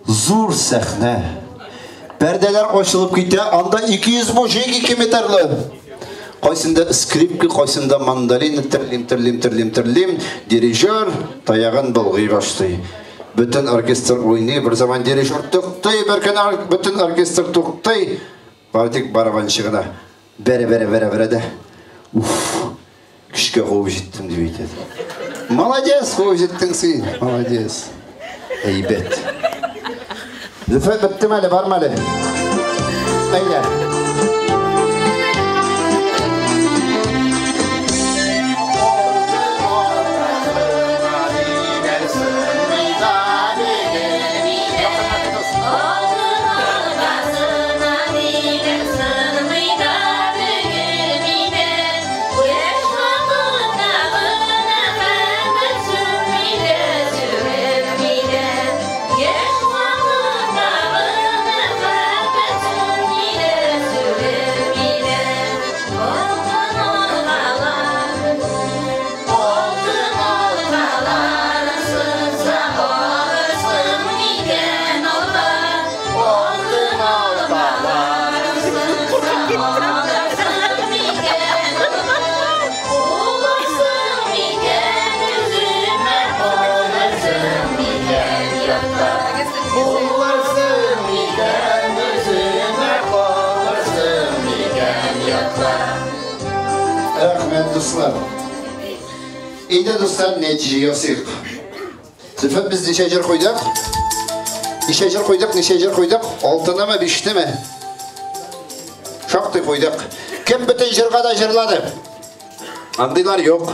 Зур сәхнә. Пәрдәләр ачылып китә, анда 200 мужик 2 метрлы. Кайсында скрипка, кайсында мандолина, терлим, терлим, терлим, терлим. Дирижер таягын болгый башлый. Бөтен оркестр уйный, бер заман дирижер туктый, бер көн бөтен оркестр туктый. Бары тик барабанчы гына бәрә, бәрә, бәрә, бәрә дә. Уф, көчкә куып җиттем дип әйтә. Молодец, куып җиттең син, молодец. Әйбәт. Зөфәр, беттеме әле, бармы әле? Әйдә. Рәхмәт, дуслар. Инде, дуслар, нәтиҗә ясыйк. Зөфәр, без ничә җыр куйдык? Ничә җыр куйдык, ничә җыр куйдык? Алтынымы, биштеме? Шактый куйдык. Кем бөтен җырга да җырлады? Андыйлар юк.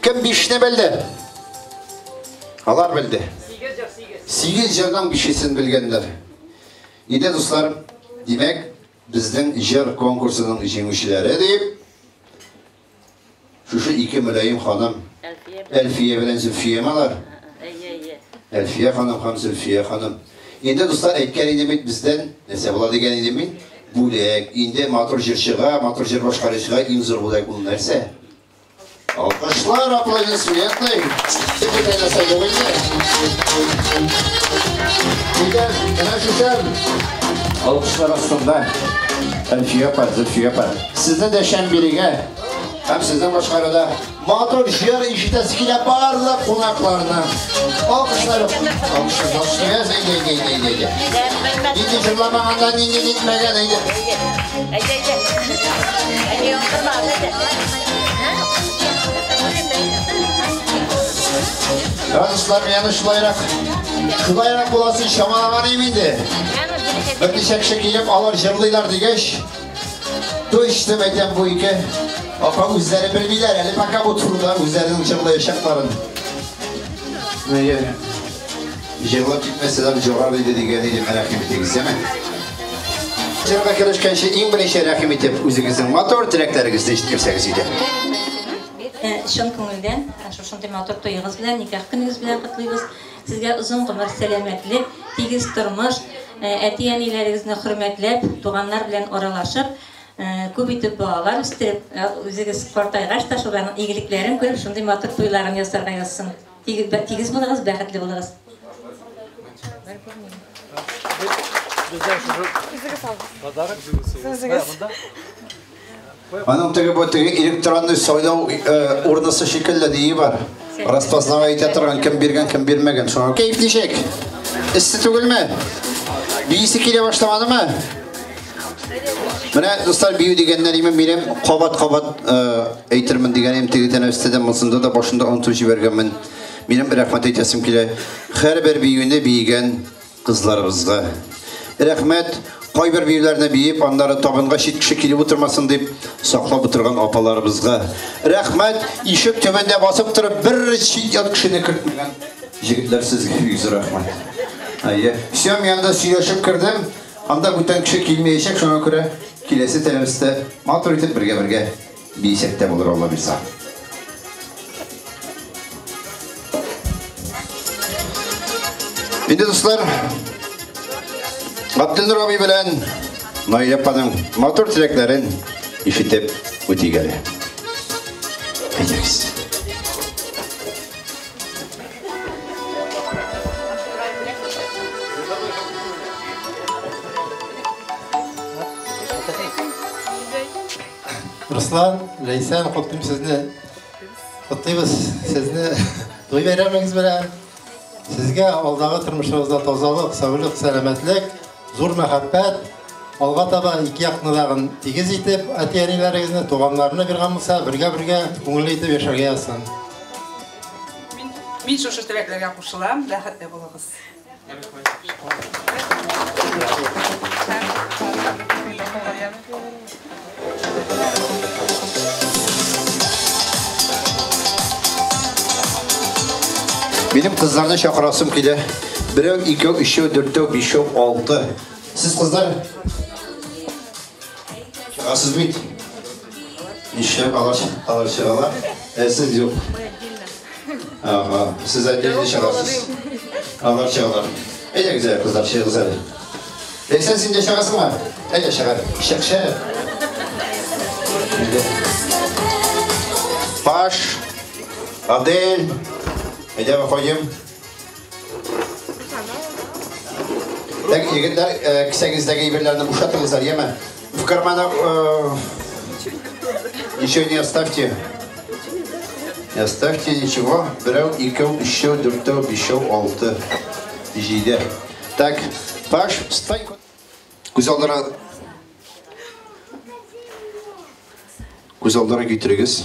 Кем бишне белде? Алар белде. 8 җырның бишесен белгәннәр. Инде, дуслар, димәк, безнең җыр конкурсының җиңүчеләре дип шушы ике мөлаем ханым, Әлфия белән Зөлфия алар. Әлфия ханым һәм Зөлфия ханым. Инде, дуслар, әйткән идем бит, бездән нәрсә була дигән идем мин? Бүләк. Инде матур җырчыга, матур җыр башкаручыга иң зур бүләк ул нәрсә? Алкышлар, аплодисменты. Нәрсә юк инде. Инде менә шушы алкышлар астында Әлфия апа, Зөлфия апа, сезне дәшәм бирегә һәм сезнең башкаруда матур җыр ишетәсе килә барлык кунакларны. Алкышлар, алкышлар, алкышлар, әйдә, әйдә, әйдә, әйдә. Нинди җырламаганда, нинди нитмәгән, әйдә. Әйдә, әйдә. Әйдә, утырма, әйдә. Дуслар, мин шулайрак, шулайрак буласын чамалаган идем инде. Берничә кеше килеп, алар җырлыйлар дигәч, точно әйтәм, бу ике апа үзләре белмиләр, әле пока бу турыда үзләренең җырлаячакларын. Җырлап китмәсәләр җырар иде дигән идем, рәхим итегез, яме? Җырга керешкәнче иң беренче рәхим итеп үзегезнең матур теләкләрегезне җиткерсәгез иде. Чын күңелдән шушындый матур туегыз белән, никах көнегез белән котлыйбыз. Сезгә озын гомер, сәламәтлек, тигез тормыш, әти-әниләрегезне хөрмәтләп, туганнар белән аралашып, күп итеп балалар үстереп, үзегез картайгач та шуларның игелекләрен күреп, шундый матур туйларын ясарга язсын. Тигез булыгыз, бәхетле булыгыз. Аның теге бу теге электронный сайлау урнасы шикелле дие бар. Распознавать итә торган, кем биргән, кем бирмәгән. Шуңа кәеф ничек? Эссе түгелме? Биисе килә башламадымы? Менә, дуслар, бию дигәннән име минем кабат-кабат әйтермен дигәнем теге тәнәфестә дә, монсында да башында онытып җибәргәнмен. Минем рәхмәт әйтәсем килә. Һәрбер биюне биегән кызларыбызга. Рәхмәт, кайбер биюләрне биеп, аннары табынга чит кеше килеп утырмасын дип саклап утырган апаларыбызга. Рәхмәт, ишек төбендә басып торып бер чит ят кешене кертмәгән җегетләр, сезгә бик зур рәхмәт. Әйе, все, мин анда сөйләшеп кердем. Анда бүтән кеше килмәячәк, шуңа күрә киләсе тәнәфестә матур итеп бергә-бергә Биесәк тә булыр, Алла бирса. Инде дуслар, Габделнур абый белән Наилә апаның матур теләкләрен ишетеп үтик әле. Әйдәгез. Руслан, Ләйсән, котлыйм сезне. Котлыйбыз сезне туй бәйрәмегез белән. Сезгә алдагы тормышыгызда тазалык, саулык, сәламәтлек, зур мәхәббәт, алга таба ике якны дагын тигез итеп, әти-әниләрегезне, туганнарны биргән булса, бергә-бергә күңелле итеп яшәргә язсын. Мин шушы теләкләргә кушылам, бәхетле булыгыз. Минем кызларны чакырасым килә. Берәү, икәү, өчәү, дүртәү, бишәү, алты. Сез кызлар чыгасыз бит. Нишләп алар алар чыгалар? Ә сез юк. Ага, сез отдельно чыгасыз. Алар чыгалар. Әйдәгез әле, кызлар, чыгыгыз әле. Ләйсән, син дә чыгасыңмы? Әйдә, чыгар. Чык, чык. Әйдә. Паш, Адель, әйдә, выходим. Так, егетләр, кесәгездәге әйберләрне бушатыгызлар, яме? В карманах ничего не оставьте. Не оставьте ничего. Берәү, икәү, өчәү, дүртәү, бишәү, алты, җиде. Так, Паш, встань. Күз алдына Күз алдына китерегез.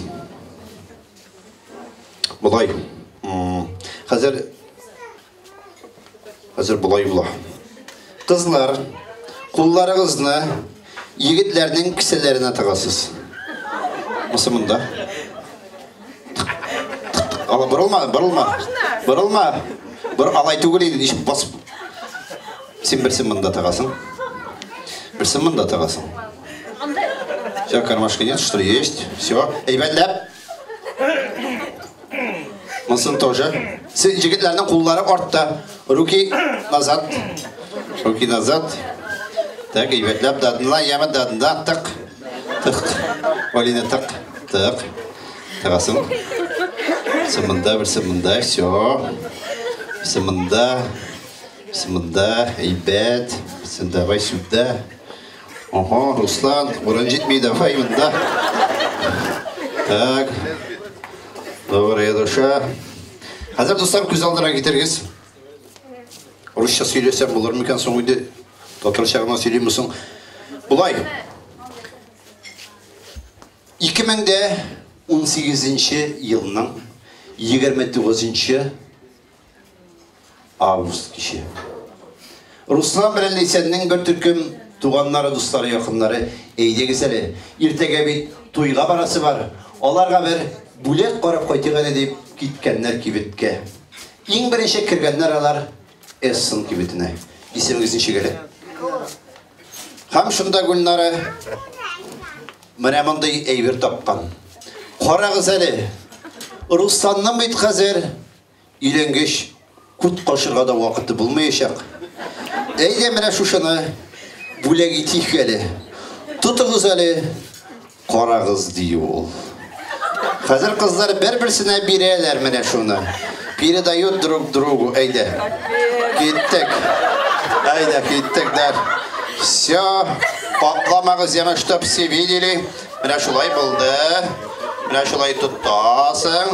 Болай. Хәзер хәзер болай була. Кызлар, кулларыгызны егетләрнең кесәләренә тыгасыз. Мысы монда. Ала борылма, борылма. Борылма. Бор алай түгел инде, ничек басып. Син берсен монда тыгасың. Берсен монда тыгасың. Все, кармашка нет, что ли, есть. Все, әйбәтләп. Монысын тоже. Сез егетләрнең куллары артта. Руки назад. Руки назад. Так, әйбәтләп, дадынла, яме дадында, тык. Тык. Алина, тык. Тык. Тыгасың. Берсе монда, берсе монда, все. Берсе монда. Берсе монда, әйбәт. Берсе давай сюда. Ого, Руслан, урын җитми, давай монда. Так. Добрая душа. Хәзер, дуслар, күз алдына китерегез. Русча сөйләсәм булыр микән соң инде? Татарча гына сөйлиме соң? Болай. 2018 елның 29 август киче. Руслан белән Ләйсәннең бер төркем туганнары, дуслары, якыннары, әйдәгез әле, иртәгә бит туйга барасы бар, аларга бер бүләк карап кайтыйк әле дип киткәннәр кибеткә. Иң беренче кергәннәр алар Эссен кибетенә. Исемегез ничек әле? Һәм шунда Гөлнара менә мондый әйбер тапкан. Карагыз әле, Русланның бит хәзер өйләнгәч күт кашырга да вакыты булмаячак. Әйдә менә шушыны бүләк итик әле. Тотыгыз әле, карагыз, ди ул. Хәзер кызлар бер-берсенә бирәләр менә шуны. Передают друг другу. Әйдә. Киттек. Әйдә, киттек, да. Все. Капламагыз, яме, чтоб все видели. Менә шулай булды. Менә шулай тотасың.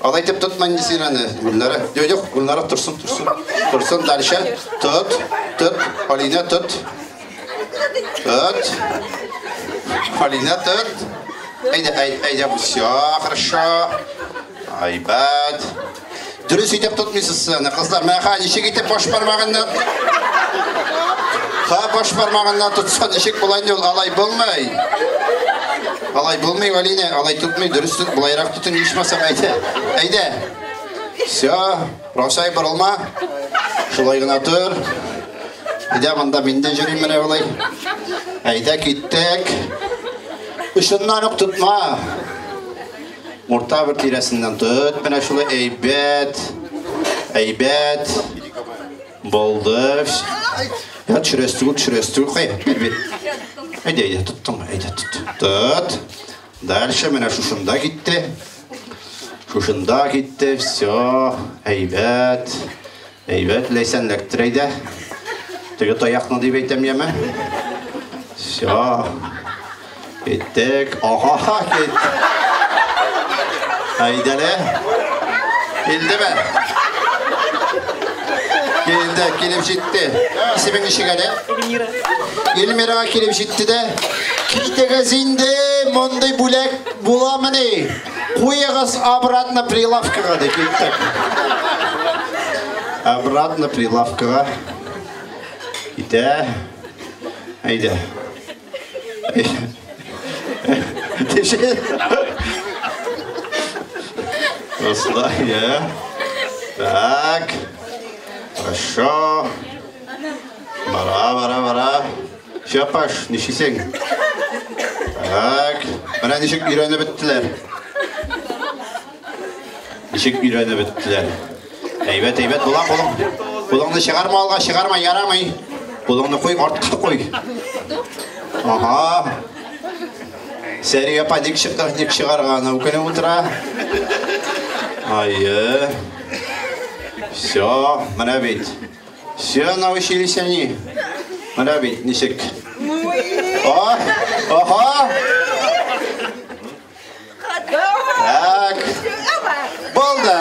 Алай итеп тотма инде син аны, Гөлнара. Юк, юк, Гөлнара торсын, торсын. Торсын дальше. Тот, тот, Алина тот. Тот. Алина тот. Әйдә, әйдә, все, хорошо. Айбат. Дөрес итеп тотмыйсыз сез аны, кызлар. Менә ха, ничек итеп баш бармагыннан Ха, баш бармагыннан тотса, ничек була инде ул? Алай булмый. Алай булмый, Алина, алай тотмый, дөрес тот, болайрак тотын, ичмасам, әйдә. Әйдә. Все, Раусай, борылма. Шулай гына тор. Әйдә, монда мин дә йөрим менә болай. Әйдә киттек. Очыннан ук тотма. Урта бер тирәсеннән тот. Менә шулай әйбәт. Әйбәт. Булды. Я төшерәсе түгел, төшерәсе түгел. Кая, бир, бир. Әйдә, әйдә, тоттың, әйдә, тот. Тот. Дальше менә шушында китте. Шушында китте, все. Әйбәт. Әйбәт, Ләйсән эләктер әйдә. Теге таякны дип әйтәм, яме. Все. Киттек. Ага, кит. Әйдәле. Килдеме? Килде, килеп җитте. Исемең ничек әле? Эльмира. Эльмирага килеп җитте дә. Китегез инде, мондый бүләк буламыни? Куегыз обратно прилавкага ди, киттек. Обратно прилавкага. Китә. Әйдә. Руслан, я. Так. Хорошо. Бара, бара, бара. Ща, Паш, нишлисең? Так. Менә ничек өйрәнеп беттеләр. Ничек өйрәнеп беттеләр. Әйбәт, әйбәт, була кулың. Кулыңны чыгарма алга, чыгарма, ярамый. Кулыңны куй, артка куй. Ага. Сәрия апа ник чыкты, ник чыгарган, үкенеп утыра. Айы. Все, менә бит. Все научились они. Менә бит, ничек. О, ага. Так. Булды.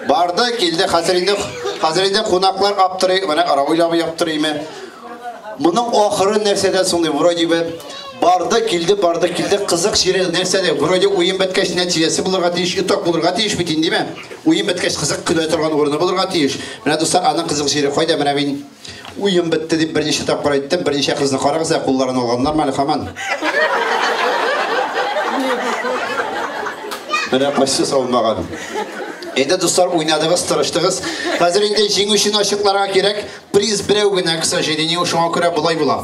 Барды, килде. Хәзер инде, хәзер инде кунаклар аптырый, менә Равил абый аптырыймы? Моның ахыры нәрсәдән соң ди, вроде бы барды, килде, барды, килде. Кызык җире нәрсәдә? Вроде уен беткәч нәтиҗәсе булырга тиеш, итог булырга тиеш бит инде, димә? Уен беткәч кызык көлә торган урыны булырга тиеш. Менә дуслар, аның кызык җире кайда? Менә мин уен бетте дип берничә тапкыр әйттем, берничә кызны карагыз ә, кулларын алганнармы әле һаман? Менә кайсы салмаган. Әйдә, дуслар, уйнадыгыз, тырыштыгыз. Хәзер инде җиңүчене ачыкларга кирәк. Приз берәү генә, к сожалению, шуңа күрә болай була.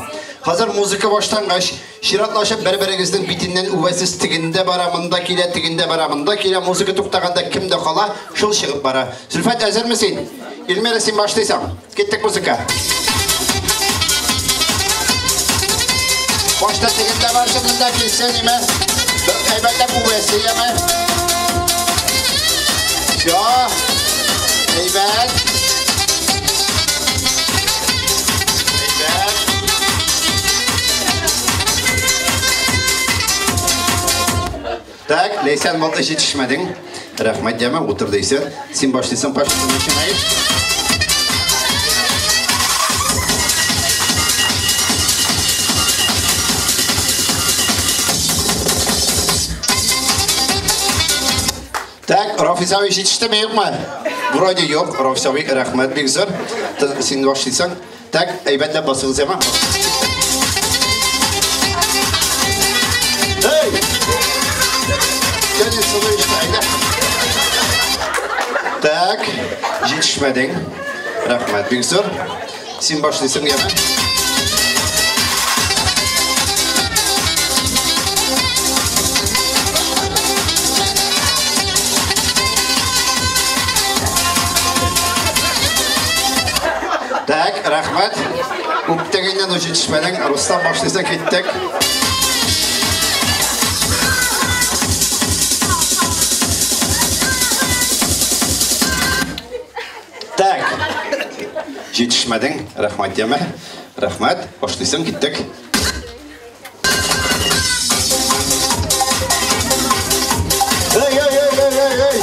Хәзер музыка башлангач, чиратлашып бер-берегезнең битеннән үбәсез, тегендә бара, монда килә, тегендә бара, монда килә. Музыка туктаганда кемдә кала, шул чыгып бара. Зөлфәт, әзерме син? Эльмира, син башлыйсың. Киттек музыка. Башта тегендә барсын, монда килсен, име? Әйбәтләп үбәсе, яме? Всё. Әйбәт. Әйбәт. Так, Ләйсән, булды, җитешмәдең. Рәхмәт, яме, утыр дейсен. Син башлыйсың, Паша, начинаешь. Так, Рафис абый җитештеме, юкмы? Вроде юк, Рафис абый, рәхмәт бик зур. Син башлыйсың. Так, әйбәтләп басыгыз, яме. Эй! Теннис слышно, әйдә. Так, җитешмәдең. Рәхмәт бик зур. Син башлыйсың, яме. Так, рәхмәт. Үптегеннән үк җитешмәдең. Рустам башлыйсың, киттек. Так. Җитешмәдең. Рәхмәт, яме. Рәхмәт. Башлыйсың, киттек. Эй, эй, эй, эй, эй, эй.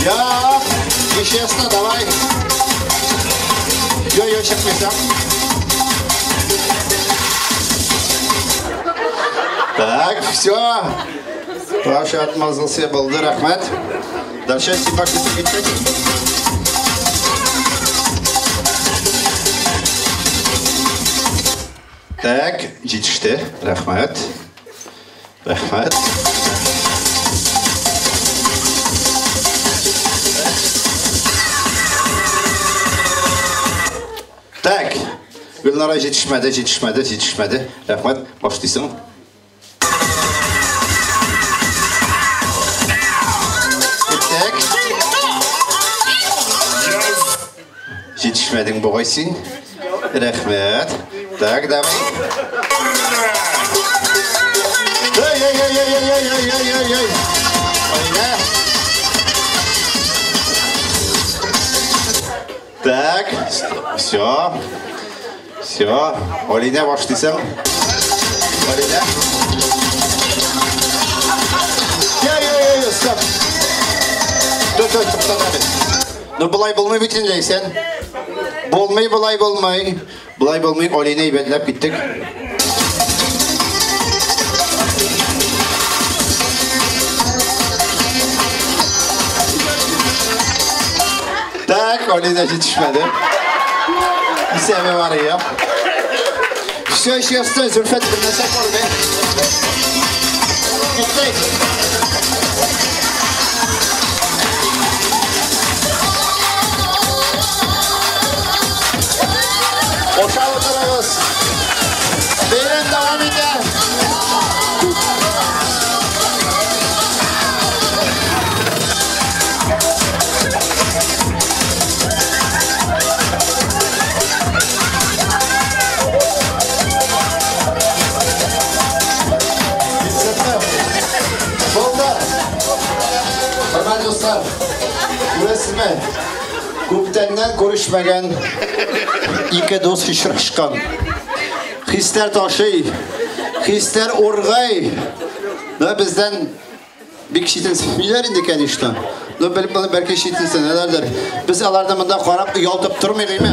Я, нечестно, давай. Йо-йо, чыкмыйсың. Так, все. Паша отмазался, булды, рәхмәт. Дальше син башлыйсың, киттек. Так, җитеште. Рәхмәт. Рәхмәт. Так. Гөлнара җитешмәде, җитешмәде, җитешмәде. Рәхмәт, башлыйсың. Киттек. Җитешмәдең бугай син. Рәхмәт. Так, давай. Эй, эй, эй, эй, эй, эй, эй, эй, эй. Алинә. Так, все. Все. Алинә башлыйсың. Алинә. Я, я, я, я, стоп. Тот, тот, туктат әле. Ну, болай булмый бит инде, Ләйсән. Булмый, болай булмый. Болай булмый, Алинә әйбәтләп киттек. Так, Алинә җитешмәде. Исәбе бар я. Все, честно, Зөлфәт бер нәрсә күрде. Киттек. Ашап утырыгыз. Бәйрәм дәвам итә. Булды. Хөрмәтле дуслар, күрәсезме? Күптәннән күрешмәгән ике дус очрашкан. Хисләр ташый, хисләр ургый. Но бездән бик читенсенмиләр инде, конечно. Но бәлки читенсенәләрдер. Без аларны монда карап оялтып тормыйк, әйме?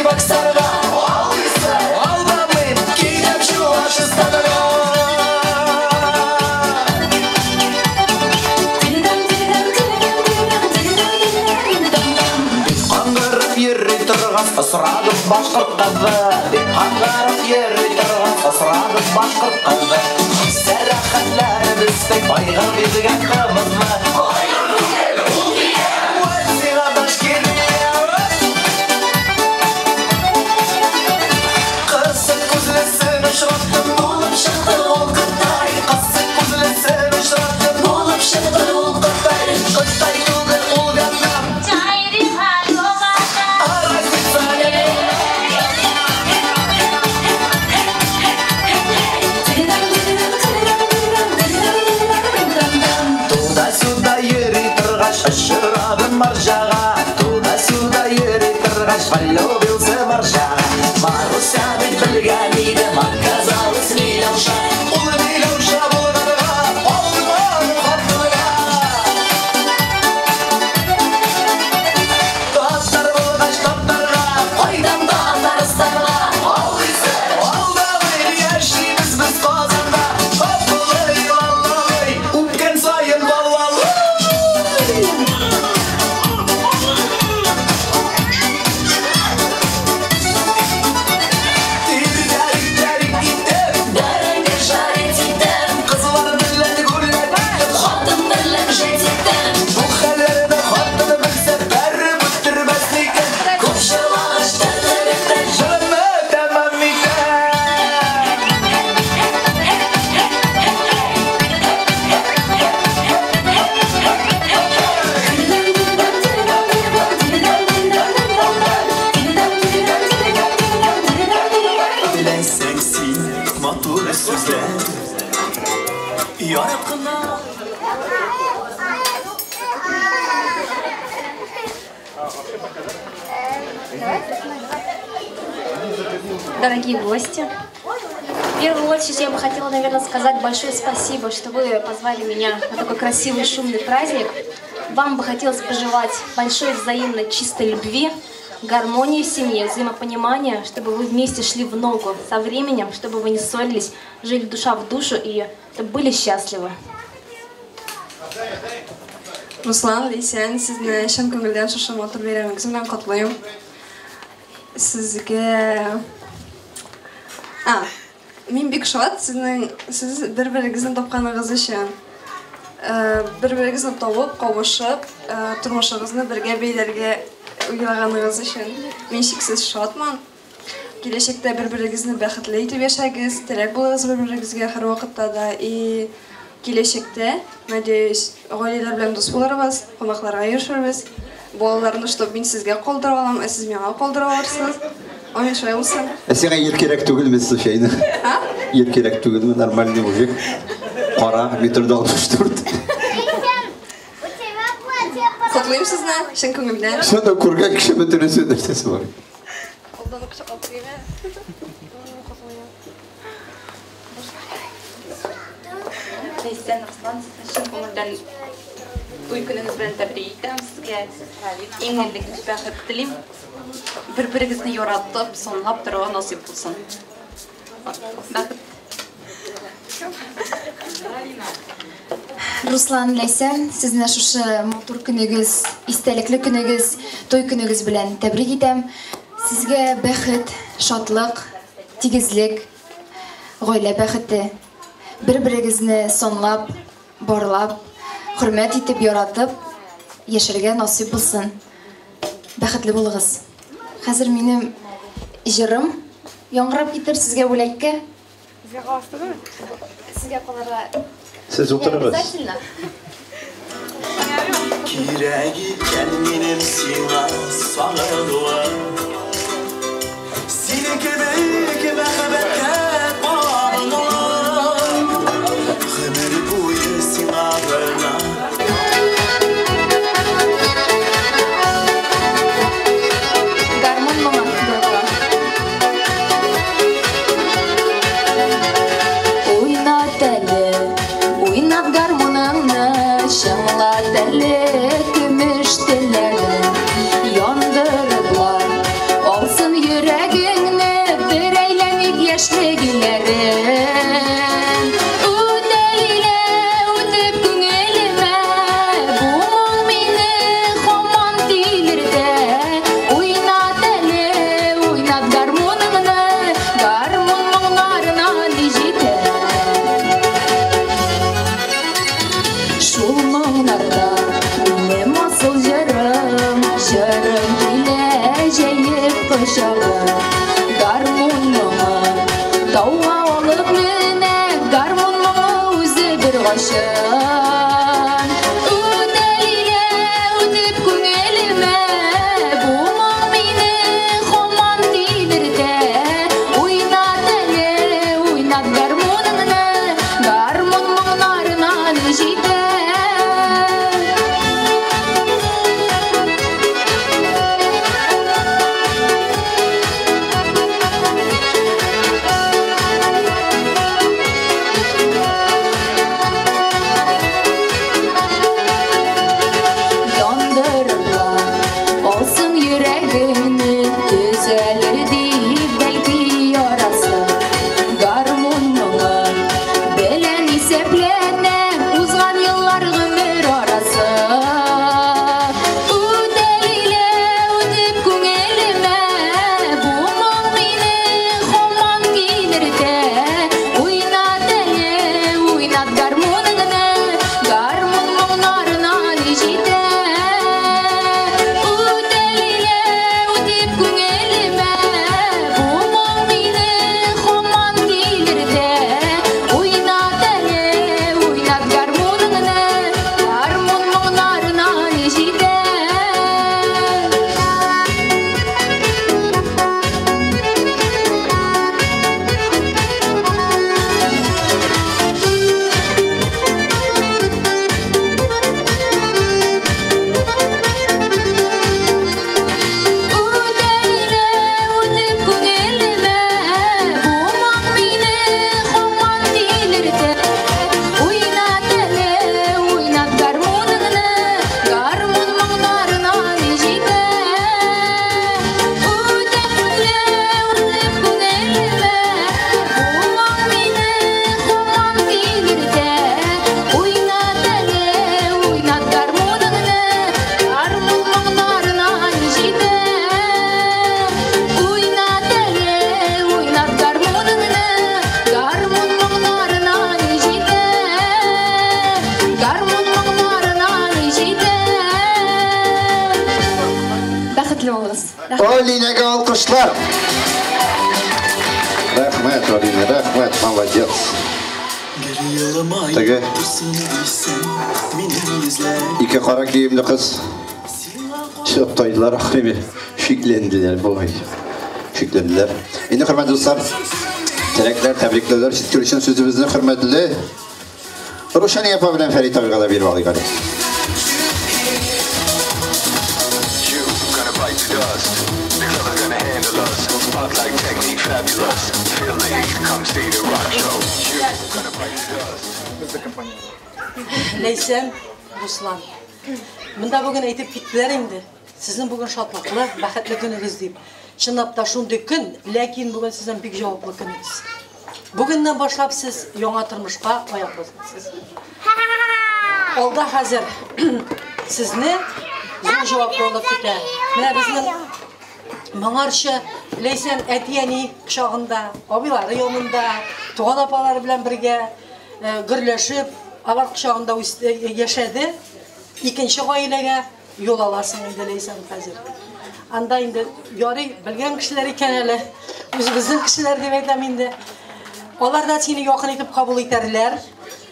Чебоксарга. Алайса, алдамыйм, китәм Чуашстанга. Каңгырып йөри торган осрадым башкорт кызы. Дип каңгырып йөри торган осрадым башкорт кызы. Сәрәхәтләребездәй айгыр биргән кымызны. Айгыр түгел, ул бия. Вәй сиңа Башкирия. Кысык күзлесен очраттым, булып чыкты ул Кытай. Кысык күзлесен очраттым, булып чыкты ул Кытай. Кытай түгел, ул Вьетнам. Разница нет. Туда-сюда йөри торгач, очрадым марҗага. Туда-сюда йөри торгач, влюбился марҗага. Маруся бит белгән идем, оказалось, Миләүшә. Ул Миләүшә булганга, алдым хатынга. Татар булгач татарга, кайтам Татарстанга. Алайса, алдамый, яшибез без Казанда. Капылый, лалалый, үпкән саен балалый. Тиргәрик-тәрик итеп, Бәрәңге жарить итәм. Кызлар белән гүрләп, Хатын белән жить итәм. Бу хәлләрне хатын белсә, бәреп үтермәс микән? Күп җырлагач тәмле бетәм. Җырымны тәмам итәм. Теләсәң син матур сүзләр Яратканнар. Дорогие гости, в первую очередь я бы хотела, наверное, сказать большое спасибо, что вы позвали меня на такой красивый, шумный праздник. Вам бы хотелось пожелать большой взаимной чистой любви, гармонии в семье, взаимопонимания, чтобы вы вместе шли в ногу со временем, чтобы вы не ссорились, жили душа в душу и чтобы были счастливы. Руслан, Ләйсән, сезне чын күңелдән шушы матур бәйрәмегез белән котлыйм. Сезгә... А, мин бик шат сезнең сез бер-берегезне тапканыгыз өчен. Бер-берегезне табып, кавышып, тормышыгызны бергә бәйләргә уйлаганыгыз өчен мин чиксез шатмын. Киләчәктә бер-берегезне бәхетле итеп яшәгез, терәк булыгыз бер-берегезгә һәрвакытта да. И киләчәктә, надеюсь, гаиләләр белән дус булырбыз, кунакларга йөрешербез. Балаларны, чтоб мин сезгә калдыра алам, ә сез миңа калдыра алырсыз. Амин, шулай булсын. Ә сиңа ир кирәк түгелме, случайно? Ир кирәк түгелме, нормальный мужик. Кара, метр да 64. Котлыйм сезне, чын күңелдән. Шунда күргән кеше бөтенесе нәрсәсе бар. Алдан ук кочаклап куйма. Ләйсән, Руслан, сезне чын күңелдән туй көнегез белән тәбрик итәм. Сезгә иң элек бәхет телим. Бер-берегезне яратып, санлап торырга насыйп булсын. Бәхет. Руслан, Ләйсән, сезне шушы матур көнегез, истәлекле көнегез, туй көнегез белән тәбрик итәм. Сезгә бәхет, шатлык, тигезлек, гаилә бәхете. Бер-берегезне санлап, барлап, хөрмәт итеп, яратып яшәргә насыйп булсын. Бәхетле булыгыз. Хәзер минем җырым яңгырап китер сезгә бүләккә. Сезгә каласы түгелме? Сезгә калырга. Сез утырыгыз. Обязательно. Кирәк икән минем сиңа сагынуым. Синең кебек мәхәббәткә кабынуым. Гомер буе сиңа гына. Гармун моңы дуэтка. Уйнат әле, уйнат гармуныңны, чыңлат әле көмеш телләрне. Яндырыплар йөрәгеңне, бер әйләник яшьлек илләрен. Үтә илә, үтеп күңелемә, бу моң мине һаман тилертә. Уйнат әле, уйнат гармуныңны, гармун моңнарына ни җитә. Шул моңнарда минем асыл җырым, җырым килә җәеп кочагы. Гармун моңы тауга алып менә, гармун моңы үзе бер гашык. Үтә илә, үтеп күңелемә, бу моң мине һаман тилертә. Уйнат әле, уйнат гармуныңны, гармун моңнарына ни җитә. Яндырып алсын йөрәгеңне, төзәлер дип бәлки ярасы. Гармун моңы белән исәпләнә узган еллар гомер арасы. Үтә илә, үтеп күңелемә, бу моң мине һаман тилертә. Уйнат әле, уйнат гармуныңны, гармун моңнарына ни җитә. Үтә илә, үтеп күңелемә, бу моң мине һаман тилертә. Уйнат әле, уйнат гармуныңны, гармун моңнарына ни җитә. Үтә илә, үтеп күңелемә, бу моң мине һаман тилертә. Уйнат әле, уйнат гармуныңны, гармун моңнарына ни җитә. Үтә илә, үтеп күңелемә, бу моң мине һаман тилертә. Уйнат әле, уйнат гармуныңны, гармун моңнарына ни җитә. Уйнат әле, уйнат гармуныңны, гармун моңнарына ни җитә. Гармун моңнарына ни җитә. Бәхетле булыгыз. Алинәгә алкышлар. Рәхмәт, Алинә, рәхмәт, молодец. Теге ике кара киемле кыз чыгып тайдылар, ахры шикләнделәр бугай. Шикләнделәр. Инде хөрмәтле дуслар, теләкләр, тәбрикләүләр җиткерү өчен сүзебезне хөрмәтле Рушания апа белән Фәрит абыйга да биреп алыйк әле. You gonna bite the dust. The club gonna handle us. Spotlight technique fabulous. Feel the heat, come see the rock show. You gonna bite the dust. Ләйсән, Руслан. Монда бүген әйтеп киттеләр инде. Сезнең бүген шатлыклы, бәхетле көнегез дип. Чынлап та шундый көн, ләкин бүген сезнең бик җаваплы көнегез. Бүгеннән башлап сез яңа тормышка аяк басасыз. Алда хәзер сезне зур җаваплылык көтә. Менә безнең моңарчы Ләйсән әти-әни кочагында, абыйлары янында, туган апалары белән бергә гөрләшеп, алар кочагында яшәде. Икенче гаиләгә юл аласың инде Ләйсән хәзер. Анда инде ярый белгән кешеләр икән әле, үзебезнең кешеләр дип әйтәм инде. Алар да сине якын итеп кабул итәрләр.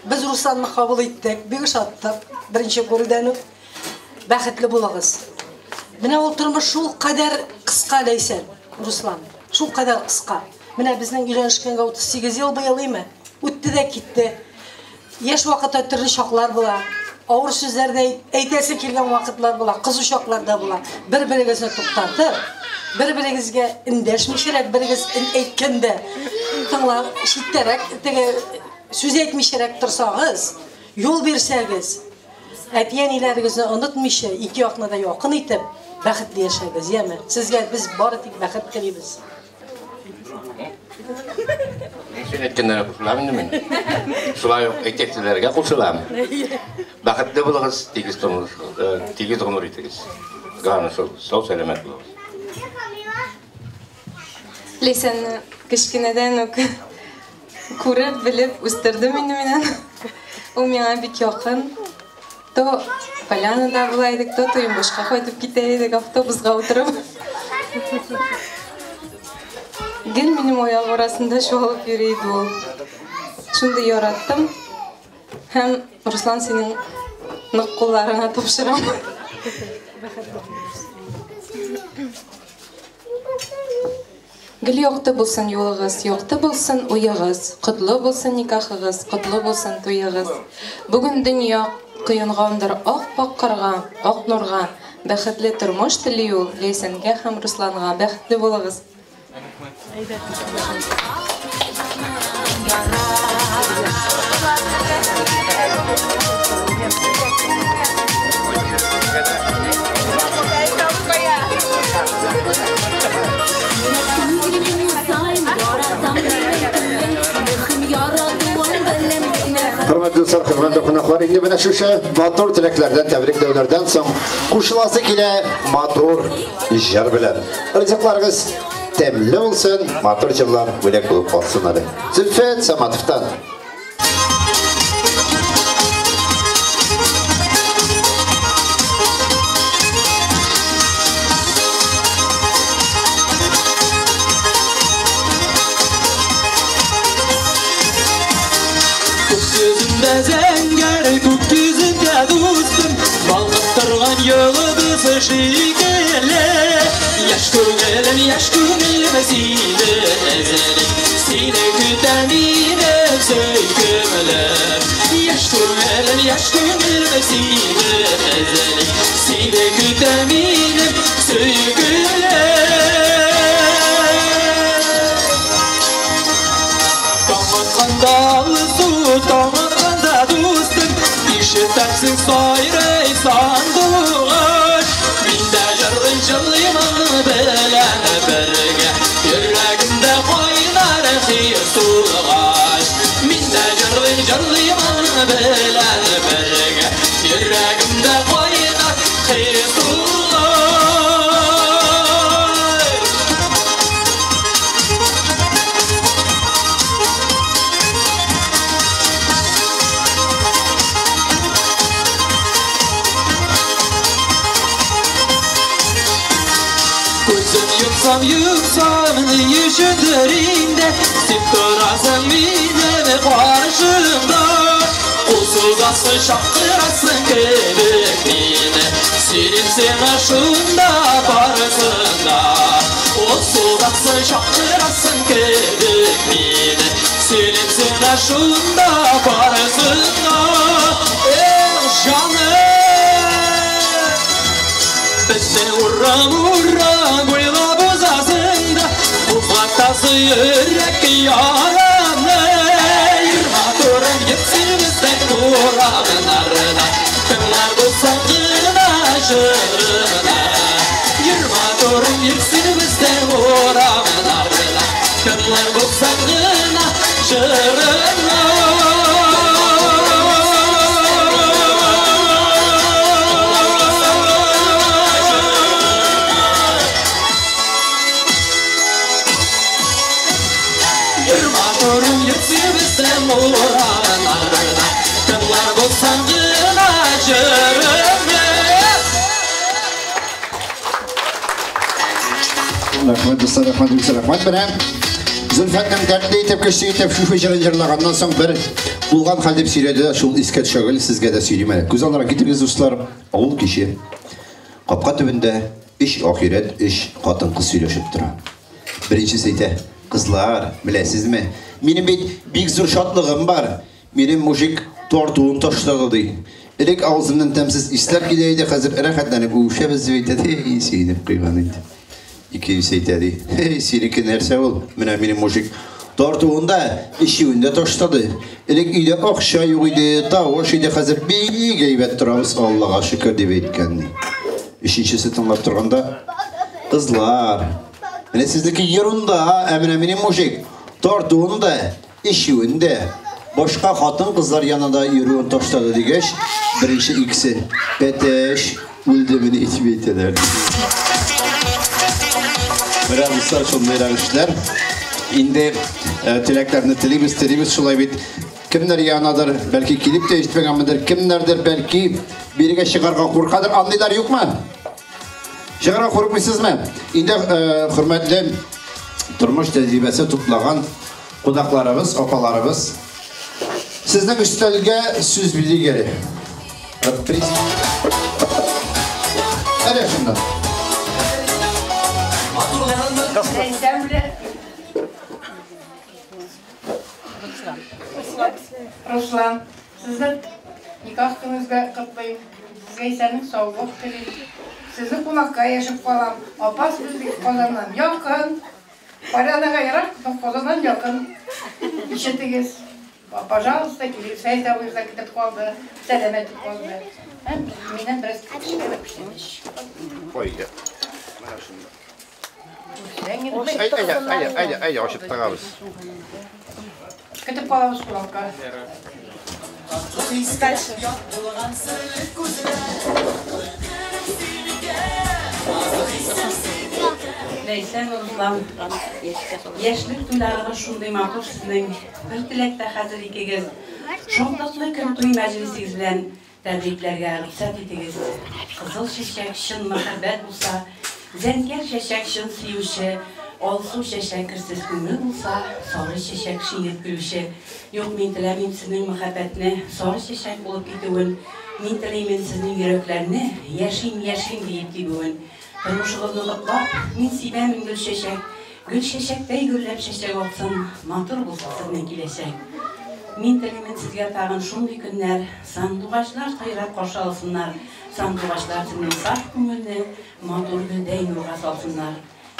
Без Русланны кабул иттек, бик ошаттык. Беренче күрүдән үк бәхетле булыгыз. Менә ул тормыш шул кадәр кыска, Ләйсән, Руслан. Шул кадәр кыска. Менә безнең өйләнешкәнгә 38 ел быел име? Үтте дә китте. Яшь вакытта төрле чаклар була. Авыр сүзләр дә әйтәсе килгән вакытлар була, кызу чаклар да була. Бер-берегезне туктатып, бер-берегезгә эндәшмичәрәк, берегез әйткәндә тыңла, читтәрәк теге сүз әйтмичәрәк торсагыз, юл бирсәгез, әти-әниләрегезне онытмыйча, ике якны да якын итеп, Бәхетле яшәгез, яме. Сезгә без бары тик бәхет телибез. Син әйткәннәргә кушылам инде мин. Шулай ук әйтәкчеләргә кушылам. Бәхетле булыгыз, тигез тормыш, тигез гомер итегез. Главное, шул, сау сәламәт булыгыз. Ләйсәнне кечкенәдән үк күреп, белеп үстердем инде мин аны. Ул миңа бик якын. То Полянада була идек, то Туембашка кайтып китә идек автобусга утырып. Гел минем аяк арасында чуалып йөри иде ул. Шундый яраттым. Һәм Руслан синең нык кулларыңа тапшырам. Гел якты булсын юлыгыз, якты булсын уегыз, котлы булсын никахыгыз, котлы булсын туегыз. Бүген дөнья коенгандыр ак-пакь карга, ак нурга. Бәхетле тормыш тели ул Ләйсәнгә һәм Русланга. Бәхетле булыгыз. Хөрмәтле дуслар, хөрмәтле кунаклар, инде менә шушы матур теләкләрдән, тәбрикләүләрдән соң кушыласы килә матур җыр белән. Ризыкларыгыз тәмле булсын, матур җырлар бүләк булып калсын әле. Зөлфәт Саматовтан. Күк йөзендә зәңгәр, күк йөзендә дустым, балкып торган йолдыз шикелле. Яшь күңелем, яшь күңелем сине эзли, сине көтә минем сөйкемлем. Яшь күңелем, яшь күңелем сине эзли, сине көтә минем сөйкемлем. Таң атканда алсу, таң атканда дустым, ишетәмсең сайрый сандугач. Мин дә җырлый җырлыйм аның белән бергә, йөрәгемдә кайнар хис тулгач. Мин дә җырлый җырлыйм аның белән бергә, йөрәгемдә кайнар хис тулгач. Күзем йомсам йомсам ни өчендер инде син торасың минем каршымда. Кул сузасың чакырасың кебек мине, сөйлим сиңа шунда барысын да. Кул сузасың чакырасың кебек мине, сөйлим сиңа шунда барысын да. Эх, җаным, безне урам урам буйлап узасың да, кузгатасың йөрәк ярамны. Матурым йөрсен безнең урамнарда, кемнәр булса гына җырына. Йөр матурым йөрсен безнең урамнарда, кемнәр булса гына җырына. Йөр матурым йөрсен безнең урамнарда, кемнәр булса гына җырына. Рәхмәт, дуслар, рәхмәт, дуслар, рәхмәт. Менә Зөлфәтнең дәртле итеп, көчле итеп шушы җырын җырлаганнан соң бер булган хәл дип сөйләде дә, шул искә төшә гел, сезгә дә сөйлим әле. Күз алдына китерегез, дуслар, авыл киче. Капка төбендә өч ахирәт, өч хатын-кыз сөйләшеп тора. Беренчесе әйтә: "Кызлар, беләсезме, минем бит бик зур шатлыгым бар. Минем мужик тартуын ташлады", ди. Элек авызымнан тәмсез исләр килә иде, хәзер рәхәтләнеп үбешәбез дип әйтә, ди. Сөенеп куйган инде. Икенчесе әйтә, ди: "Һей, синеке нәрсә ул? Менә минем мужик тартуын да, эчүен дә ташлады. Элек өйдә акча юк иде, тавыш иде, хәзер бик әйбәт торабыз, Аллага шөкер", дип әйткән, ди. Өченчесе тыңлап торганда, кызлар, менә сезнеке ерунда, ә менә минем мужик тартуын да, эчүен дә, башка хатын-кызлар янында йөрүен ташлады дигәч, беренче икесе, Бәтәч, үлдемени дип әйтәләр. Менә дуслар, шундыйрак эшләр. Инде теләкләрне телибез, телибез шулай бит. Кемнәр янадыр, бәлки килеп тә җитмәгәнмедер, кемнәрдер бәлки бирегә чыгарга куркадыр. Андыйлар юкмы? Чыгарга курыкмыйсызмы? Инде хөрмәтле тормыш тәҗрибәсе туплаган кунакларыбыз, апаларыбыз, сезнең өстәлгә сүз бирик әле. Әле шунда. Руслан, сезне никах көнегезгә котлыйм. Сезгә исәнлек, саулык телим. Сезне кунакка яшәп калам. Апас безгә Казаннан якын. Полянаға ерак, но Казаннан якын. Ишетегез. Пожалуйста, килеп, Фәйз абыегыз да китеп калды, сәлам әйтеп калды. Һәм миннән бераз кечкенә пешермеш. Ой, менә шунда. Әйдә, әйдә, әйдә, әйдә, ачып тыгабыз. Көтеп калабыз кунакка. Ләйсән, Руслан, яшьлек туйларыгыз шундый матур сезнең. Бер теләктә хәзер икегез. Шатлыклы көн туй мәҗлесегез белән тәбрикләргә рөхсәт итегез. Кызыл чәчәк чын мәхәббәт булса, зәңгәр чәчәк чын сөюче, алсу чәчәк керсез күңел булса, сары чәчәк шиңеп көлүче. Юк, мин теләмим сезнең мәхәббәтне сары чәчәк булып китүен. Мин теләймен сезнең йөрәкләрне яшим, яшим диеп тибүен. Тормышыгызны котлап, мин сибәмен гөл чәчәк. Гөл чәчәктәй гөлләп чәчәк атсын, матур булсын сезнең киләчәк. Мин телимен сезгә тагын шундый көннәр, сандугачлар сайрап каршы алсыннар, сандугачлар сезнең саф күңелне матур гөлдәй нурга салсыннар.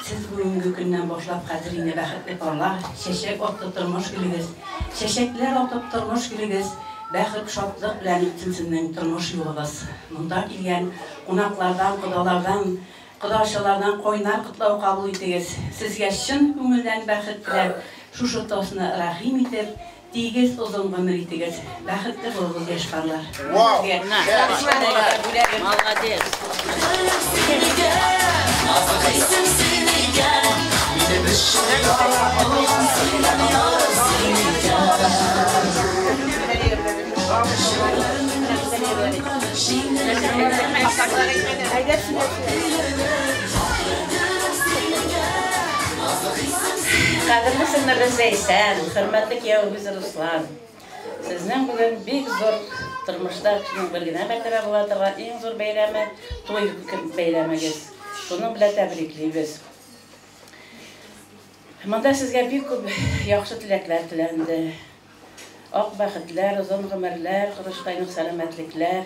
Сез бүгенге көннән башлап хәзер инде бәхетле парлар, чәчәк атты тормыш гөлегез, чәчәкләр атып тормыш гөлегез, бәхет, шатлык белән үтсен сезнең тормыш юлыгыз. Монда килгән кунаклардан, кодалардан, кодачалардан кайнар котлау кабул итегез. Сезгә чын күңелдән бәхет теләп, шушы тосны рәхим итеп, тигез озын гомер итегез. Бәхетле булыгыз, яшь парлар. Вау! Молодец! Кадерле сеңлебез Ләйсән, хөрмәтле кияүебез Руслан. Сезнең бүген бик зур тормышта кешенең бер генә мәртәбә була торган иң зур бәйрәме туй бәйрәмегез. Шуның белән тәбриклибез. Монда сезгә бик күп яхшы теләкләр теләнде. Ак бәхетләр, озын гомерләр, корычтайнык сәламәтлекләр.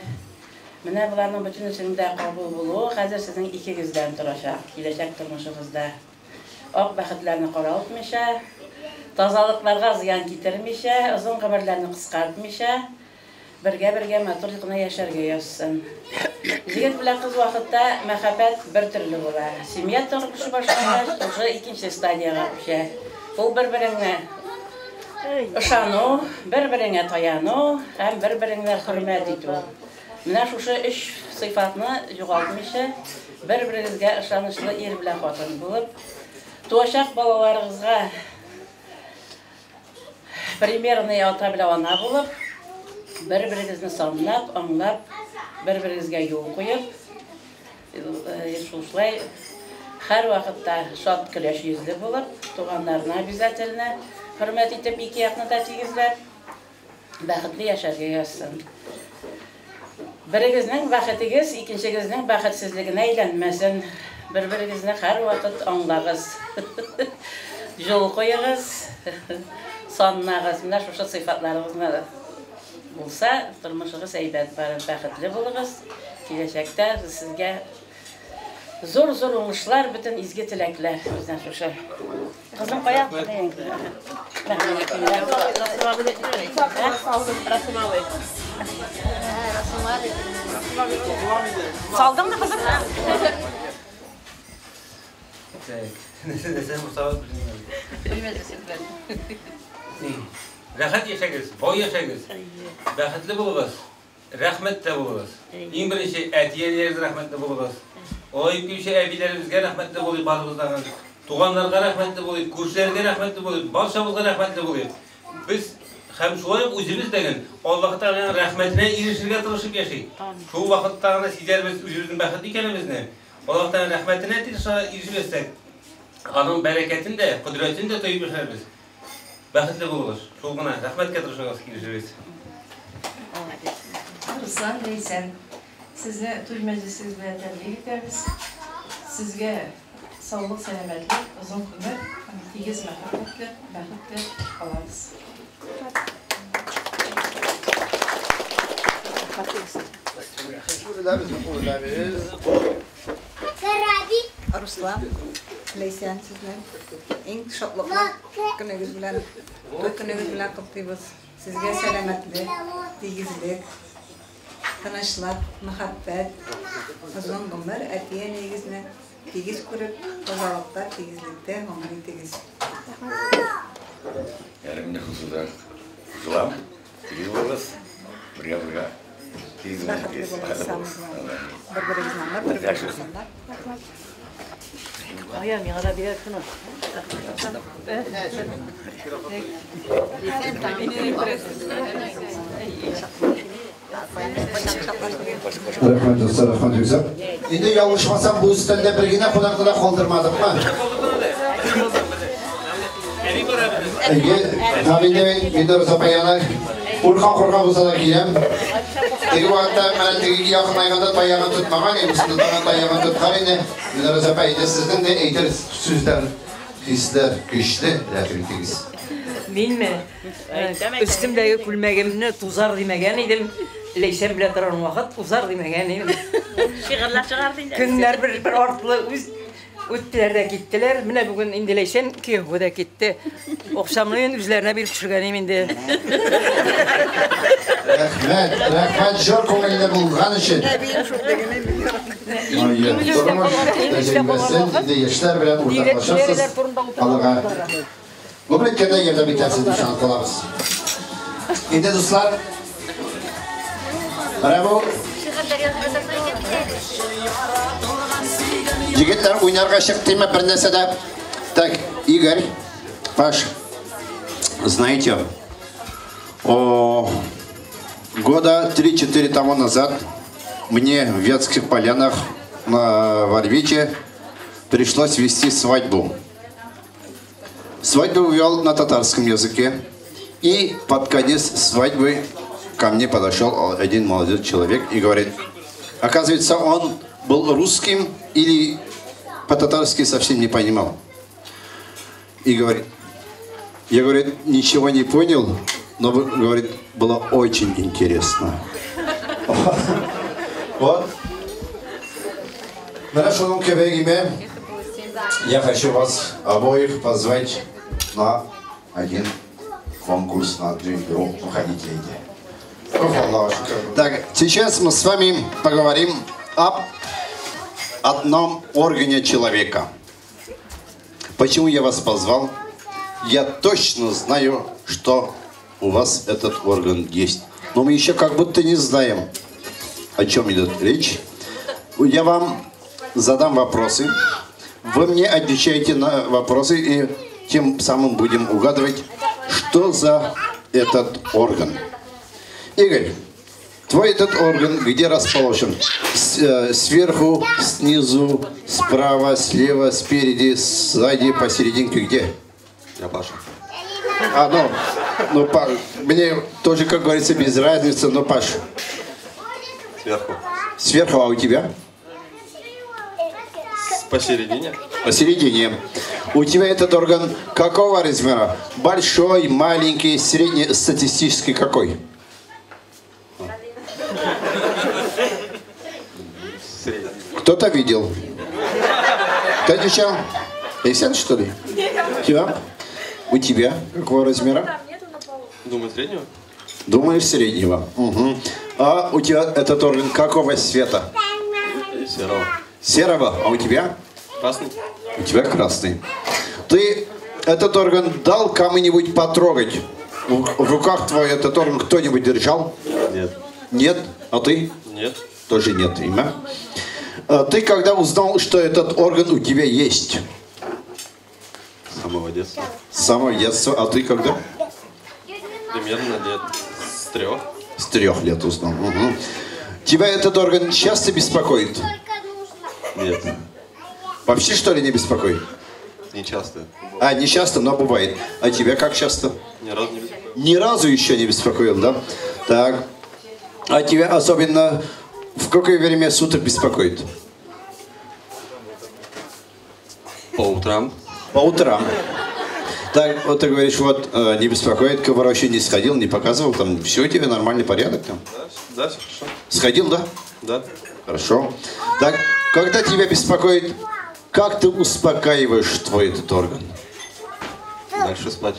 Менә боларның бөтенесенең дә кабул булуы хәзер сезнең икегездән торачак, киләчәк тормышыгызда. Ак бәхетләрне каралтмыйча, тазалыкларга зыян китермичә, озын гомерләрне кыскартмыйча, бергә-бергә матур гына яшәргә язсын. Егет белән кыз вакытта мәхәббәт бер төрле була. Семья тормышы башлангач, уже икенче стадиягә күчә. Ул бер-береңне ышану, бер-береңә таяну һәм бер-береңне хөрмәт итү. Менә шушы өч сыйфатны югалтмыйча, бер-берегезгә ышанычлы ир белән хатын булып, туачак балаларыгызга примерный ата белән ана булып, бер-берегезне санлап, аңлап, бер-берегезгә юл куеп, шушылай һәр вакытта шат көләч йөзле булып, туганнарына обязательно хөрмәт итеп, ике якны да тигезләп, бәхетле яшәргә язсын. Берегезнең бәхетегез икенчегезнең бәхетсезлегенә әйләнмәсен. Бер-берегезне һәр вакыт аңлагыз. Юл куегыз, саннагыз. Менә шушы сыйфатларыгызны булса, тормышыгыз әйбәт барыр, бәхетле булыгыз. Киләчәктә сезгә зур-зур уңышлар, бөтен изге теләкләр бездән шушы. Кызым кая? Салдыңмы, кызым? Рәхәт яшәгез, бай яшәгез, бәхетле булыгыз, рәхмәттә булыгыз. Иң беренче әти-әниләрегез рәхмәтле булыгыз. Алай килүче әбиләребезгә рәхмәтле булыйк барыбыздан. Туганнарга рәхмәтле булыйк, күршеләргә рәхмәтле булыйк, барчабызга рәхмәтле булыйк. Без һәм шулай ук үзебез дә Аллаһ Тәгаләнең рәхмәтенә ирешергә тырышып яшик. Шул вакытта гына сизәрбез үзебезнең бәхетле икәнебезне. Аллаһ Тәгаләнең рәхмәтенә ирешсәк, аның бәрәкәтен дә, кодрәтен дә тоеп яшәрбез. Бәхетле булыгыз. Шул гына рәхмәткә тырышыгыз, килешегез. Руслан, Ләйсән, сезне туй мәҗлесегез белән тәбрик итәбез. Сезгә саулык, сәламәтлек, озын гомер һәм тигез мәхәббәтле, бәхетле калабыз. Руслан, Ләйсән, сезне иң шатлыклы көнегез белән, туй көнегез белән котлыйбыз. Сезгә сәламәтлек, тигезлек, тынычлык, мәхәббәт, озын гомер, әти-әниегезне тигез күреп, тазалыкта, тигезлектә гомер итегез. Әле мин хусусрак кушылам. Тигез булыгыз, бергә-бергә тигез Бәхетле булыгыз, бер-берегезне аңлап, бер-берегезне аңлап. Ая, миңа да бирә шуны. Рәхмәт, дуслар, рәхмәт, Юзеф. Инде ялгышмасам, бу өстәлдә бер генә кунакны да калдырмадыкмы? Әйе, һәм инде мин дә Роза апа янына курка-курка булса да киләм. Теге вакытта менә теге якынайганда таягын тотмаган, инде тотмаган таягын тоткан инде. Менә Роза апа, инде сезнең дә әйтер сүзләр, хисләр көчле, рәхим итегез. Минме? Өстемдәге күлмәгемне тузар димәгән идем. Ләйсән белән торган вакыт узар димәгән идем. Шигырьләр чыгарды инде. Көннәр бер артлы үз үттеләр дә киттеләр. Менә бүген инде Ләйсән кияүгә дә китте. Акчамны инде үзләренә биреп төшергән идем инде. Рәхмәт, рәхмәт, җор күңелле булган өчен. Тормыш тәҗрибәсен инде яшьләр белән уртаклашасыз. Аларга гомер иткәндә ярдәм итәрсез дип ышанып калабыз. Инде, дуслар, менә бу егетләр уйнарга чыктымы бер нәрсә дә. Так, Игорь, Паш, знаете, года 3-4 тому назад мне в Вятских Полянах на Варвите пришлось вести свадьбу. Свадьбу вел на татарском языке. И под конец свадьбы ко мне подошел один молодой человек и говорит, оказывается, он был русским или по-татарски совсем не понимал. И говорит, я, говорит, ничего не понял, но, говорит, было очень интересно. Вот. На нашем кебегиме я хочу вас обоих позвать на один конкурс, на одну игру. Уходите, идите. Так, сейчас мы с вами поговорим об одном органе человека. Почему я вас позвал? Я точно знаю, что у вас этот орган есть. Но мы еще как будто не знаем, о чем идет речь. Я вам задам вопросы. Вы мне отвечаете на вопросы, и тем самым будем угадывать, что за этот орган. Игорь, твой этот орган где расположен? Сверху, снизу, справа, слева, спереди, сзади, посерединке, где? Я Паша. А, ну, мне тоже, как говорится, без разницы, но Паш. Сверху. Сверху, а у тебя? Посередине. Посередине. У тебя этот орган какого размера? Большой, маленький, средний, статистический какой? Средний. Кто-то видел? Кто отвечал? Лейсян, что ли? Тебя? У тебя какого размера? Думаю, среднего. Думаешь, среднего. Угу. А у тебя этот орган какого цвета? Серого. Серого. А у тебя? Красный. У тебя красный. Ты этот орган дал кому-нибудь потрогать? В руках твой этот орган кто-нибудь держал? Нет. Нет? А ты? Нет. Тоже нет, имя. А ты когда узнал, что этот орган у тебя есть? С самого детства. С самого детства. А ты когда? Примерно лет с 3. С 3 лет узнал. Угу. Тебя этот орган часто беспокоит? Нет. Вообще, что ли, не беспокоит? Не часто. А, не часто, но бывает. А тебя как часто? Ни разу не беспокоил. Ни разу еще не беспокоил, да? Так. А тебя особенно в какое время суток беспокоит? По утрам. По утрам. Так, вот ты говоришь, вот не беспокоит, к врачу не сходил, не показывал, там все у тебя нормальный порядок там? Да, да, все хорошо. Сходил, да? Да. Хорошо. Так, когда тебя беспокоит, как ты успокаиваешь твой этот орган? Дальше спать.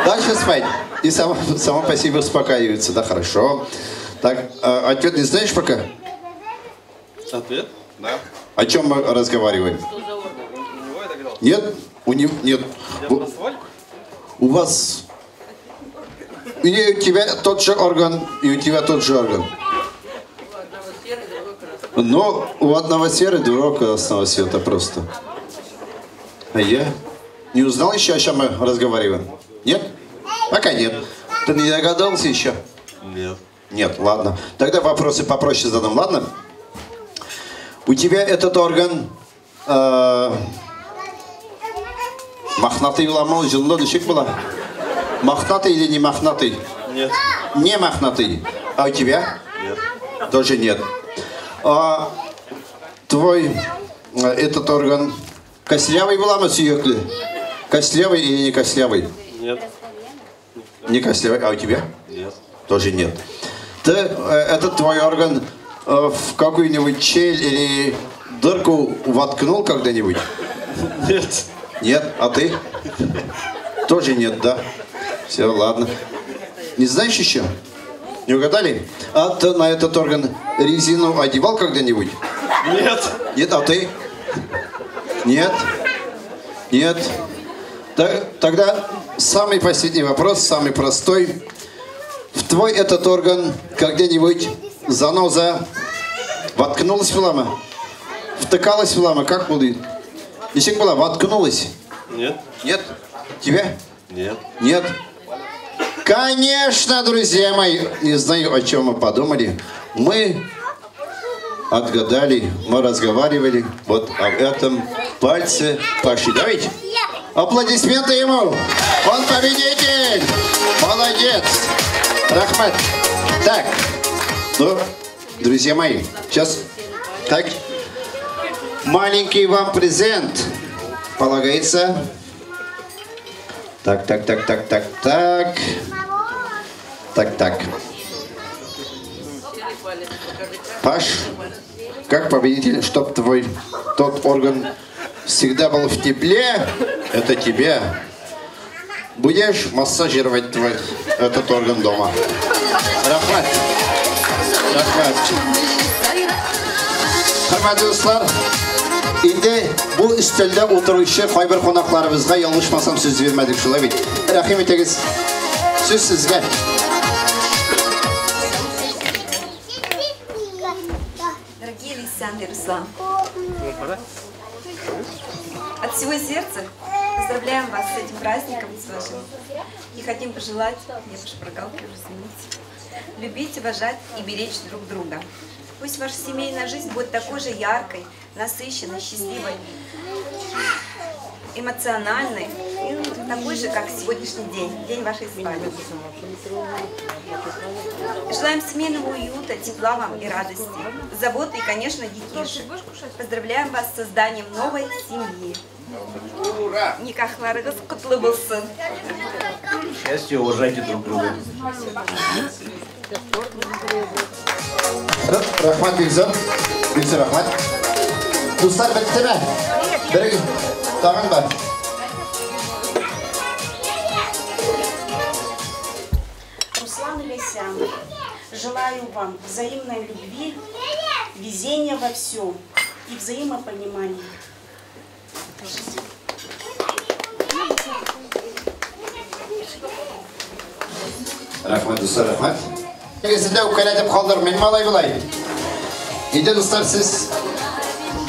Дальше спать. И само по себе успокаивается, да, хорошо. Так, ответ не знаешь пока? Ответ? Да. О чем мы разговариваем? Нет? У него нет. У вас... И у тебя тот же орган, и у тебя тот же орган. Но у одного серый, другого красного цвета просто. А я не узнал еще, о чем мы разговариваем? Нет? Пока нет. Ты не догадался еще? Нет. Нет, ладно. Тогда вопросы попроще задам, ладно? У тебя этот орган... мохнатый ломал, жилоночек была. Мохнатый или не мохнатый? Нет. Не мохнатый. А у тебя? Нет. Тоже нет. А твой этот орган костлявый была, мы? Костлявый или не костлявый? Нет. Не костлявый. А у тебя? Нет. Тоже нет. Ты, этот твой орган в какую-нибудь щель или дырку воткнул когда-нибудь? Нет. Нет? А ты? Тоже нет, да? Все, ладно. Не знаешь еще? Не угадали? А ты на этот орган резину одевал когда-нибудь? Нет. Нет, а ты? Нет? Нет. Тогда самый последний вопрос, самый простой. В твой этот орган когда-нибудь заноза воткнулась в лама? Втыкалась в лама? Как будет? Если была, воткнулась? Нет. Нет? Тебя? Нет. Нет? Конечно, друзья мои, не знаю, о чем мы подумали. Мы отгадали, мы разговаривали вот об этом пальце Паши. Давайте аплодисменты ему! Он победитель! Молодец! Рахмат! Так, ну, друзья мои, сейчас, так, маленький вам презент полагается. Так, так, так, так, так, так. Так, так. Паш, как победитель, чтоб твой тот орган всегда был в тепле, это тебе. Будешь массажировать твой этот орган дома. Рахмат. Рахмат. Хөрмәтле дуслар, инде бу өстәлдә утыручы кайбер кунакларыбызга ялгышмасам сүз бирмәдек, шулай бит. Рәхим итегез. Сүз сезгә. Дорогие Лейсан и Руслан, от всего сердца поздравляем вас с этим праздником, с вашим. И хотим пожелать, я по шпаргалке уже, извините, любить, уважать и беречь друг друга. Пусть ваша семейная жизнь будет такой же яркой, насыщенной, счастливой, эмоциональной, и такой же, как сегодняшний день, день вашей свадьбы. Желаем семейного уюта, тепла вам и радости, заботы и, конечно, детишек. Поздравляем вас с созданием новой семьи. Ура! Никахларыгыз котлы булсын. Счастья, уважайте друг друга. Рахмат, Бигзор. Бигзор, рахмат. Дуслар, беттеме? Бер тагын бар. Желаю вам взаимной любви, везения во всем и взаимопонимания. Рәхмәт, дуслар, рәхмәт. Икесен дә үпкәләтеп калдырмыйм, малай болай. Инде, дуслар, сез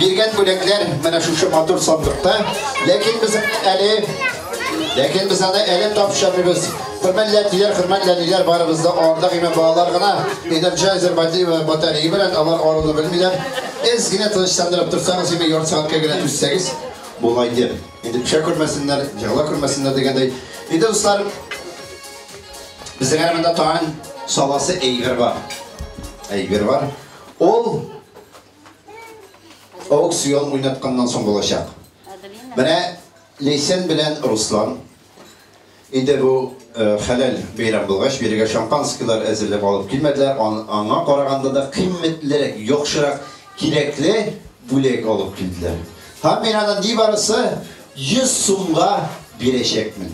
биргән бүләкләр менә шушы матур сандыкта. Ләкин без әле ләкин без аны әле тапшырмыйбыз. Хөрмәтле әтиләр, хөрмәтле әниләр, барыбыз да ардык имә балалар гына. Energizer батарея белән алар аруны белмиләр. Әз генә тынычландырып торсагыз, имә ярты сәгатькә генә түзсәгез, була инде. Инде төшә күрмәсеннәр, җыгыла күрмәсеннәр дигәндәй. Инде, дуслар, безнең әле монда тагын саласы әйбер бар. Әйбер бар. Ул аукцион уйнатканнан соң булачак. Менә Ләйсән белән Руслан инде бу хәләл бәйрәм булгач, бирегә шампанскийлар әзерләп алып килмәделәр. Аңа караганда да кыйммәтлерәк, яхшырак, кирәкле бүләк алып килделәр. Һәм мин аны нибарысы 100 сумга бирәчәкмен.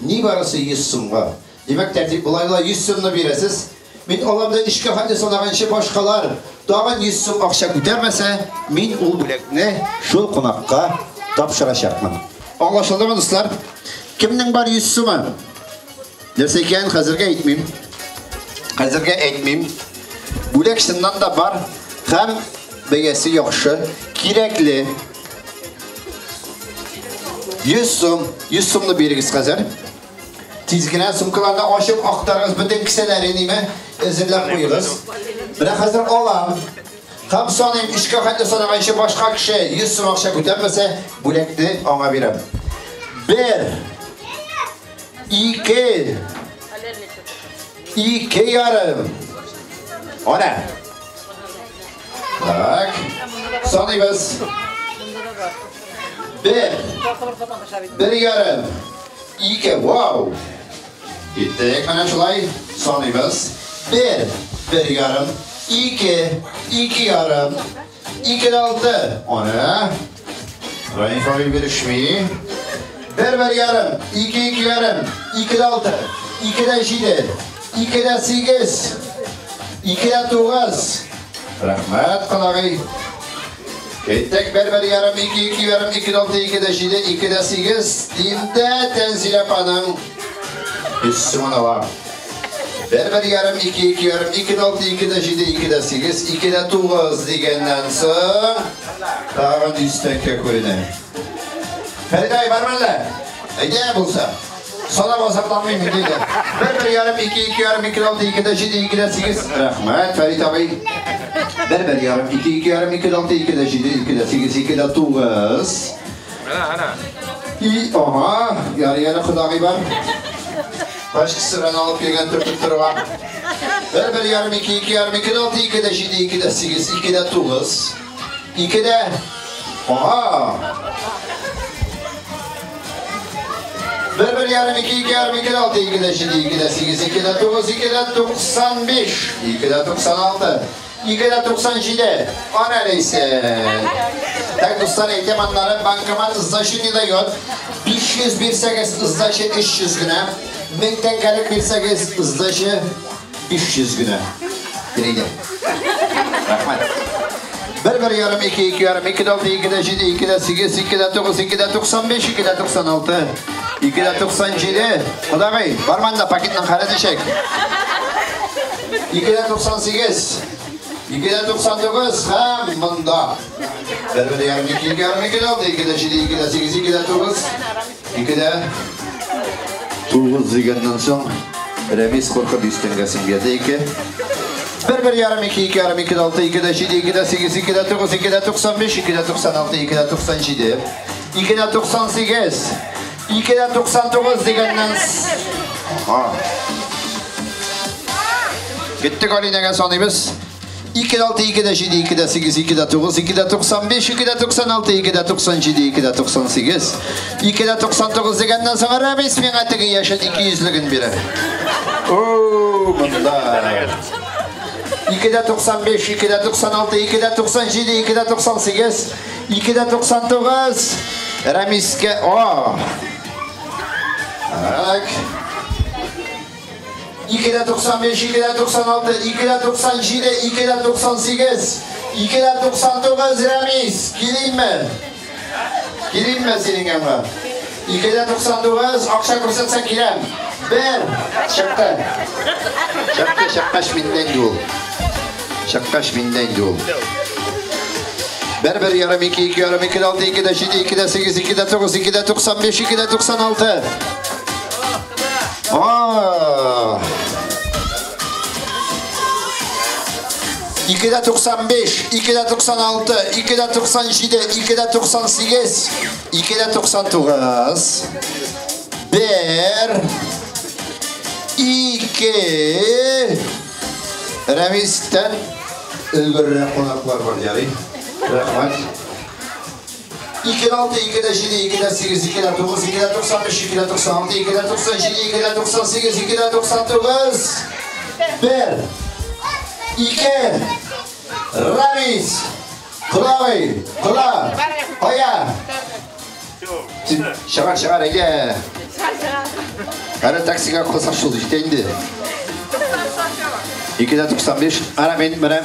Нибарысы 100 сумга. Димәк, тәртип болай була, 100 сумны бирәсез. Мин алам да эшкә хәтле санаганчы башкалар тагын 100 сум акча күтәрмәсә, мин ул бүләкне шул кунакка тапшырачакмын. Аңлашылдымы, дуслар? Кемнең бар 100 сумы? Нәрсә икәнен хәзергә әйтмим. Хәзергә әйтмим. Бүләк чыннан да бар һәм бәясе яхшы, кирәкле. 100 сум, 100 сумны бирегез хәзер. Тиз генә сумкаларны ачып актарыгыз, бөтен кесәләрен име әзерләп куегыз. Менә хәзер алам. Һәм саныйм, эшкә хәтле санаганчы башка кеше 100 сум акча күтәрмәсә, бүләкне аңа бирәм. 1 2 2 ярым. Ана. Так. Саныйбыз. 1 1 ярым. 2, вау. Киттек, менә шулай саныйбыз. 1 1 ярым, 2 2 ярым, 2 6. Ана. Раиф абый бирешми. 1 1 ярым, 2 2 ярым, 2 6, 2 7, 2 8, 2 9. Рәхмәт, кунагый. Киттек, 1 1 ярым, 2 2 ярым, 2 6, 2 7, 2 8. Димдә Тәнзилә апаның 100 сумын ала. 1 1 ярым, 2 2 ярым, 2 6, 2 7, 2 8, 2 9 дигәннән соң тагын 100 тәңкә күренә. Фәридә, бармы әллә? Әйдә булса. Санап азапланмыйм инде. 1 1 ярым, 2 2 ярым, 2 6, 2 7, 2 8. Рәхмәт, Фәрид абый. 1 1 ярым, 2 2 ярым, 2 6, 2 7, 2 8, 2 9. Ана, ана. И, ага, ярый әле кодагый бар. Башкысы белән алып килгән төртеп торган. 1 1 ярым, 2 2 ярым, 2 6, 2 7, 2 8, 2 9, 2 Ага. 1 1 yarım, 2 2 yarım, 2 6, 2 7, 2 8, 2 9, 2 95, 2 96, 2 97. Ana neyse. Так, дуслар, әйтәм аннары банкомат сдачи не дает. 500 бирсәгез, сдача 300 генә. 1000 тәңкәлек бирсәгез, сдача 500 генә. Бирәйдә. Рәхмәт. 1 1 ярым, 2 2 ярым, 2 6, 2 7, 2 8, 2 9, 2 95, 2 96, 2 97. Кодагый, бармы анда пакетның хәле ничек? 2 98, 2 99 һәм монда. 1 1 ярым, 2 2 ярым, 2 6, 2 7, 2 8, 2 9, 2 9 дигәннән соң Рәмис куркып 100 тәңгәсен бирде 2. 1 1 ярым, 2 2 ярым, 2 6, 2 7, 2 8, 2 9, 2 95, 2 96, 2 97, 2 98, 2 99 дигәннән. Ага. Киттек Алинәгә саныйбыз. 2 6, 2 7, 2 8, 2 9, 2 95, 2 96, 2 97, 2 98, 2 99 дигәннән соң Рәмис миңа теге яшел 200леген бирә. О, монда. 2 95, 2 96, 2 97, 2 98, 2 99. Рәмискә, о. Так. 2,95, 2,96, 2,97, 2,98, 2,99 Рәмис, килимме? Килимме синең янга? 2,99, акча күрсәтсәң киләм. Бер, чыкты. Чыкты, чыккач миндә инде ул. Чыккач миндә инде ул. Бер, бер ярым, ике, ике ярым, ике дә алты, ике дә җиде, ике дә сигез, ике дә тугыз, ике дә 95, ике дә 96. А. 2,95, 2,96, 2,97, 2,98, 2,99. Бер, ике. Рәмистән өлгеррәк кунаклар бар, ярый. Рәхмәт. 2,6, 2,7, 2,8, 2,9, 2,95, 2,96, 2,97, 2,98, 2,99. Бер, ике. Рамис. Кулавый, кула. Кая. Чыгар, чыгар, әйдә. Әле таксига калсак шул җитә инде. 2,95. Ана мин менә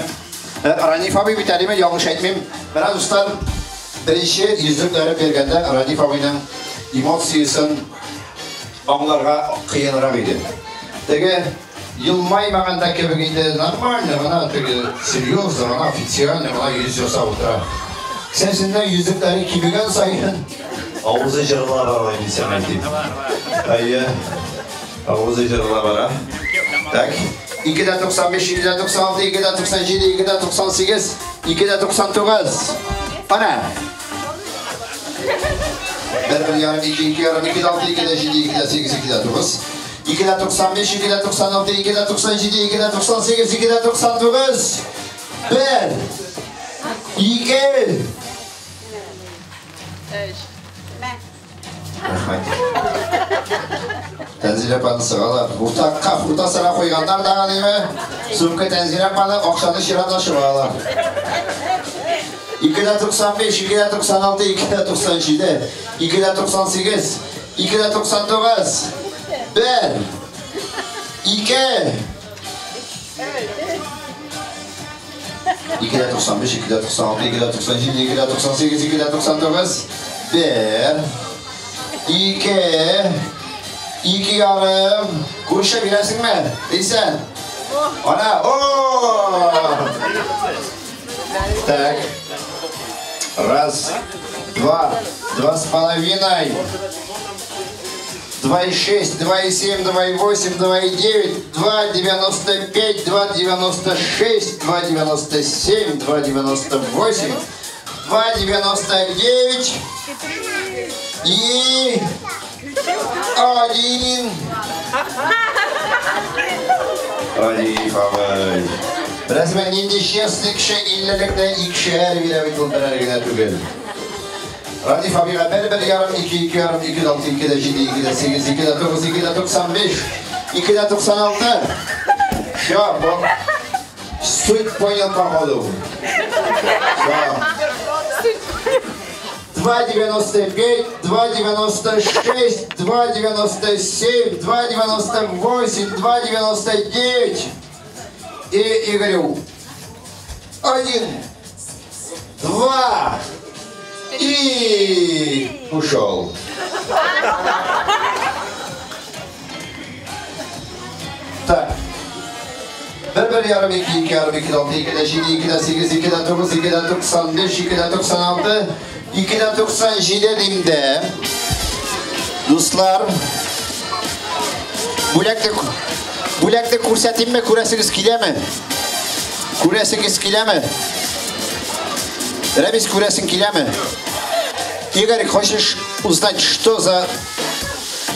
Раниф абый бит әлеме, ялгыш әйтмим. Менә дуслар, беренче йөзлекләре биргәндә Раниф абыйның эмоциясен аңларга кыенрак иде. Теге елмаймаганда кебек инде нормально гына, теге серьезно гына, официально гына йөз ясап утыра. Кесәсеннән йөзлекләре кибегән саен авызы җырыла бара, мин сиңа әйтим. Әйе, авызы җырыла бара. Так. 2,95, 2,96, 2,97, 2,98, 2,99. Ана. Бер, бер ярым, ике, ике ярым, ике дә алты, ике дә җиде, ике дә сигез, ике дә тугыз. 2,95, 2,96, 2,97, 2,98, 2,99. Бер, ике. Рәхмәт. Тәнзилә апаны сыгалар. Уртакка, урта сыра куйганнар да диме? Сумка Тәнзилә апаны акчаны чиратлашып алалар. 2,95, 2,96, 2,97, 2,98, 2,99. Бер, ике. 2,95, 2,96, 2,97, 2,98, 2,99. Бер, ике, ике ярым. Күрше бирәсеңме? Дисән. Ана, о! Так. Раз, два, 2,5. 2,6, 2,7, 2,8, 2,9, 2,95, 2,96, 2,97, 2,98, 2,99 и 1. Рәдиф абый. Рәсмән нинди честный кеше, иллелектә икешәр бирә бит ул, берәр генә түгел. Рәдиф абыйга бер, бер ярым, ике, ике ярым, ике дә алты, ике дә җиде, ике дә сигез, ике дә тугыз, ике дә 95, ике дә 96. Всё, суть понял походу. Всё. 2,95, 2,96, 2,97, 2,98, 2,99. И Игорю. 1, 2, и ушел. Так. Бер, бер ярым, ике, ике ярым, ике дә алты, ике дә җиде, ике дә сигез, ике дә тугыз, ике дә 95, ике дә 96, ике дә 97 димдә. Дуслар, бүләкне күрсәтимме, күрәсегез киләме? Күрәсегез киләме? Рәмис, күрәсең киләме? Игорь, хочешь узнать, что за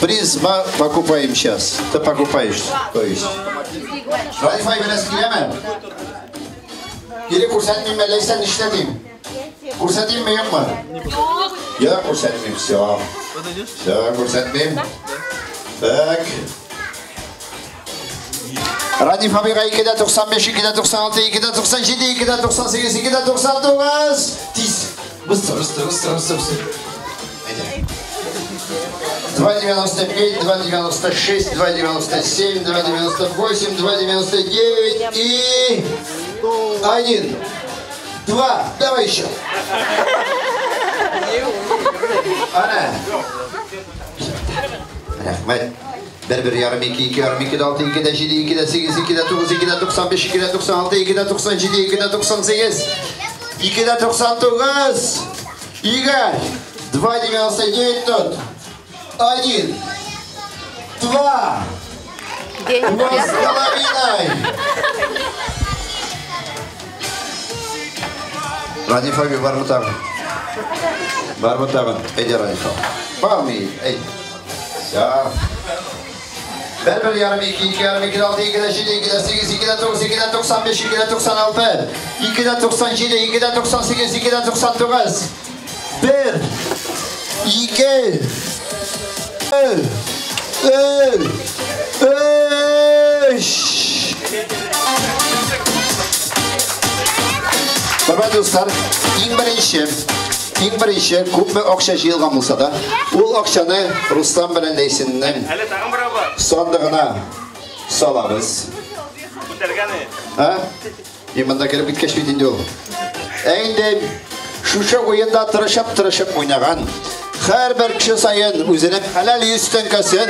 приз мы покупаем сейчас? Ты покупаешь, то есть. Рәдиф абый, беләсең киләме? Или күрсәтмим, әллә нишләтим? Күрсәтимме, юкмы? Юк, күрсәтмим, все. Все, күрсәтмим. Так. Рәдиф абыйга 2,95, 2,96, 2,97, 2,98, 2,99. Тиз. Быстро, быстро, быстро, быстро, быстро. Әйдә. 2,95, 2,96, 2,97, 2,98, 2,99 и 1, 2, давай еще. Ана. Рәхмәт. 1, 1,5, 2, 2,5, 2,6, 2,7, 2,8, 2,9, 2,95, 2,96, 2,97, 2,98, 2,99. Игорь, 2,99 тут. 1, 2, 2,5. Раниф абый бармы тагын? Бармы тагын? Әйдә, Раниф абый. Бармы? Әй. Все. 1, 1,5, 2, 2,5, 2,6, 2,7, 2,8, 2,9, 2,95, 2,96, 2,97, 2,98, 2,99. 1, 2, 3, 3. Хөрмәтле дуслар, иң беренче күпме акча җыелган булса да, ул акчаны Руслан белән Ләйсәннең сандыгына салабыз. Күтәргәне. Ә? Монда кереп киткәч бит инде ул. Ә инде шушы уенда тырышып-тырышып уйнаган һәрбер кеше саен үзенең хәләл 100 тәңкәсен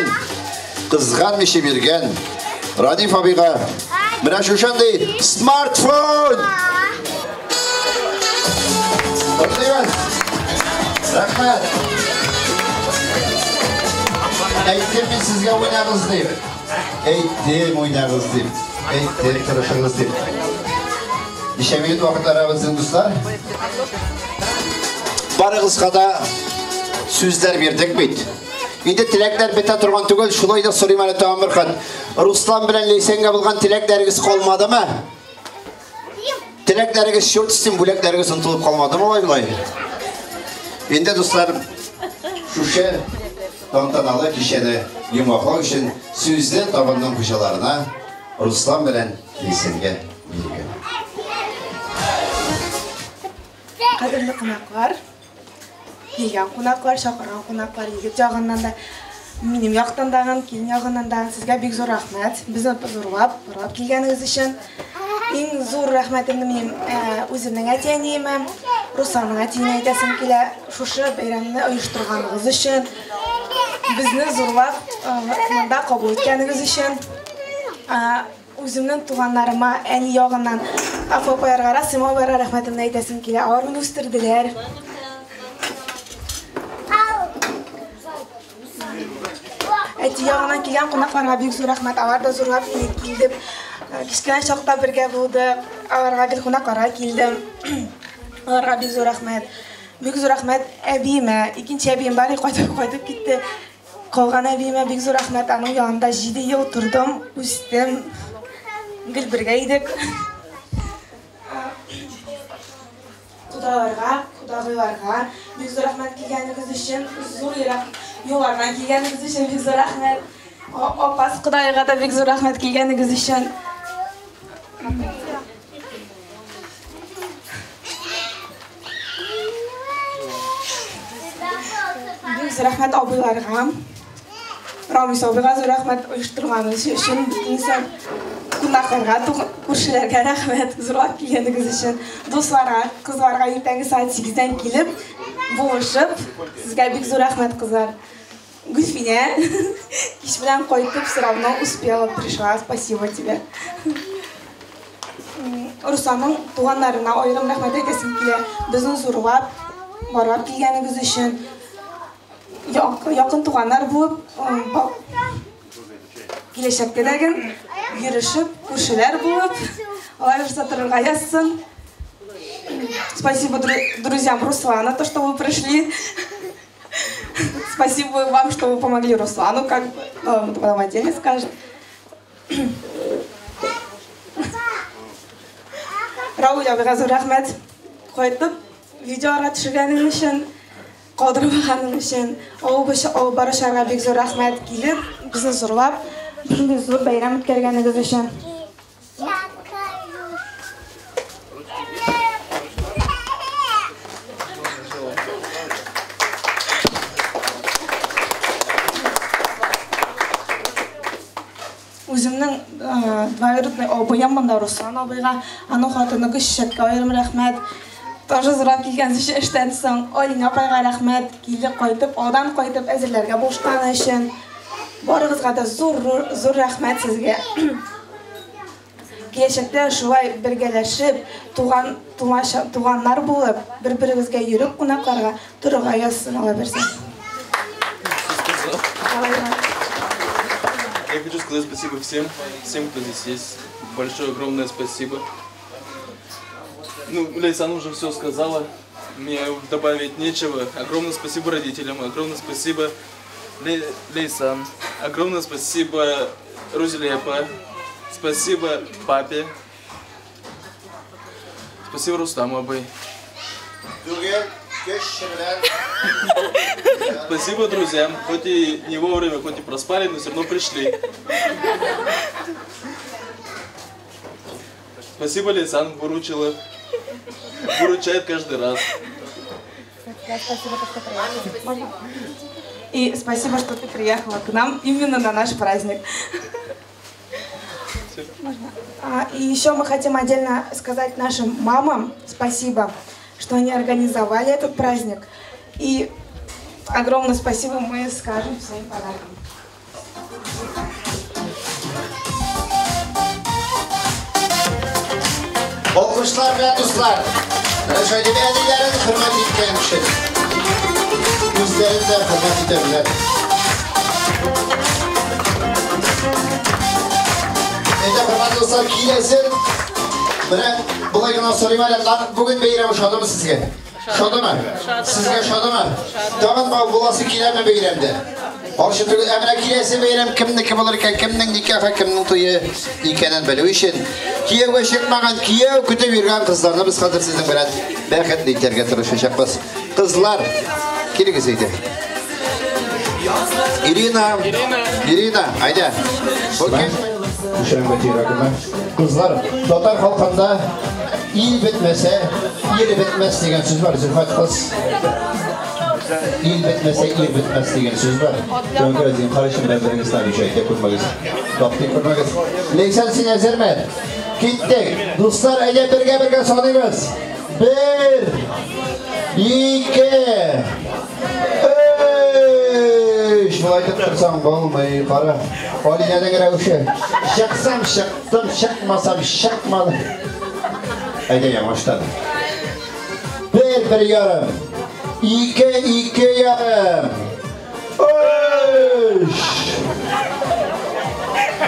кызганмыйча биргән Радиф абыйга менә шушындый смартфон! Котлыйбыз! Рәхмәт! Әйттем мин сезгә уйнагыз дип. Әйттем уйнагыз дип. Әйттем тырышыгыз дип. Ничә минут вакыт арабыз, дуслар? Барыгызга да сүзләр бирдек бит. Инде теләкләр бетә торган түгел, шулай да сорыйм әле тагын бер хат. Руслан белән Ләйсәнгә булган теләкләрегез калмадымы? Теләкләрегез чорт өстен, бүләкләрегез онытылып калмадымы алай болай? Инде дуслар, шушы тантаналы кичәне йомгаклау өчен сүзне табынның хуҗаларына Руслан белән Ләйсәнгә биргән. Кадерле кунаклар, килгән кунаклар, чакырган кунаклар, егет ягыннан да, минем яктан да, килен ягыннан да сезгә бик зур рәхмәт. Безне зурлап, барлап килгәнегез өчен. Иң зур рәхмәтемне минем үземнең әти-әниемә, Русланның әтиенә әйтәсем килә. Шушы бәйрәмне оештырганыгыз өчен, безне зурлап монда кабул иткәнегез өчен, үземнең туганнарыма, әни ягыннан апа апайларга, Расим абыйларга рәхмәтемне әйтәсем килә. Алар мине үстерделәр. Әти ягыннан килгән кунакларга бик зур рәхмәт. Алар да зурлап мине килде. Кечкенә чакта бергә булдык. Аларга гел кунакларга килдем. Аларга бик зур рәхмәт. Бик зур рәхмәт әбиемә. Икенче әбием бар, кайтып китте. Калган әбиемә бик зур рәхмәт. Аның янында 7 ел тордым, үстем. Гел бергә идек. Кодаларга, кодагыйларга бик зур рәхмәт килгәнегез өчен, зур ерак юллардан килгәнегез өчен бик зур рәхмәт. Апас кодайга да бик зур рәхмәт килгәнегез өчен. Бик зур рәхмәт абыйларга. Рамис абыйга зур рәхмәт оештырганыгыз өчен, бөтенесе кунакларга, күршеләргә рәхмәт, зурлап килгәнегез өчен, дусларга, кызларга иртәнге сәгать 8-дән килеп, булышып, сезгә бик зур рәхмәт, кызлар. Гөлфинә, кич белән кайтып, все равно успела, пришла, спасибо тебе. Русланның туганнарына аерым рәхмәт әйтәсем килә. Безне зурлап, барлап килгәнегез өчен, якын туганнар булып, киләчәктә дә йөрешеп, күршеләр булып, алай булса торырга язсын. Спасибо друзьям Руслана, то, что вы пришли. Спасибо вам, что вы помогли Руслану, как он потом отдельно скажет. Рауль абыйга зур рәхмәт. Кайтып, видеога төшергәнең өчен, калдырмаганың өчен, авыл баручыларга бик зур рәхмәт. Килеп, безне зурлап, шундый зур бәйрәм үткәргәнегез өчен. Үземнең двоюродный абыем монда Руслан абыйга, аның хатыны Гөлчәчәккә аерым рәхмәт. Тоже зурап килгән өчен эштән соң Алинә апайга рәхмәт. Килде кайтып, алдан кайтып әзерләргә булышканы өчен. Барыгызга да зур зур рәхмәт сезгә. Киләчәктә шулай бергәләшеп, туган тумача туганнар булып, бер-беребезгә йөреп кунакларга торырга язсын Алла бирсә. Я хочу сказать спасибо всем, всем, кто здесь есть. Большое, огромное спасибо. Ну, Лейсан уже все сказала, мне добавить нечего. Огромное спасибо родителям, огромное спасибо Лейсан, огромное спасибо Рузилепа, спасибо папе, спасибо Рустаму абый. Спасибо друзьям, хоть и не вовремя, хоть и проспали, но все равно пришли. Спасибо, Лейсан, выручила. Выручает каждый раз. Спасибо, что приехала. И спасибо, что ты приехала к нам именно на наш праздник. Можно? И еще мы хотим отдельно сказать нашим мамам спасибо, что они организовали этот праздник. И огромное спасибо мы скажем своим подарком. Алкышлар белән дуслар, шулай әниләрен хөрмәт иткән өчен үзләрен дә хөрмәт итәләр. Әйдә, хөрмәтле дуслар, киләсе менә болай гына сорыйм әле, бүген бәйрәм ошадымы сезгә? Ошадымы? Сезгә ошадымы? Тагын буласы киләме бәйрәмдә? Каршы түгел, ә менә киләсе бәйрәм кемнеке булыр икән, кемнең никахы, кемнең туе икәнен белү өчен кияүгә чыкмаган, кияү көтеп йөргән кызларны без хәзер сезнең белән бәхетле итәргә тырышачакбыз. Кызлар, килегез әйдә. Ирина, Ирина, әйдә. Кызлар, татар халкында ил бетмәсә, ир бетмәс дигән сүз бар, Зөлфәт кыз. Ил бетмәсә, ир бетмәс дигән сүз бар. Шуңа күрә зинһар өчен бер-берегезне обижать күрмәгез. Таптый күрмәгез. Ләйсән, син әзерме? Киттек. Дуслар, әйдә бергә-бергә саныйбыз. 1 2 3. Болай итеп торсаң булмый, кара. Алинәнең рәвеше. Чыксам чыктым, чыкмасам чыкмадым. Әйдә яңаштан. 1 1,5. 2 2,5. 3.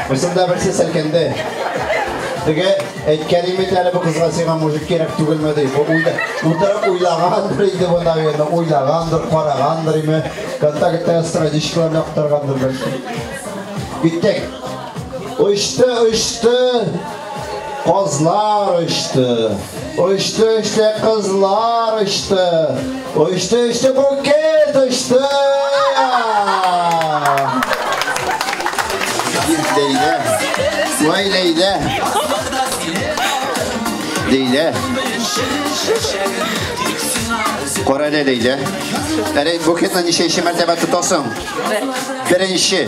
Бусында берсе селкенде. Теге әйткән бит әле бу кызга сиңа мужик кирәк түгелме ди. Бу уйда утырып уйлагандыр инде бу, наверное, уйлагандыр, карагандыр име. Контактта страничкаларны актаргандыр бәлки. Киттек. Очты, очты. Казлар очты. Очты, очты, кызлар очты. Очты, очты, букет очты. Ләйлә. Вай Ләйлә. Ләйлә. Кара әле, Ләйлә. Әле букетны ничәнче мәртәбә тотасың? Беренче.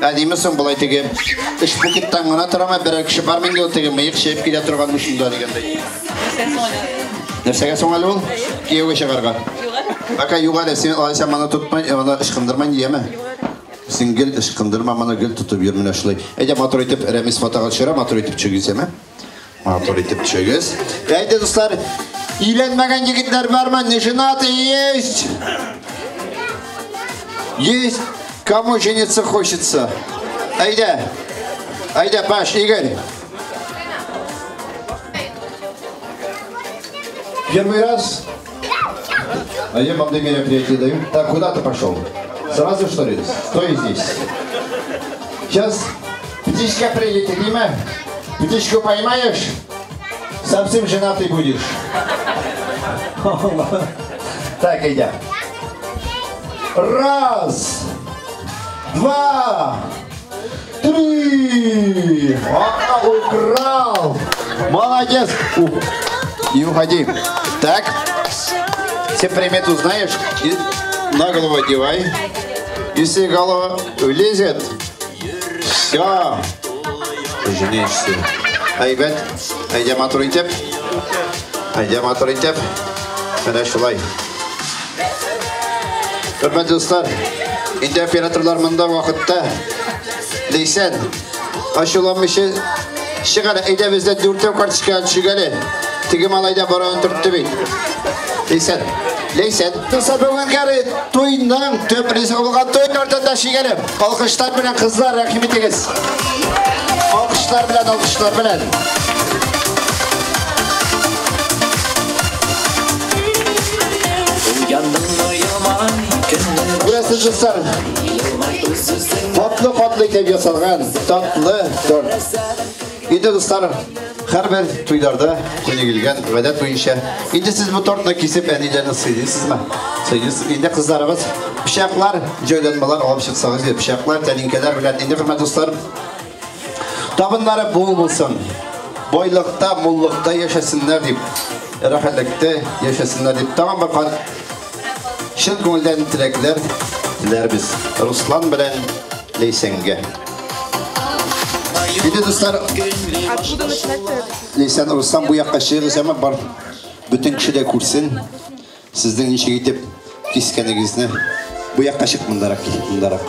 Ә димме соң болай теге эш букеттан гына торамы, берәр кеше бармы инде ул теге мыек чәеп килә торган шунда дигәндәй. Нәрсәгә соң әле ул? Кияүгә чыгарга. Пока юк әле, син алайса моны тотмай, моны ычкындырма дияме? Син гел ычкындырма, моны гел тотып йөр менә шулай. Әйдә матур итеп Рәмис фотога төшерә, матур итеп төшегез, әме? Матур итеп төшегез. Әйдә, дуслар, өйләнмәгән егетләр бармы? Не женатый есть? Есть. Кому жениться хочется? Әйдә. Әйдә, Паш, Игорь. Первый раз? А я вам мероприятие даю. Так, куда ты пошел? Сразу, что ли? Стой здесь. Сейчас птичка прилетит, Дима. Птичку поймаешь, совсем женатый будешь. Так, идем. Раз, два, три. А, украл. Молодец. И уходи. Так. Все примету знаешь. И на голову одевай. Если голова влезет, все. Женишься. Әйбәт, әйдә матур итеп. Әйдә матур итеп. Менә шулай. Хөрмәтле дуслар, инде операторлар монда вакытта. Ләйсән, ачуланмыйча чык әле, әйдә бездә дүртәү карточка төшик әле. Теге малай да баруын төртте бит. Ләйсән, Ләйсән, дуслар, бүгенге туйның төп ризыгы булган туй тортында чигәле. Алкышлар белән кызлар, рәхим итегез. Алкышлар белән, алкышлар белән. Күрәсез, дуслар, татлы-татлы итеп ясалган татлы торт. Инде, дуслар, һәрбер туйларда күнегелгән гадәт буенча, инде сез бу тортны кисеп әниләрне сыйлыйсызмы? Сыйлыйсыз. Инде кызларыбыз пычаклар, җайланмалар алып чыксагыз, пычаклар, тәлинкәләр белән. Инде, хөрмәтле дуслар, табыннары мул булсын. Байлыкта, муллыкта яшәсеннәр дип, рәхәтлектә яшәсеннәр дип, тагын бер кат чын күңелдән теләкләр теләрбез Руслан белән Ләйсәнгә. Инде, дуслар, Откуда начинать-то? Ләйсән, Руслан, бу якка чыгыгыз, әмма бар бөтен кеше дә күрсен сезнең ничек итеп кискәнегезне. Бу якка чык, мондарак кил, мондарак.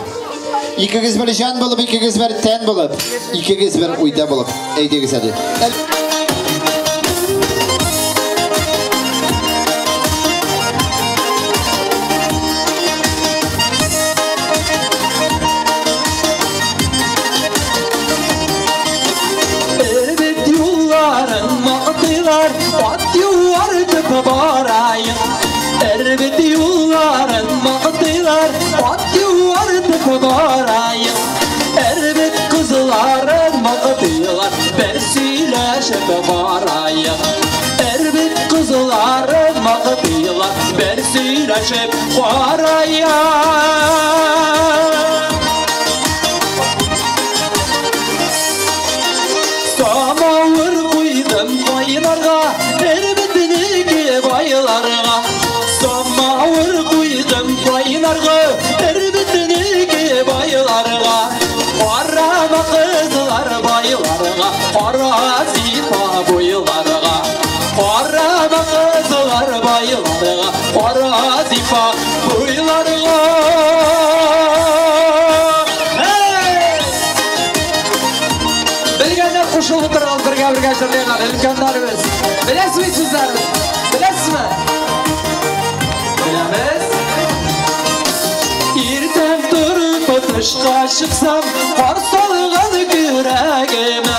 Икегез бер җан булып, икегез бер тән булып, икегез бер уйда булып. Әйдәгез әле. Эрбет юлларын мактыйлар, ат юартып барайын. Эрбет юлларын мактыйлар, ат юартып барайын. Эрбет кызларын мактыйлар, бер сөйләшеп барайын. Эрбет кызларын мактыйлар, бер сөйләшеп барайын. Самавыр куйдым кайнарга, Эрбетнеке байларга. Самавыр куйдым кайнарга, Эрбетнеке байларга. Карама кызлар байларга, кара зифа буйларга. Карама кызлар байларга, кара зифа буйларга. Hey! Белгәннәр кушылып утырган бергә-бергә җырлыйлар, өлкәннәребез. Беләсезме сүзләрне? Беләсезме? Беләбез. Иртән торып тышка чыксам, кар салган көрәгемә.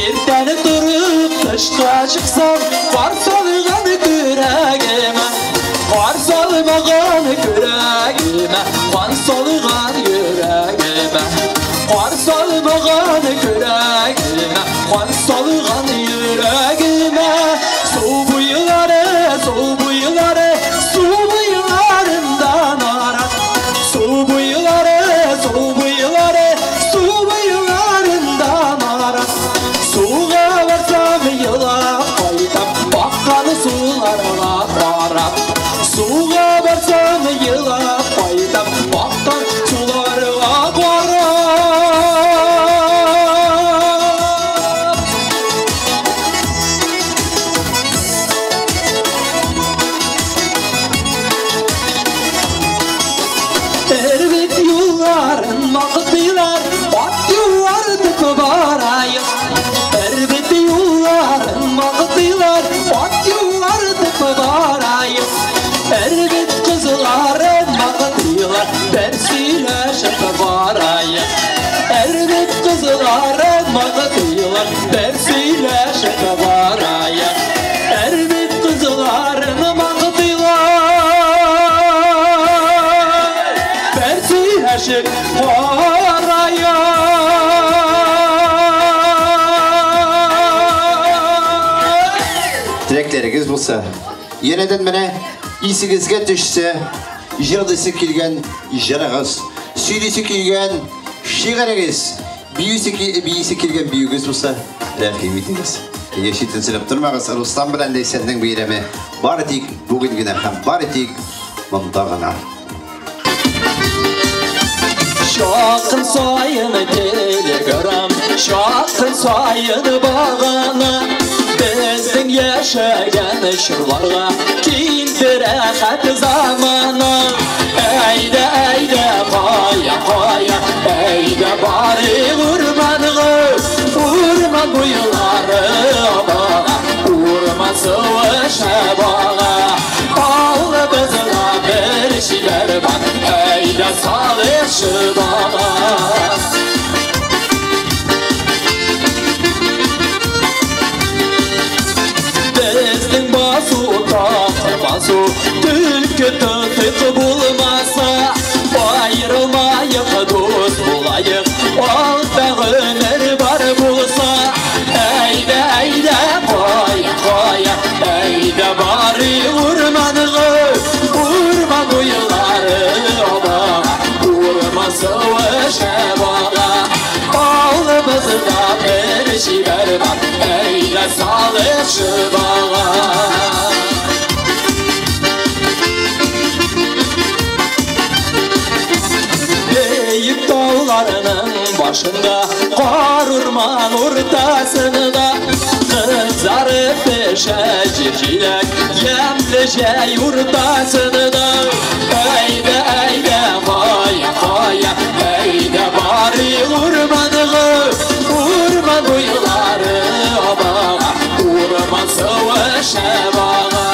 Иртән торып тышка чыксам, кар салган көрәгемә. Кар салмаган көрәгемә, кан салган йөрәгемә. Кар салмаган көрәгемә, кан салган йөрәгемә. Су буйлары, су буйлары, су буйларында нарат. Су буйлары, су буйлары, су буйларында нарат. Суга барсам елап кайтам, аккан суларга карап. Суга барсам елап кайтам, аккан суларга карап. Эрбет юлларын мактыйлар, ат юартып барайын. Эрбет юлларын мактыйлар, ат юартып барайын. Эрбет кызларын мактыйлар, бер сөйләшеп барайын. Эрбет кызларын мактыйлар, бер сөйләшеп барайын. Эрбет кызларын мактыйлар, бер сөйләшеп барайын. Теләкләрегез булса, янәдән менә исегезгә төшсә, җырлыйсы килгән җырыгыз, сөйлисе килгән шигырегез, биисе килгән биюгез булса, рәхим итегез. Читенсенеп тормагыз, Руслан белән Ләйсәннең бәйрәме бары тик бүген генә һәм бары тик монда гына. Чакыр саен телеграм, чакыр Чакрым сайын бағана, Безнең яшәгән чорларга килде рәхәт заманы. Әйдә, әйдә, кая, кая, әйдә барыйк урманга, урман буйлары абага, урман суы шәбага. Алыбызга бер чибәр бар, әйдә салыйк шыбага. Безнең басу такыр басу, түлке тотык булмаса, аерылмаек, дус булаек, алда гомер бар булса. Әйдә, әйдә, кая, кая, әйдә барыйк урманга, урман буйлары абага, урман суы шәбага. Алыбызда бер чибәр бар, әйдә салыйк шыбага. Бөек тауларының башында, кар урман уртасында, кызарып пешә җир җиләк, ямьле җәй уртасында. Әйдә, әйдә, кая, кая, әйдә барыйк урманга, урман буйлары абага, урман суы шәбага.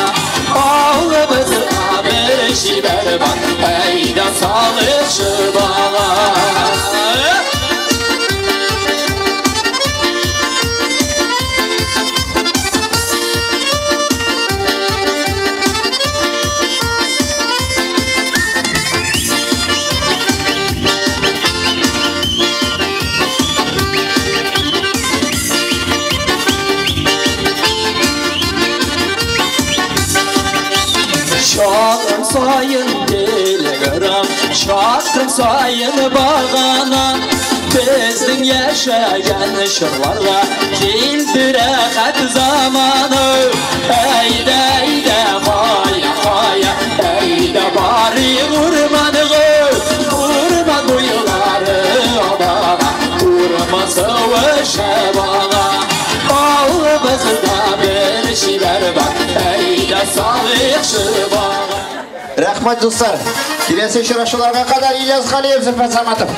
Алыбызда бер чибәр бар, әйдә салыйк шыбага. Чакрым сайын телеграм, чакрым сайын бағана, Безнең яшәгән чорларга килде рәхәт заманы. Әйдә, әйдә, кая, кая, әйдә барыйк урманга, урман буйлары абага, урман суы шәбага. Алыбызда бер чибәр бар, әйдә салыйк шыбага. Рәхмәт, дуслар. Киләсе очрашуларга кадәр Ильяс Галиев, Зөфәр Саматов.